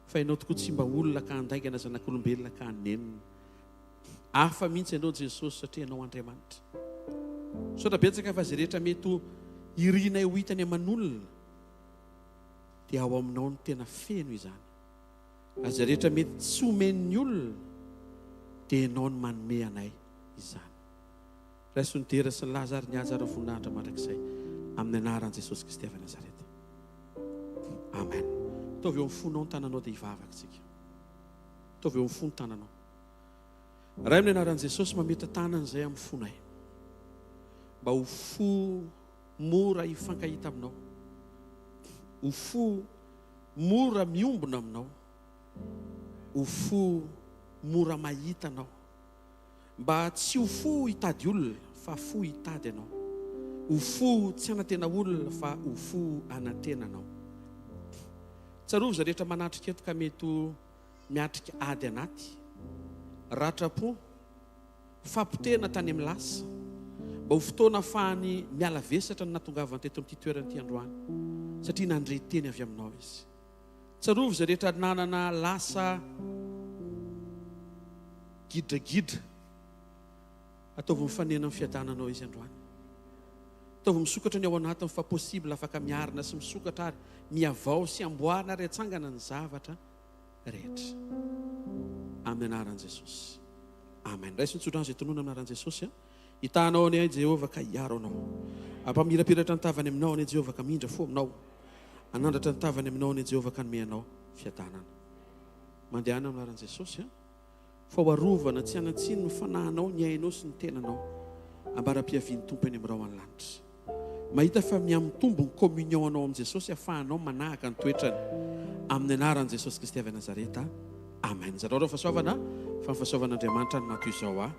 Fa ianao tokoa tsy mba olona ka handaingana zanak'olombelona ka hanenina. Hafa mihitsy ianao Jesosy satria ianao Andriamanitra. Misaotra betsaka fa izay rehetra mety ho irinay ho hitany aman'olona dia ao aminao no tena feno izany. Ary izay rehetra mety tsy omen'ny olona dia ianao no manome anay izany. Raiso ny dera sy ny laza ary ny haja ary ny voninahitra mandrakizay amin'ny anaran'i Jesosy Kristy avy Nazareta. Amen. Ataovy eo amin'ny fonao ny tananao dia hivavaka isika. Ataovy eo amin'ny fo ny tananao. Ray amin'ny anaran'i Jesosy mametra tanana izay amin'ny fonay. Mba ho fo mora hifankahita aminao. Ho fo mora miombona aminao. Ho fo mora mahita anao. Mba tsy ho fo hitady olona fa fo hitady anao. Ho fo tsy hanantena olona fa ho fo hanantena anao. Tsarovy izay rehetra manatrika eto ka mety ho miatrika ady anaty, ratram-po, fapotehana tany amin'ny lasa, mba ho fotoana ahafahany miala vesatra ny nahatongavany teto amin'ity toerana ity androany, satria nandre teny avy aminao izy. Tsarovy izay rehetra nanana lasa gidragidra. Ataovy mifanena amin'ny fiadananao izy androany. Ataovy misokatra ny ao anatiny fa possible afaka miarina sy misokatra ary mihavao sy amboarina ary atsangana ny zavatra rehetra. Amin'ny anaran'i Jesosy. Amen. Raiso ny tsodrano izay tononina amin'ny anaran'i Jesosy. Hitahanao anie ahy Jehovah ka hiaro anao. Hampamirapiratra ny tavany aminao anie Jehovah ka hamindra fo aminao. Hanandratra ny tavany aminao anie Jehovah ka hanome anao fiadanana. Mandehana amin'ny anaran'i Jesosy fa ho arovana tsy hanan-tsiny ny fanahinao, ny ainao sy ny tenanao. Ambara-piavian'ny Tompo eny amin'ny rahona lanitra. Mahita fa mihamitombo ny communion anao amin'i Jesosy afahanao manahaka ny toetrany. Amin'ny anaran'i Jesosy Kristy avy Nazareta. Amen. Zarao ireo fahasoavana fa ny fahasoavan'Andriamanitra no maha toy izao ahy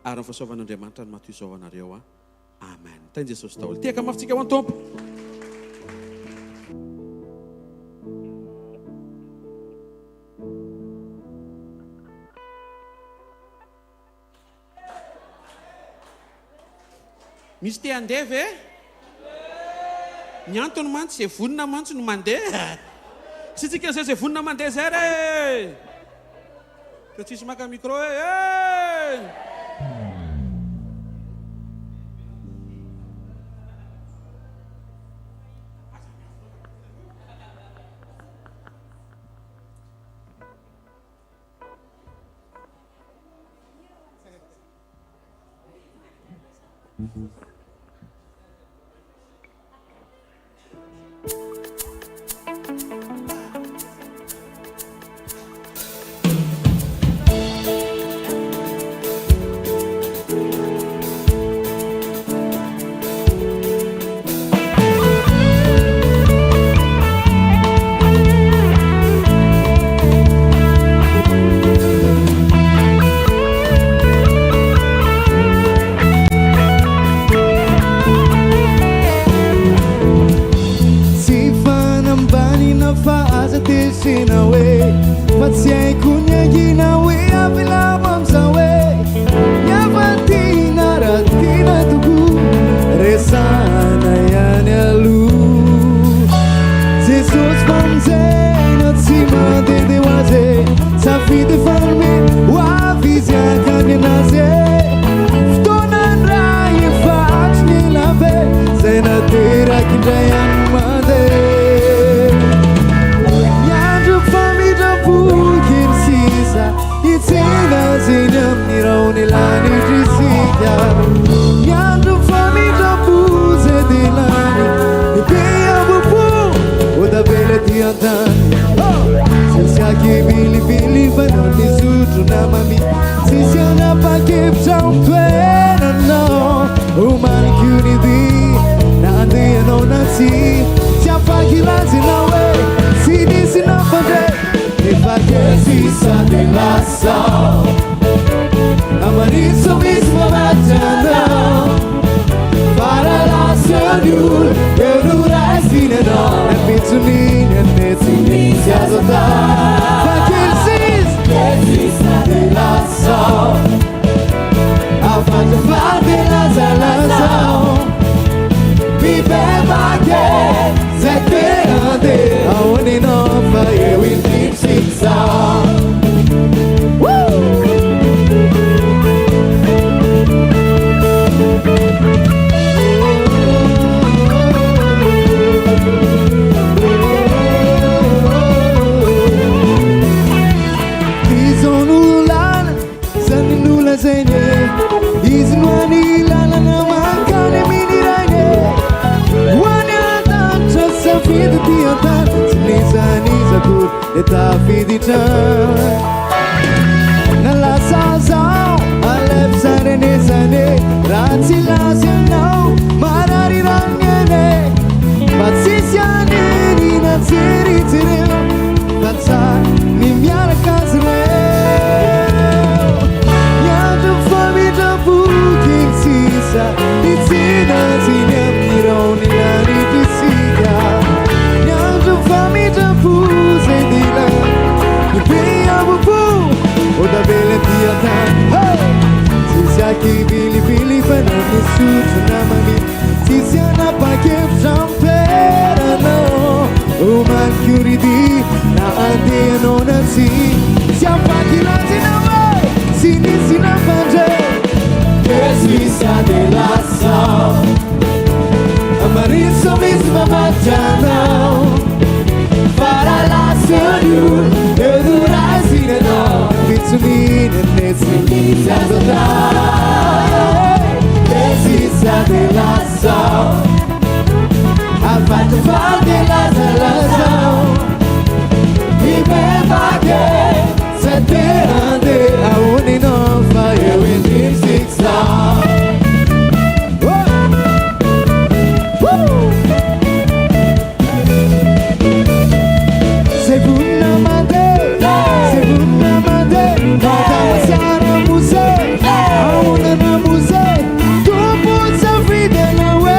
ary ny fahasoavan'Andriamanitra no maha toy izao anareo ahy. Amen. Tahin'i Jesosy daholo. Tehaka mafy tsika ho an'ny Tompo. Misy te handeha ve? Ny antony mantsy izay vonona mantsy no mandeha. Tsy tsika izay izay vonona mandeha izay re. Fa tsisy maka micro e. Eh! Tsy fanambaniana fa aza tezena hoe Fa tsy haiko ny hangina hoe avelao amizao hoe Ny hafa tiana raha tiana tokoa Resahana ihany aloha Jesosy famonjena tsy mandehandeha ho azy e Safidy fanome ho avy izy haka ny anazy e Fotoanany raha efa hatry ny ela be Zay nateraky indray any mandeha Miandry famindram-po kely sisa Hitsena azy eny amin'ny rahon'ny lanitra isika Miandry famindram-po zay dia lany Ny be ambo-po ho tavela aty an-tany Tsisy akivilivily fa nao nisotro na mami Tsisy hanapa-kevitra ho toeranao. tsy Tsy afaky lazaina hoe Tsy nisy nampandre Nefa kely sisa dia lasa Amariso misy mamatra anao Fa raha lasa ny olo Eo no raisiny anao Ny ampitson'iny anie tsy misy azo atao Fa kely sisa Kely sisa dia lasa Afatra dia lazalazao Mibebaka e Zay te handeha Ahoana ianao fa eo indrindra isika izao Izao no lalana Zany no lazainy e Izy no hany lalana mankany amin'ny Rainy e Ho any an-danitra safidy ety an-tany Tsy n'iza n'iza akory le tafiditra Na lasa zao alefa zany anie zany e Raha tsy lasa ianao marary rano ny aina e Mba tsisy an'irina jerijereo Fa tsara ny miaraka azy ireo Ny andro famindram-po kely sisa Hitsinantsiny amin'ny rahon'ny lanitra isika Ny andro famindram-po izay dila Ny be ambo-po ho tavela aty an-tany Hey! Tsisy akivilivily fa na misotro na mamily Tsisy hanapa-kevitra amperanao Omaly na andeha ianao na tsia Tsy afaky lazaina hoe tsy nisy nampandre Kely sisa dia lasa Mariso misy mamatotra anao Fa raha lasa ny olona eo no raisina anao Fitsoniana anie tsy misy azo atao Kely sisa dia lasa Afatra dia lazalazao Mibebaka e Tsy te handeha ahoana ianao fa eo indrindra isika izao Zay vonona mandeha Zay vonona mandeha Madama sy ramose Ahoana ramose Tompo tsafidy anao e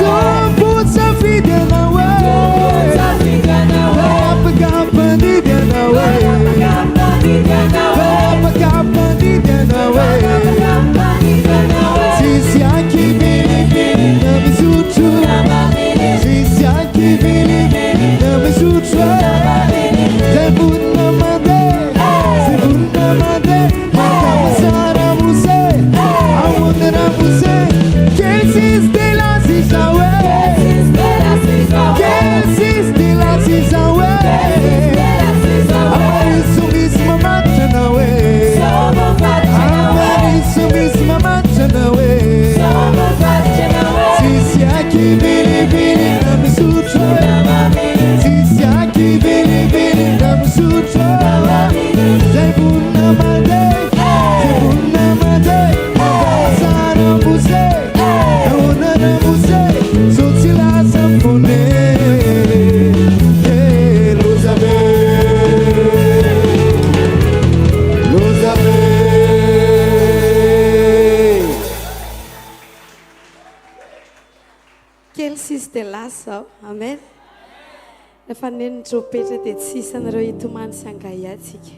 Tompo tsafidy anao e Afaka ampandidy anao e Afaka ampandidy anao e Tsisy ankivilivily na misotro Tsisy ankivilivily na misotro Zay vonona mandeha Zay vonona mandeha Madama sy ramose Ahoana ramose Kely sisa dia lasa izao e Kely sisa dia lasa izao e Amariso misy mamatotra anao e Amariso misy mamatotra anao e Tsisy akivilivily na misotro Tsisy akivilivily na misotro Zay vonona mandeha Zay vonona mandeha Lasa ramose Ahoana ramose Sao tsy lasa foana e Loza be Loza be Kely sisa dia lasa izao. Amen. Rehefa neno ny trompetra dia tsy isan'ireo hitomany sy hangahiahy tsika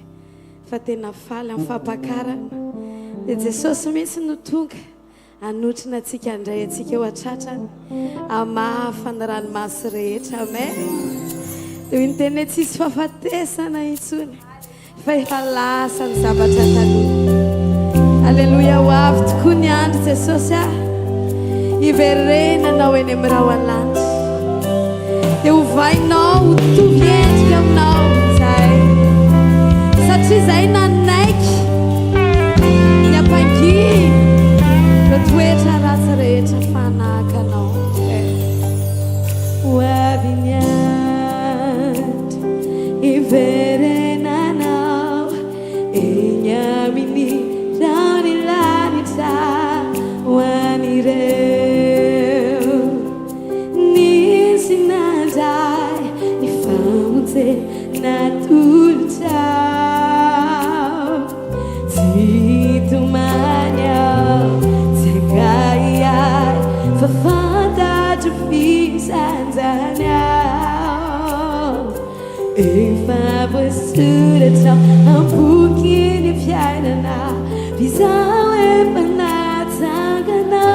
fa tena faly amin'ny fampakarana. Dia Jesosy mihitsy no tonga hanotrona antsika handray antsika eo an-tratrany hamafa ny ranomaso rehetra. Amen. Dia hoy ny teny hoe tsisy fahafatesana intsony. Fa efa lasa ny zavatra taloha. Aleloia ho avy tokoa ny andro Jesosy ah. Hiverenanao eny amin'ny rahona lanitra. Dia hovainao ho tovy endrika aminao izahay. Satria izahay nanaiky ny ampangina ireo toetra ratsy rehetra fa hanahaka anao. Ho avy ny andro Hiverenanao eny amin'ny rahon'ny lanitra ho an'ireo. Efa voasoratra am-boky ny fiainana, f'izaho efa natsangana.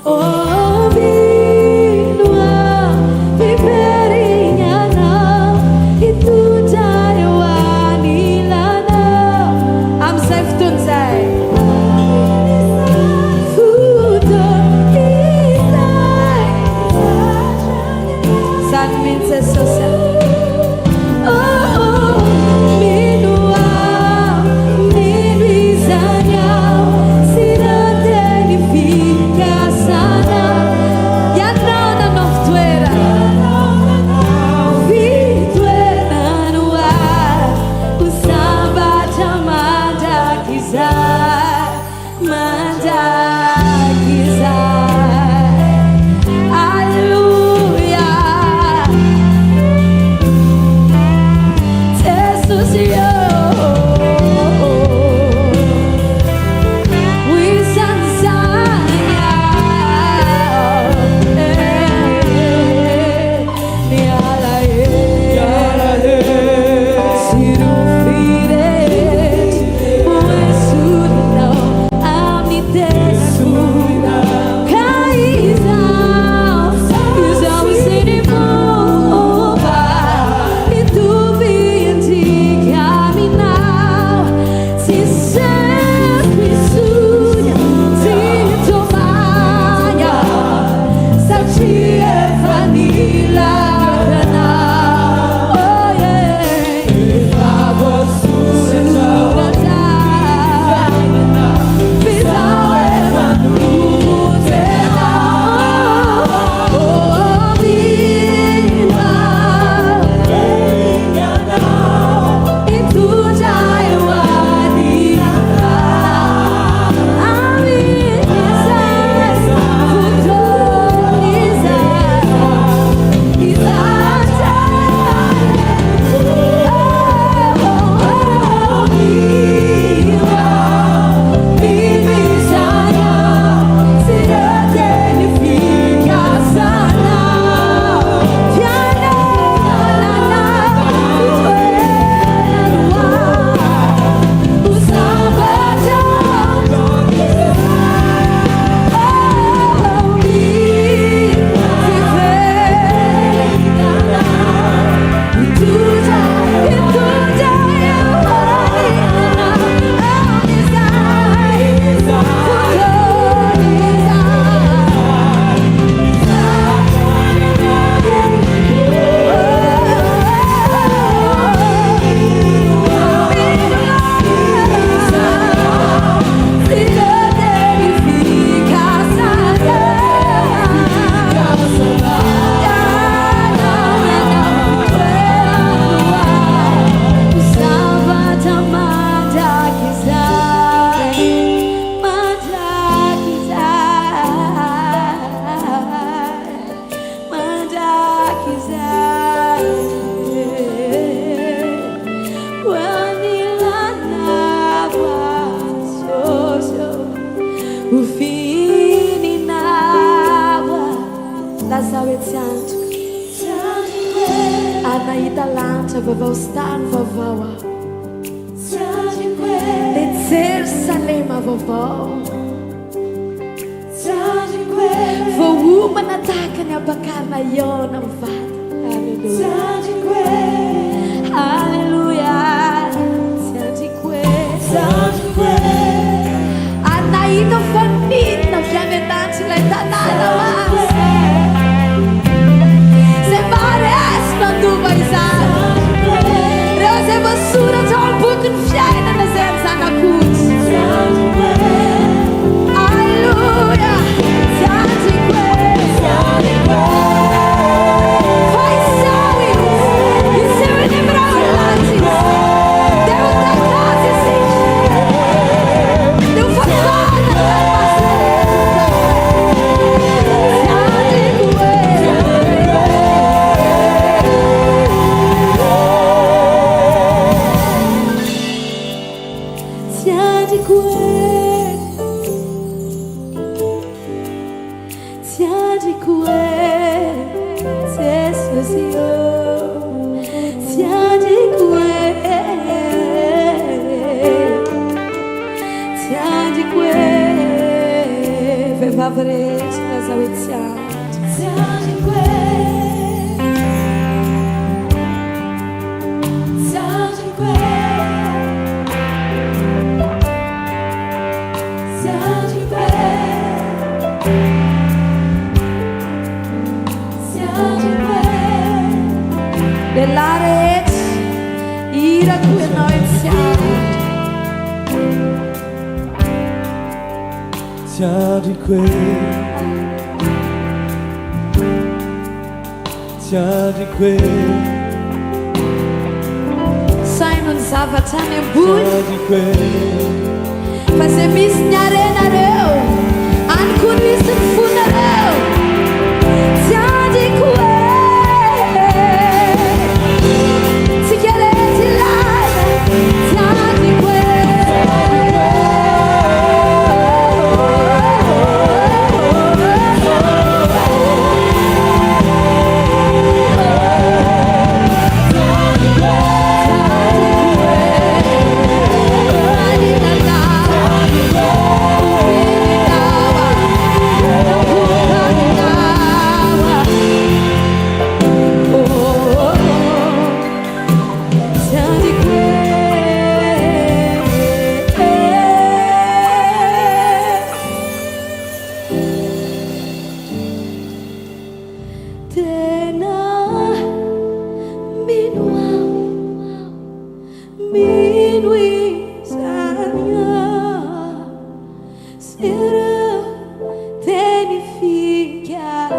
Oh, mino aho, fiverignanao, hitondra eo anilanao. Amin'izay fotoana izay. Fotoana izay. Zany mihitsy Jesosy a. Oh, mino aho, mino izany aho, sy ireo teny fikasana. Ianao nanao fitoerana, fitoerana ho ahy, ho sambatra mandrakizay, mandrakizay. Alléluia. Jesosy ô. Ho isan'izany aho. Ny alahelo sy ireo firehetra ho esorinao amin'ny teniko. Ka izaho, izaho sy ny momba hitovy endrika aminao. Tsy sento intsony, tsy tomany aho, satria efa nilaranao. Oh yeah. Efa voasoratra f'izaho efa novonjenao. Oh, mino aho, hitondra eo anilanao. Amin'izay fotoana izay, izatra. Oh, mino aho, mino izany aho, sy ireo teny fikasana. Fiainana, fitoerana ho ahy, ho sambatra. Oh, mino fiverenana, hitondra, hitondra eo anilanao. Amin'izay fotoana izay. Sambatra mandrakizay, mandrakizay, mandrakizay. Ho anilanao Jesosy, ho fihininao. Lazao hoe tsy andriko. Ary nahita lanitra vaovao sy tany vaovao aho. Dia Jerosalema vaovao. Voaomana tahaka ny ampakarina hihaona amin'ny vadiny. Alléluia. Alléluia. Tsy andriko e. Ary nahita fa nidina avy any an-danitra ilay tanàna masina. Izay maharesy mandova izany. Ireo izay voasoratra ao amin'ny bokin'ny fiainana izay an'ny Zanak'ondry. Alléluia. Tsy andriko e. Fa izao izy. Hiseho eny amin'ny rahona lanitra izy. Dia ho tahaka azy isika. Dia ho fafana ny ranomasina rehetra. Tsy andriko e. Tsy andriko e. Tsy andriko e. Jesosy ô, tsy andriko e, tsy andriko e. Vehivavy rehetra lazao hoe tsy andriko. Tsy andriko e, tsy andriko e, tsy andriko e. Lehilahy rehetra, irako ianao hoe tsy andriko. Tsy andriko e, tsy andriko e. Saino ny zavatra any Tsy ambony. andriko e. Fa izay misy ny harenareo, any koa no hisy ny fonareo. Tsy andriko e. Tsika rehetra hilaza, tsy andriko e. Tena mino aho, mino izany aho, sy ireo teny fikasana.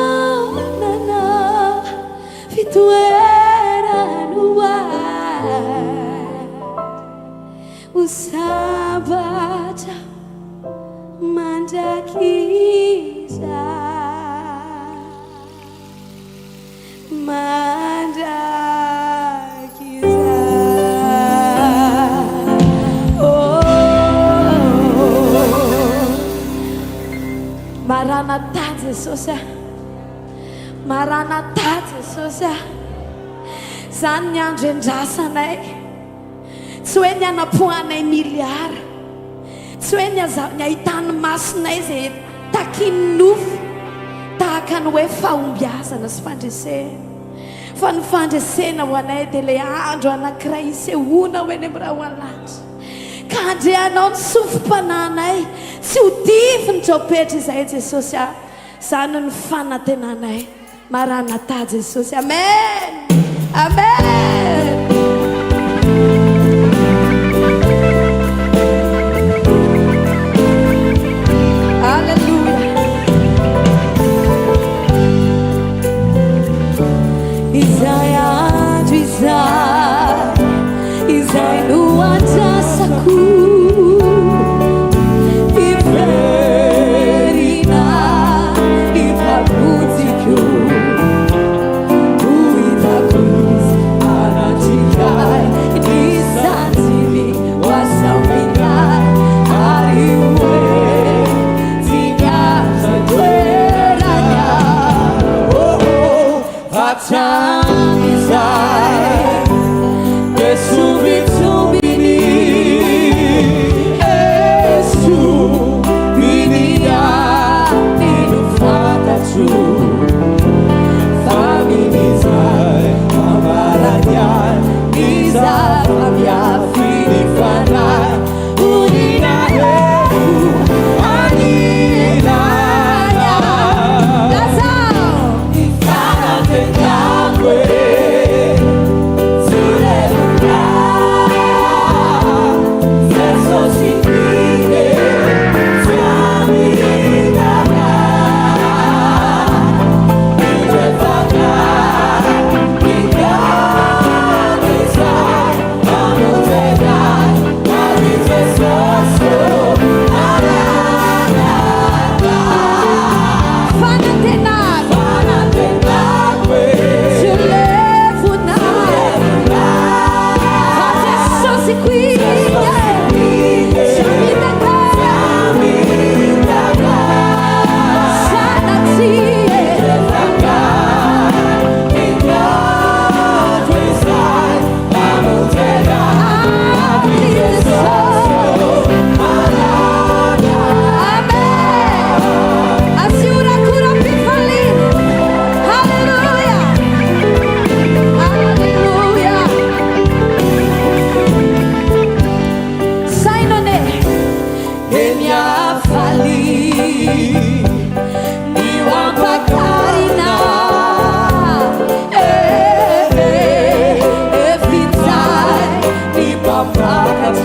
Fianarana, fitoerana ho ahy, ho sambatra mandrakizay, mandrakizay. Oh. Maranatha Jesosy a, Maranatha Jesosy a. Izany ny andro iandrasanay. Tsy hoe ny hanapoahanay miliara, tsy hoe ny aza- ny ahitan'ny masonay izay takian'ny nofo tahaka ny hoe fahombiazana sy fandresena. Fa ny fandresena ho anay dia ilay andro anankiray hisehoana ho eny amin'ny rahona lanitra. Ka handrehanao ny sofim-panahinay, tsy ho dify ny trompetra izahay Jesosy a. Izany no fanantenanay. Maranatha Jesosy. Amen. Amen. Alléluia. Izay andro izay, izay no andrasako. Hiverina ny Mpamonjiko. Ho hitako izy.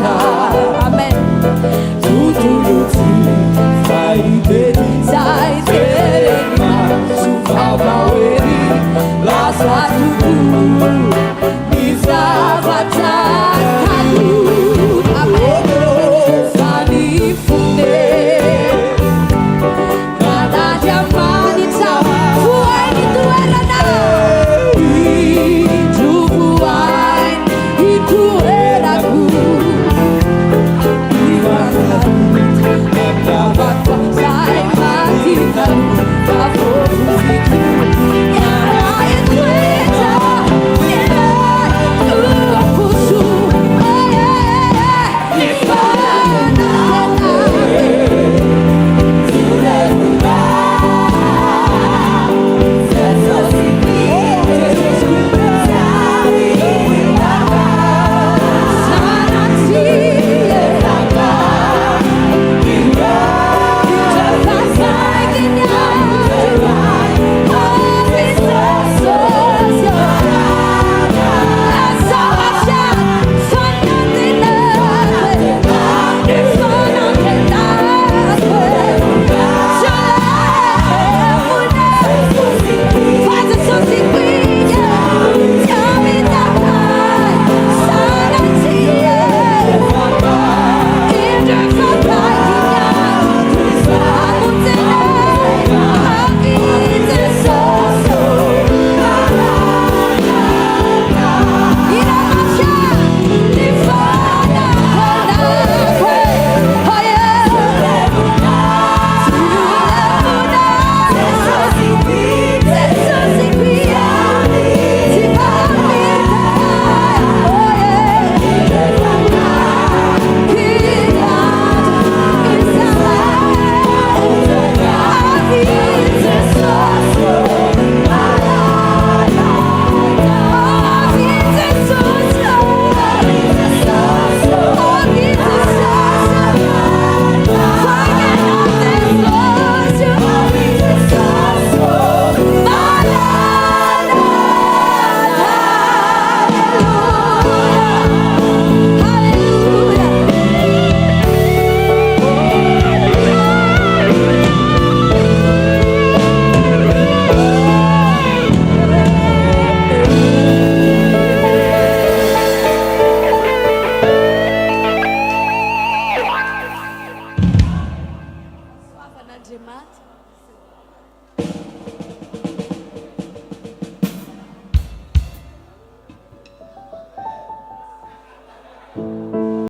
Amen.